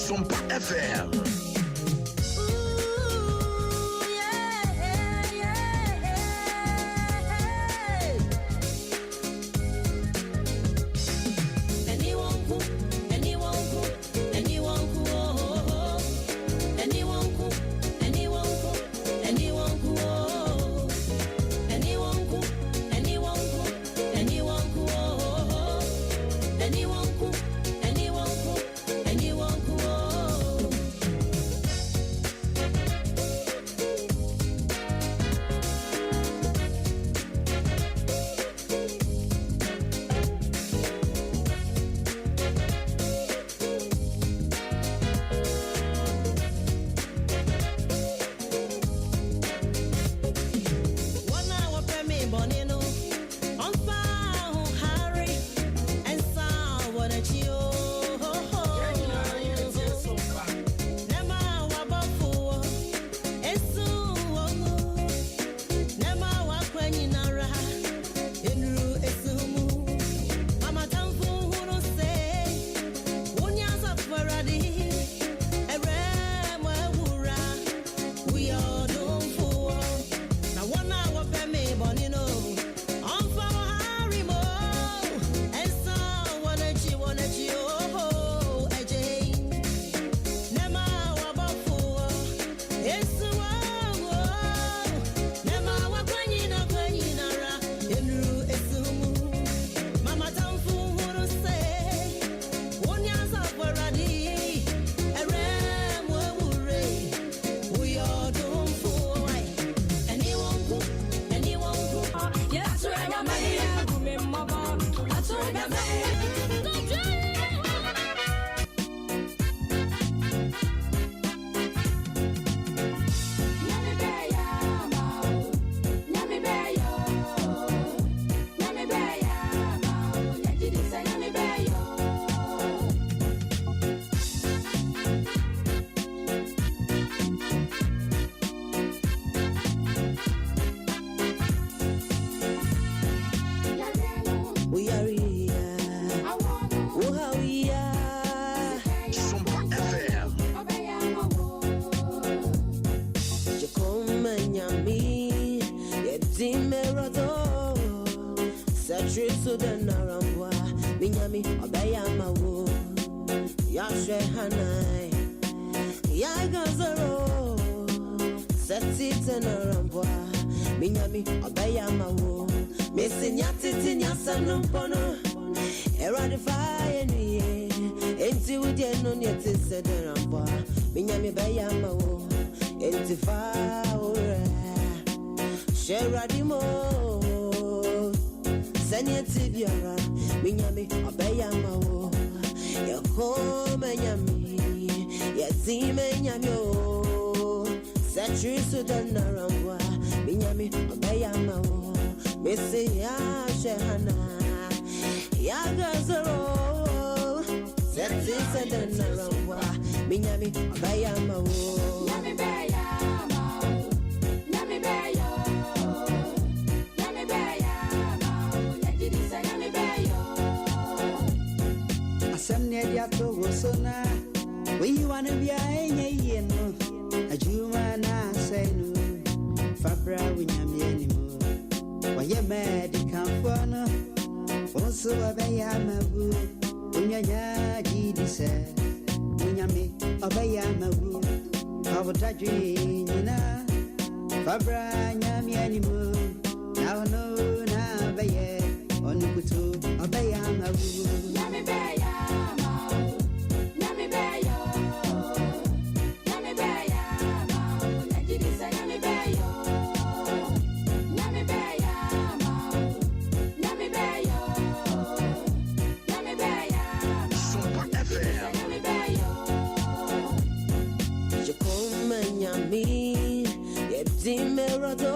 J: Sompa FM.
K: Merado, Setri Sudan Narambwa, Minyami, Obayama, Yashe Hanai, Yagazaro, Setita Narambwa, Minyami, Obayama, Missing Yatiti Yasanumpono, Eradify any, Enti Udian on your Tisadarambwa, Minyami Bayama, Enti Faura. Sheradimo Sanya Tibiara Minyami Obayama Yakoma Nyami Yazime Nyamio Satri Sudanarambwa Minyami Obayama Missy Shehana Yagazaro Satri Sudanarambwa Minyami Obayama
L: Nyami Bayama Nyami Bayo Nyami Bayama Nyajidisa Nyami Bayo
M: Asɛm ne ɛde ato wo so na woyiwa no bia ɛnyɛ yie no adwuma na asɛe no fa bra wo Nyame anim wɔyɛ ma adikanfoɔ no wo nso wɔbɛyɛ ama wo wonyanya gyidi sɛ wo Nyame ɔbɛyɛ ama wo fa wo dadwe nyinaa fa bra Nyame anim na ɔno na ɔbɛyɛ ɔno kuto ɔbɛyɛ ama wo.
L: Nyami Bayama Nyami Bayo Nyami Bayama Nyajidisa Nyami Bayo Nyami Bayama Nyami Bayo Nyami Bayama
J: Sompa FM.
L: Nyami Bayo
K: Jekoma Nyami Yedimerado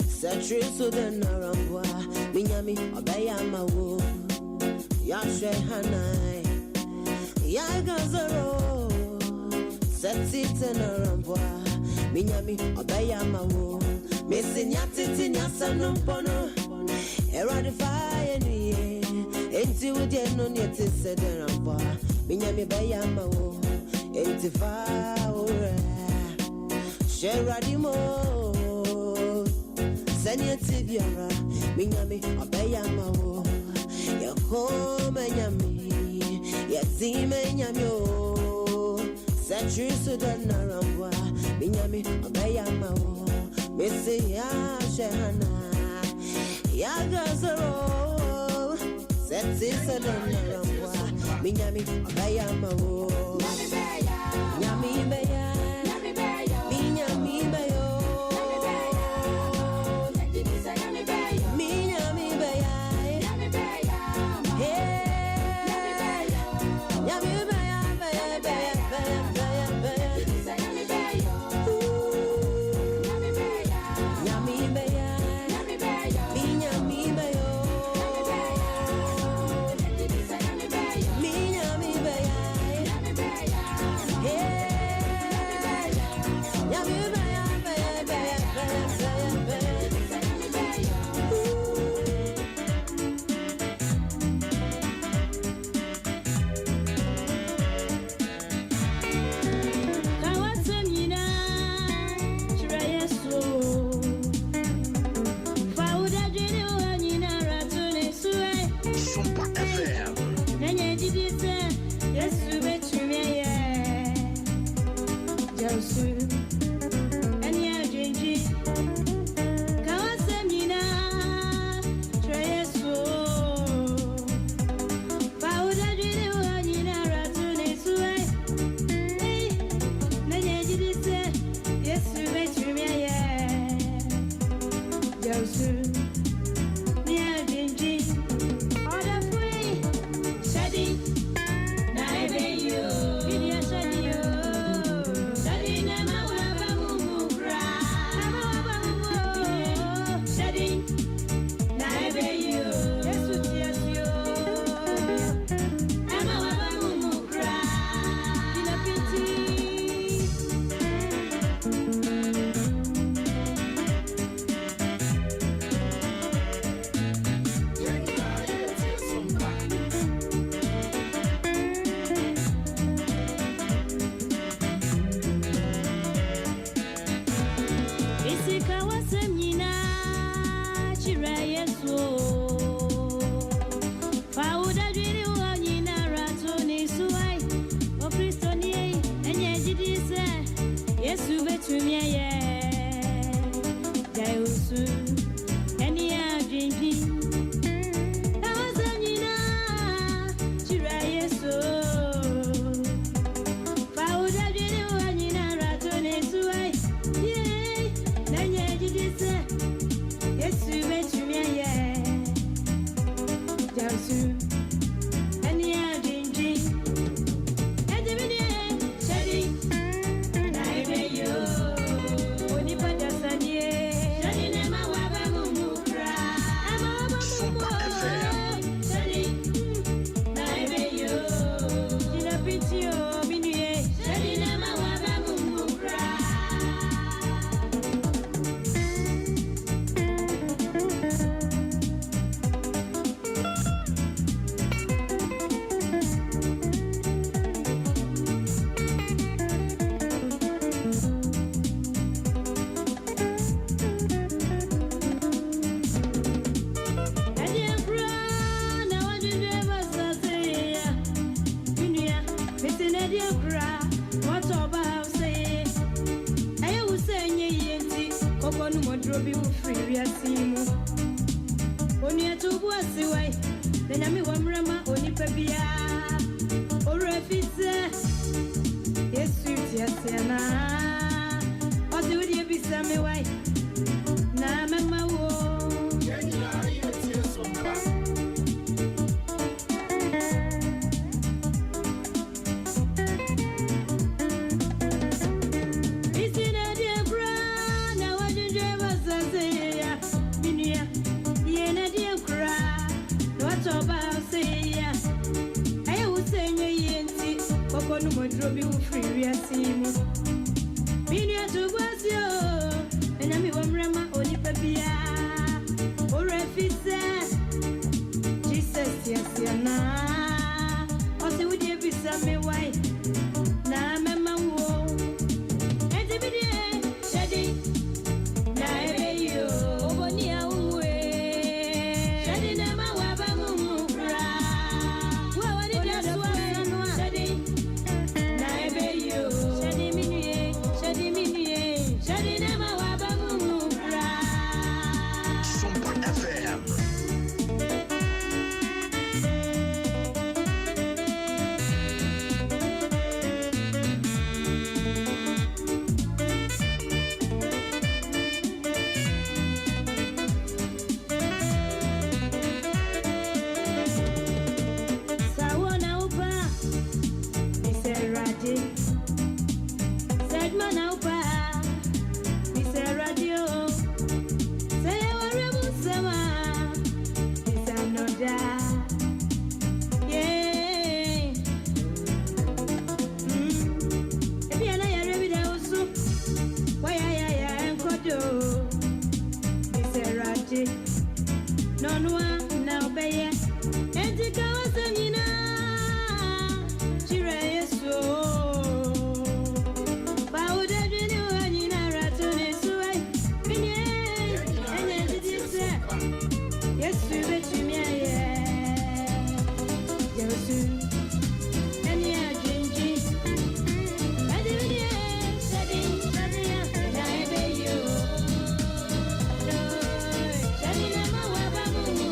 K: Satri Sudanarambwa Minyami Obayama Yashe Hanai Yagazaro Setitenarambwa Minyami Obayama Missing Yatiti Yasanumpono Eradify any Enti Udian on your Tisadarambwa Minyami Bayama Enti Faura Sheradimo Sanya Tibiara Minyami Obayama Yakoma Nyami Yazime Nyamio Satri Sudanarambwa Minyami Obayama Missy Yashehana Yagazaro Seti Sudanarambwa Minyami Obayama
L: Nyami
K: Nyami Baya
L: Nyami Bayo
K: Minyami Bayo
L: Nyajidisa Nyami Bayo
K: Minyami Baya
L: Nyami Bayama
K: Hey Nyami Baya Baya Baya Baya Baya Baya
L: Nyajidisa Nyami Bayo Nyami Bayama
K: Nyami Baya
L: Nyami Bayo
K: Minyami Bayo
L: Nyajidisa Nyami Bayo
K: Minyami Baya
L: Nyami Bayama
K: Hey Nyami Baya Baya Baya Baya Baya Baya
L: Nyajidisa Nyami Bayo
X: Ka w'asɛm nyinaa kyerɛ Yesu. Fa wo dadwene wo haw nyinara to ne so ɛ.
J: Sompa FM.
X: Na nya gyidi sɛ Yesu betumi ayɛ. Gya wo su ɛne adwendwen. Ka w'asɛm nyinaa kyerɛ Yesu. Fa wo dadwene wo haw nyinara to ne so ɛ. Na nya gyidi sɛ Yesu betumi ayɛ. Gya wo su ne adwendwen. Ɔdɔfo yi, hyɛ den na ɛbɛyɛ o. Bibia hyɛ den o. Hyɛ den na ɛma wo aba mu mu koraa. Ɛma wo aba mu mu o. Hyɛ den na ɛbɛyɛ o. Yesu te ase o. Ɛma wo aba mu mu koraa. Gyina pintinn. wae. Na Nyame wɔ mmerɛ ma onipa biara. Owura fi sɛ Yesu te ase anaa? Ɔse wo deɛ bisa me wae, na mɛma wo.
Q: Yɛn nyinaa yɛtie Sompa.
X: Isi na deɛ koraa na wadwendwen w'asase ya, me nua. Yie na deɛ koraa na watɔ ba ase ya. Ɛyɛ wo sɛ nyɛ yie nti, kɔkɔ no mu aduro bi wo firi wiase yi mu.